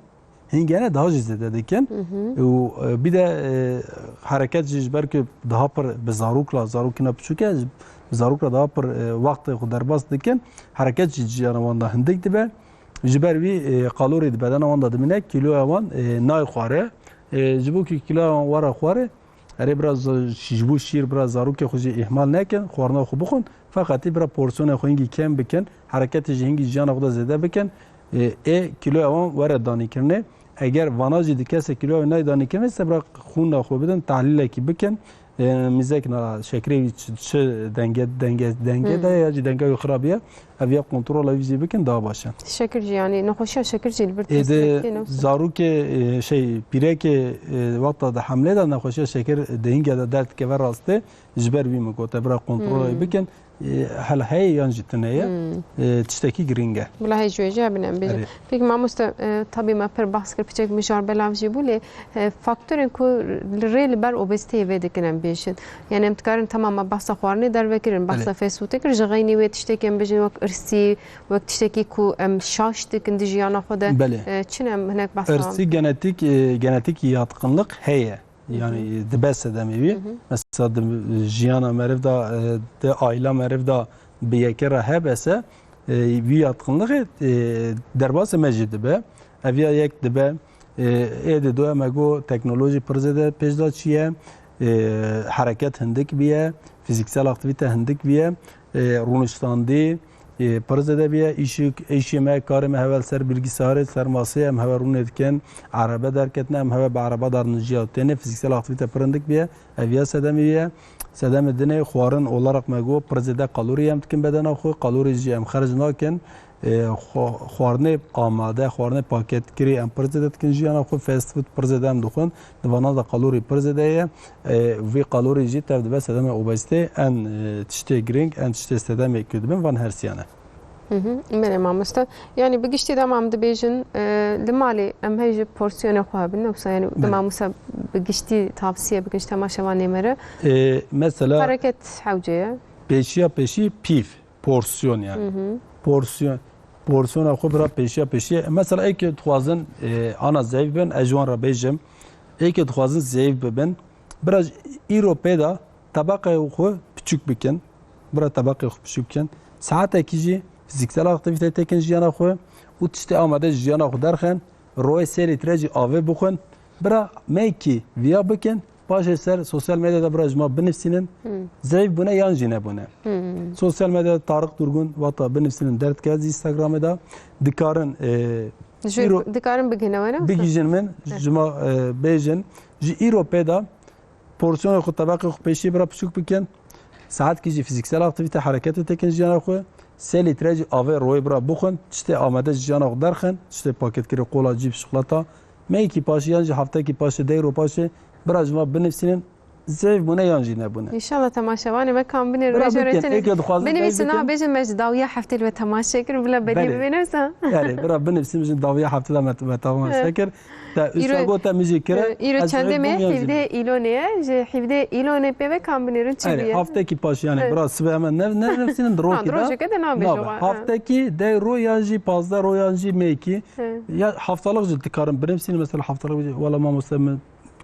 hingene daha jî zêde dikin. Hı hı. Û, e, bir de, e, hereket jî ji ber ku daha pir bi zarokla, zarokîna piçûk e, zarokla daha pir, e, wextê xwe derbas dikin. Hereket jî ciyana wan de hindik dibe. Ji ber wî, e, kalorî di bedena wan de dimîne, kîloya wan, e, nayê xware. E, ji bo ku kîloya wan were xware, erê biraz, e, ji bo şîr biraz zarokê xwe jî îhmal nekin, xwarina xwe bixwin. Feqetî bira porsiyonê xwe hingî kêm bikin, hereketê jî hingî jiyana xwe de zêde bikin. E, ê kîloya wan were danîkirinê. Eger vana jî di kesê kîloya wê nayê danîkirinê, se bira xûna xwe bidin, tehlîlekî bikin. E, mîzekna şekerê wî çi, çi denge, denge, denge Hmm. de ya jî dengeya wî xirab ye. Ev ya kontrola wî jî bikin, daha baş e. Şekir jî, yanî nexweşiya şekir jî li vir Ê, di test dikê, ne wisa? Zarokê, e, şey, pîrekê, e, wexta di hemlê de nexweşiya şekir di hingê de derdikeve rastê, ji ber wî min gote, bira kontrola wî Hmm. bikin. E, hel heye yan jî tune ye. Hmm. E, tiştekî girîng e. Bila hê ji wê jî hebin em bêjin. Erê. Peki mamoste, e, tabî me pir behs kir, piçek mijar belav jî bû, lê, e, faktorên ku li rê li ber obeziteyê vê dikin em bêjin. Yani em dikarin, tamam, me behsa xwarinê derve kirin, behsa Belê. fast foodê kir, ji xeynî wê tiştekî em bêjin wek irsî, wek tiştekî ku em şaş dikin di jiyana xwe de, Belê. e, çi ne em hinek behsa Irsî genetik, e, genetik yatkınlık heye. Hı hı. Yani dibe sedemê wî. Hı hı. Mesela di jiyana meriv de, e, di aîla meriv de bi yekê re hebese, e, wî yatkınlığı, e, derbasê me jî dibe. Ev ya yek dibe, e, ê di doya me got teknolojî pir zêde pêş de çiye, e, hereket hindik biye, fiziksel aktivite hindik biye, e, rûniştandî, e, pir zêde biye. Îşî, îşê me, karê me hevel ser bilgisayarê, ser maseyê em hevel rûnê dikin, erebe derketine, em hevel bi ereba darin jiya. Tenê fiziksel aktivite pir hindik biye, ev ya sedemê ye. Sedemê dinê xwarin olarak me got, pir zêde kalorî em dikin bedena xwe, kalorî jî em xerc nakin. E, xwa-, xwarinê amade, xwarinê paketkirî em pir zêde dikin jiyana xwe, fast food pir zêde em dixwin. Di vana de kalorî pir zêde ye. E, vî kalorî jî tev dibe sedemê obezîtê. En, e, tiştê girîng, en tiştê sedemê ku dibin van hersiyan e. Hı hı, belê mamoste. Yani bi giştî de em dibêjin, e, li malê em hey ji porsiyonê xwe hebin, yoksa yani Belê. Dema wisa bi giştî tavsiye bikin ji temaşevanê me re. E, mesela Hareket hewce ye. Pêşiya pêşî pîv, porsiyon yani. Hı hı. Porsiyon, porsiyona xwe bira pêşiya pêşî. Mesela ê ke dixwazin, e, ana zeyf bin, ez ji wan re bêjim. Ê ke dixwazin zeyf bibin, bira îro pê de tebeqê xwe piçûk bikin. Bira tebeqê xwe piçûk bikin. Saetekî jî fizîksel aktîvîte têkin jiyana xwe û tiştê amade ji jiyana xwe derxin. Royê sê lître jî avê bixwin. Bira mekî viya bikin. Paşê ser sosyal medyada bira ji ma binivsînin. Hmm. Zeyf bûne yan jî nebûne. Hmm. Sosyal medyada Tarık Durgun wata binivsînin derdike ez Instagramê de. Dikarin, e, Ji îro dikarin bigihine we ne? Bigihîjin min, Heh. ji ma, e, bêjin. Ji îro pê de porsiyonê xwe, tebeqê xwe pêşî bira piçûk bikin. Saetkî jî fizîksel aktîvîte, hereketê têkin jiyana xwe. Sê lître jî avê royê bira bixwin. Tiştê amade ji jiyana xwe derxin. Tiştê paketkirî, qola, cîps, şokolata. Meyekî paşê yan jî heftekî paşê, dey ro paşê bira ji me binivsînin. Zeyf bûne yan jî nebûne. Înşallah temaşevanê me kan binêrin Bira vê jê bikin, rêçinê. Êkê dixwazin Binivîsin zeyf ha bikin. Bêjin me ji dawiya heftê li we temaşe kir, bila berî Belê. Bibêne wisa. Belê, bira binivîsin, ji dawiya hefte de me, me temaşe Evet. kir. Te Îro, Üsa gote min jî kire, îro ez çendê zeyf me bûm yan jî hîvdê ne. Îlonê ye, ji hîvdê Îlonê pê ve kan binêrin çi Erê, bûye? Heftekî paş yani Evet. bira sibe hemen ne, ne, ne, ne, Ha, rokî da. Rojeke de nabêje Nabe. wa, ha. Heftekî dey ro yan jî pazdeh ro yan jî meyekî. He. Ya haftalık jî dikarin binivsînin, mesela haftalık jî, wala mamoste min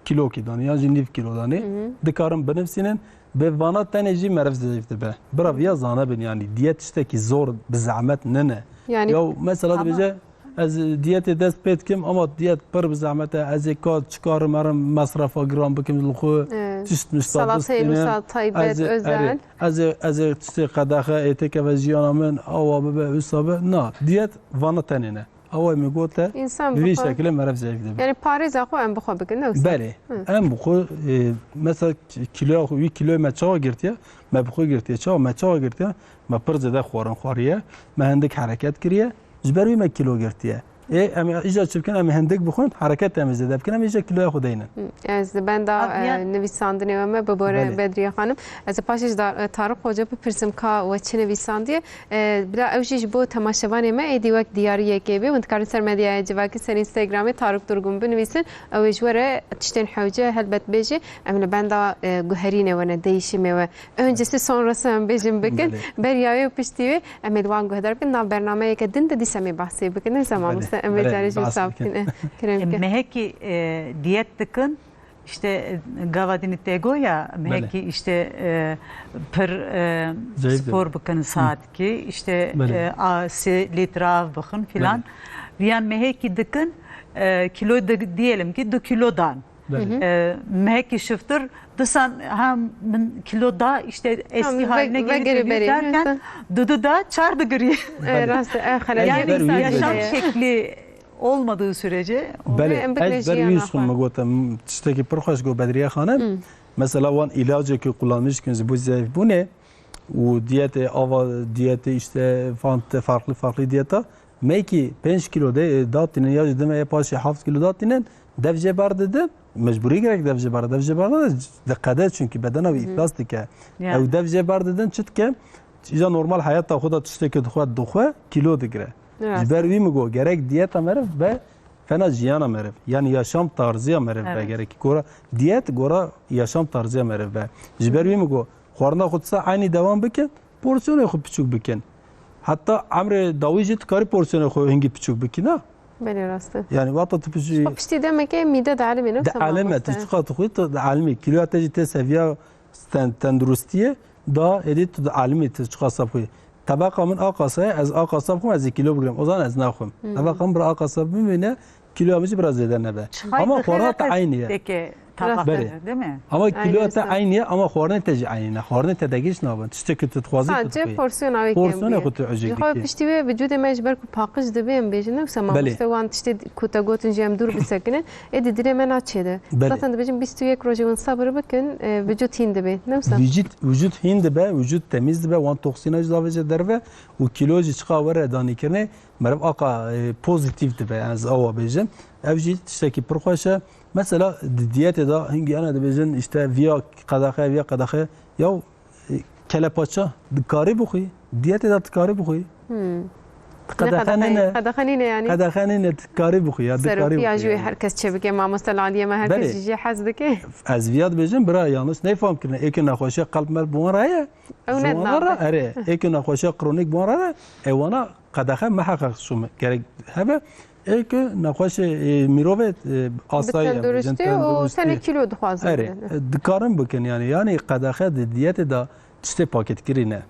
kîlokî danî, yan jî nîv kîlo danî, Hı hı. dikarin binivsînin. Bi vana tenê jî meriv zeyf dibe. Bira viya zanebin yani, diyet tiştekî zor, bi zehmet nine. Yani Ya mesela Ama dibêje, ez diyetê dest pê dikim, ama diyet pir bi zehmet e. Ez ê ka çikarim herim mesrefa giran bikim li xwe, Evet. tişt mişta Salateyê bistînim. Nûsa taybet, Ez ê, özel. erê, ez ê, ez ê tiştê qedexe, ê têkeve jiyana min, awa bibe, wisa be. Na, diyet vana tenê ne. Awa min gote, İnsan bi vî bixwe şekilê meriv zeyf dibe. Yani parêza xwe em bixwe bikin, ne wisa? Belê. Hı. Em bixwe, e, mesela kiloya xwe, wî kiloyê me çawa girtiye? Me bixwe girtiye. Çawa? Me çawa girtiye? Me pir zêde xwarin xwariye. Me hindik hereket kiriye. Ji ber wî me kilo girtiye. Ê, em ê îja çi bikin? Em ê hindik bixwin, hereket em ê zêde bikin, em ê îja kiloya xwe deynin. Hı, ez li benda, Abi, ya- e, nivîsandinê we me bibore Belê. Bedriye Xanim. Ez ê paşê ji da-, e, Tarık Hoca bipirsim ka we çi nivîsandiye. E, bila ew jî ji bo temaşevanê me êdî wek diyariyekê bê. Hûn dikarin ser medyaya civakî, ser Instagramê Tarık Durgun binivîsin. Ew ê ji we re tiştên hewce helbet bêjê. Em li benda, e, guherînê we ne, değişimê we. Öncesi sonrası em bêjin bikin. Belê. Beriya wê û piştî wê em ê li wan guhdar bikin. Nav bernameyeke din de dîsa em ê bahsê bikin. Ne zaman Belê, wisa em ê belê, carê jî bahs wisa bikin. bikin. Eh, kerem E, ke. Mehekî, e, diyet dikin, işte, e, gava dinî te goya, Belê. mehekî, işte, e, pir, e, Zeyf spor dikin. bikin saetkî, işte, Belê. e, a, sê litre av bixin filan. Belê. Viyan mehekî dikin, e, kilo di-, diyelim ki du kilo dan. Belê. Hı hı. E, mehekî şiftir, disan ha min kilo da, işte eski Tamam, haline ve-, geri vegere dönüyor berê, derken yoksa? dudu da çar digiriye. E, Belê. rast, e, xelal. Ez Yani ber wî yaşam jî- şekli olmadığı sürece Belê, Em bikine ez ber jiyana wî xwe. min gotim, tiştekî pir xweş got Bedriye Xanim. Hı. Mesela wan ilacê ku kullanmış dikin ji bo zeyfbûnê û diyetê, ava diyetê, işte fan te farklı farklı diyeta. Meyekî pênc kilo de, e, datînin ya jî dime yê paşê heft kilo datînin, dev jê berdidin, mecbûrî gerek dev jê berdin. Dev jê berdin, diqede çünkü bedena wî Hı hı. îflas dike. Ya. Ew dev jê berdidin çi dike? Îja normal heyata xwe de tiştekî dixwe, dixwe, kilo digire. Rast. Ji ber wî min got, gerek diyeta meriv be fena jiyana meriv. Yani yaşam tarzıya meriv be Evet. gerek. Gora diyet, gora yaşam tarzıya meriv be. Ji ber wî min got, xwarina xwe disa eynî devam bikin, porsiyonê xwe piçûk bikin. Heta emrê dawî jî tu karî porsiyonê xwe hingî piçûk bikî, na? Belê rast e. Yani wata tu piçû- Xwe piştî demekê mîde dielimê, ne Di wisa elime, tu mamoste? çiqa tu xwe tu dielimî. Kiloya te jî tê seviya ten-, tenduristiyê da, êdî tu dielimî tu çiqa sab xwe. Tebeqa min a qasa ye, ez a qasa bixwim, ez ê kilo bigirim. O zaman ez naxwim. Hmm. Tebeqa min bira a qasa bimîne, kiloya min jî biraz zêde nebe. Çiqay Ama dixêne xwarat te eynî ye. teke Tabax Belê. Değil mi? Ama Aynı kiloya te insan. Aynî ye, ama xwarinê te jî aynî ne. Xwarinê te degîş nabin. Tiştekî tu dixwazî tu Sadece dixwî. Porsiyona wê Porsiyona kêm bê. Xwe tu Ji xwe ecêk dikî. Piştî wê vücudê me ji ber ku paqij dibe em bêjin. Ne wisa Belê. Mamoste wan tiştê ku te gotin jî em dûr bisekinin. Ê di dilê me naçê de. Belê. Zaten dibêjin bîst û yek rojê hûn sebir bikin, e, vücut hîn dibe. Ne wisa? Vücut, vücut hîn dibe, vücut temiz dibe, wan toksîna jî davêje derve û kilo jî çiqa were danîkirinê, meriv aqa, e, pozîtîf dibe, yani ez awa bêjim. Ev jî tiştekî pir xweş e. Mesela di diyetê de hingî hene dibêjin, işte, viya qedexe, viya qedexe. Ya, e, kelepaça dikarî bixwî, diyetê de dikarî bixwî. Hmm. Qedexe nîne. Qedexe nîne yani. Qedexe nîne, dikarî bixwî ya, dikarî Serokiya bixwî jî ya. Her kes çêbike, mamoste li aliyê me her kes Belê. Jî jê hez dike. Ez viya dibêjim, bira yanlış nefam kirine. Êkê nexweşiya qelb melb wan re ye. Ew ne Ji wan re, erê. Êkê nexweşiya kronîk wan re ye. Ewana qedexe miheqeq şûme gerek hebe. Êkê nexweşê, e, mirovê, e, asayî ye, Bi tenduristî û tenduristî. Tenê kîlo dixwazin Erê, bidin. E, dikarin bikin yani. Yani qedexe di diyetê de tiştê paketkirî ne.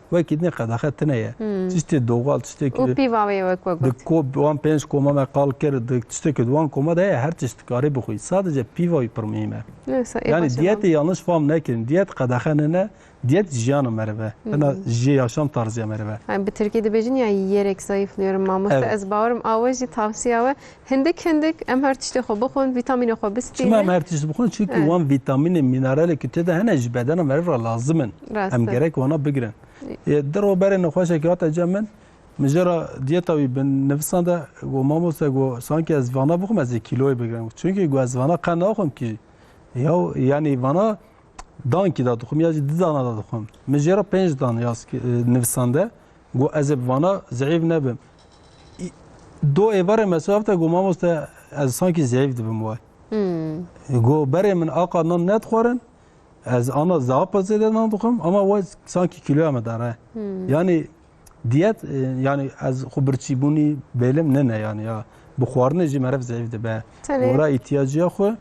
Wekî dinê qedexe tine ye. Hmm. Tiştê doğal, tiştê Û pîva wê wek wek Di got. Ko-, wan pênc koma me qal kir, di tiştê ku di wan koma de ye, her tişt dikarî bixwî. Sadece pîva wî pir muhîm e. Neyse, ê Yani baş e, diyetê tamam. Yanlış fam nekin. Diyet qedexe nine, diyet jiyan e merive. Hina Hmm. jê yaşam tarzı ya merive. Yani bi tirkî dibêjin ya yiyerek zayıflıyorum mamoste. Evet. Ez bawerim awe jî tavsiya we. Hindik hindik em her tiştê xwe bixwin, vîtamînê xwe bistînin. Çima em her tişt bixwin? Çünkü Evet. wan vîtamînê, mineralê ku tê de hene ji bedena meriv re lazim in. Rast Em e. gerek wana bigirin. Ê, di ro berê nexweşekî hate cem min, min jê re diyeta wî bi nivisande, got, "Mamoste," got, "sanki ez vana bixwim, ez ê kîloyê bigirim." Çünkü got, "Ez vana qe naxwim ki." Ya, yani vana dankî da dixwim ya jî di dana da dixwim. Min jê re pênc dan yaz ki, e, nivisande. Got, "Ez ê bi vana zeîf nebim." Î-, do êvarê me sewab te, got, "Mamoste, ez sankî zeîf dibim way." Hmm. Got, "Berê min aqa nan nedixwarin, ez ana zapa zêde nan dixwim, ama way sankî kîloya me dare." Hmm. Yani diyet, e, yani ez xwe birçîbûnî bêlim nine yani ya. Bi xwarinê jî meriv zeîf dibe. Tenê Wara îhtiyacîya xwe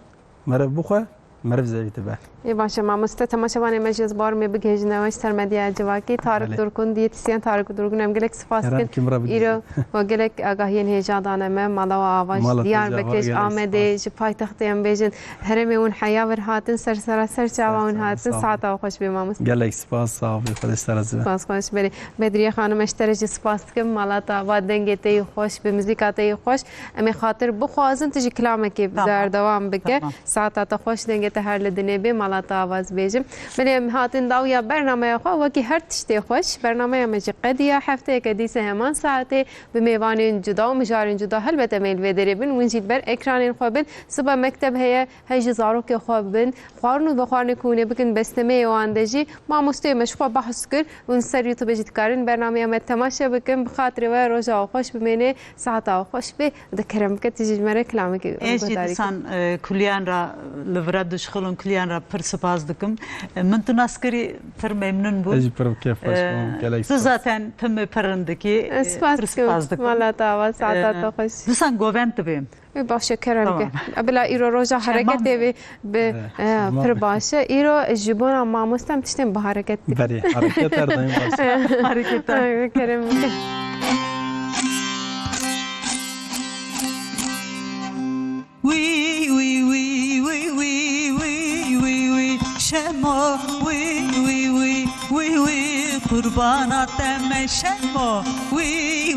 meriv bixwe, meriv zevî dibe. Ê baş e mamoste, temaşevanê me jî ez bawerim ê bigihêjine we ji ser medyaya civakî. Tarık Belê. Durgun, diyetisyen Tarık Durgun, em gelek spas Kerem dikin. Kim re bigihîjin. Îro we gelek agahiyên hêja dane me, mala we ava ji Mala te ji ava Diyarbekir, ji gelek Amedê, spas. Ji paytextê em bêjin. Herêmê hûn heya vir hatin, ser sera ser çava hûn Ser hatin. sağ ol. Saeta we xweş bê mamoste. Gelek spas, sağ ol, Xwedê ji te razî be. Spas xweş berê. Bedriye Xanim, ez ji te re jî spas dikim. Mala te ava, dengê te yî xweş be, muzîka te yî xweş. Em ê xatir bixwazin, tu jî kilamekê Tamam. berdewam bike. Tamam. Saeta te xweş, dengê te her li dinê bê, mala te ava ez bêjim. Belê em hatin dawiya bernameya xwe, wekî her tiştê xweş. Bernameya me jî qediya, hefteyeke dîse heman saetê, bi mêvanên cuda û mijarên cuda helbet em ê li vê derê bin, hûn jî li ber ekranên xwe bin. Sibe mekteb heye, hej ji zarokê xwe bin. Xwarin û vexwarinê ku hûn ê bikin bestemeyê wan de jî mamosteyê me ji xwe behs kir. Hûn ser YouTube jî dikarin bernameya me temaşe bikin. Bi xatirê we roja we xweş bimêne, saeta we xweş be. De kerem bike tu jî ji me re kilamekê Ê jî guhdarî kir. Disan, e, kuliyan ra li vira dişxilin, kuliyan ra pir spas dikim. E, min tu nas kirî pir memnun bûm. Ez jî pir bi kêf xweş bûm. E, Gelek tu spas. Zaten timê pir rindikî, e, Spas pir dikim. Spas dikim. Mala te ava, saeta E, te xweş. Disan govend dibêm. Ê, baş e, kerem Tamam. ke. Bila îro roja Şema hareketê mı? Bê, bi, Evet, e, şema pir mı? Baş e. Îro ji bona mamoste em tiştên bi hareket dikin. Berê, hareket her daim baş. Hareket. Ay, kerem ke. Wî, wî, wî, wî, wî, wî, wî, wî, Şema, wî, wî, wî, wî, wî, qurbana te me Şema, wî,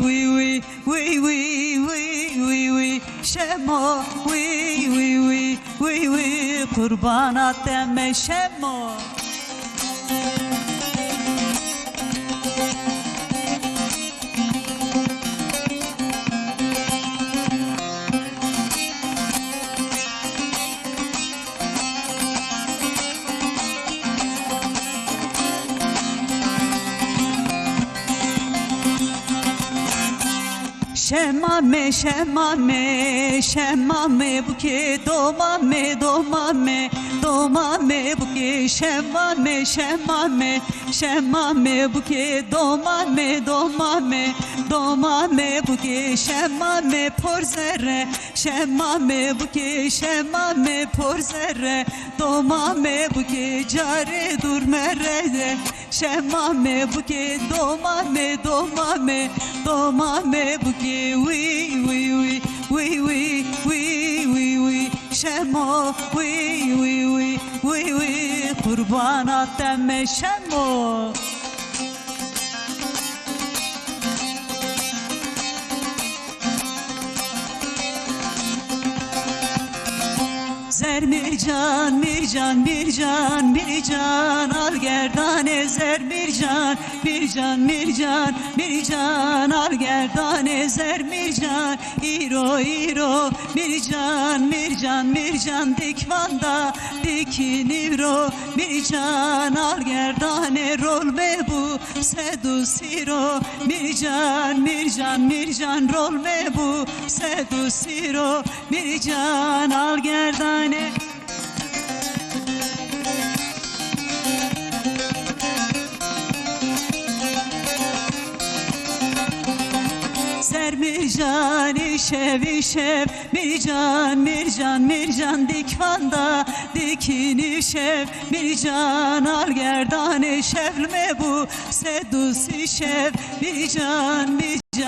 wî, wî. Wî, wî, wî, wî, wî, Şemo. Wî, wî, wî, wî, wî, qurbana te me Şemo. Şema me, şema me, şema me bukê doma me, doma me, doma me bukê şema me, şema me, şema me bukê doma me, doma me, doma me bukê şema me por zere. Şema me bûkê, şema me por zere, doma me bûkê carê dûr me re ye. Şema me bûkê, doma me, doma me, doma me bûkê wî, wî, wî, wî, wî, wî, wî, wî. Şemo, wî, wî, wî, wî, wî, qurbana te me Şemo. Zer Mîrcan, Mîrcan, Mîrcan, Mîrcan, al gerdanê Zer Mîrcan, Mîrcan, Mîrcan, Mîrcan, al gerdanê Zer Mîrcan. Îro, îro, Mîrcan, Mîrcan, Mîrcan, dik vanda, dik nîvro, Mîrcan, al gerdanê rol me bû, sed û sîro, Mîrcan, Mîrcan, Mîrcan, rol me bû, sed û sîro, Mîrcan, al gerdanê. Ser Mîrcan, îşev, îşev, Mîrcan, Mîrcan, Mîrcan, dik vanda, dik nîşev, Mîrcan, al gerdanê şev me bû, sed û sî şev, Mîrcan, Mîrcan.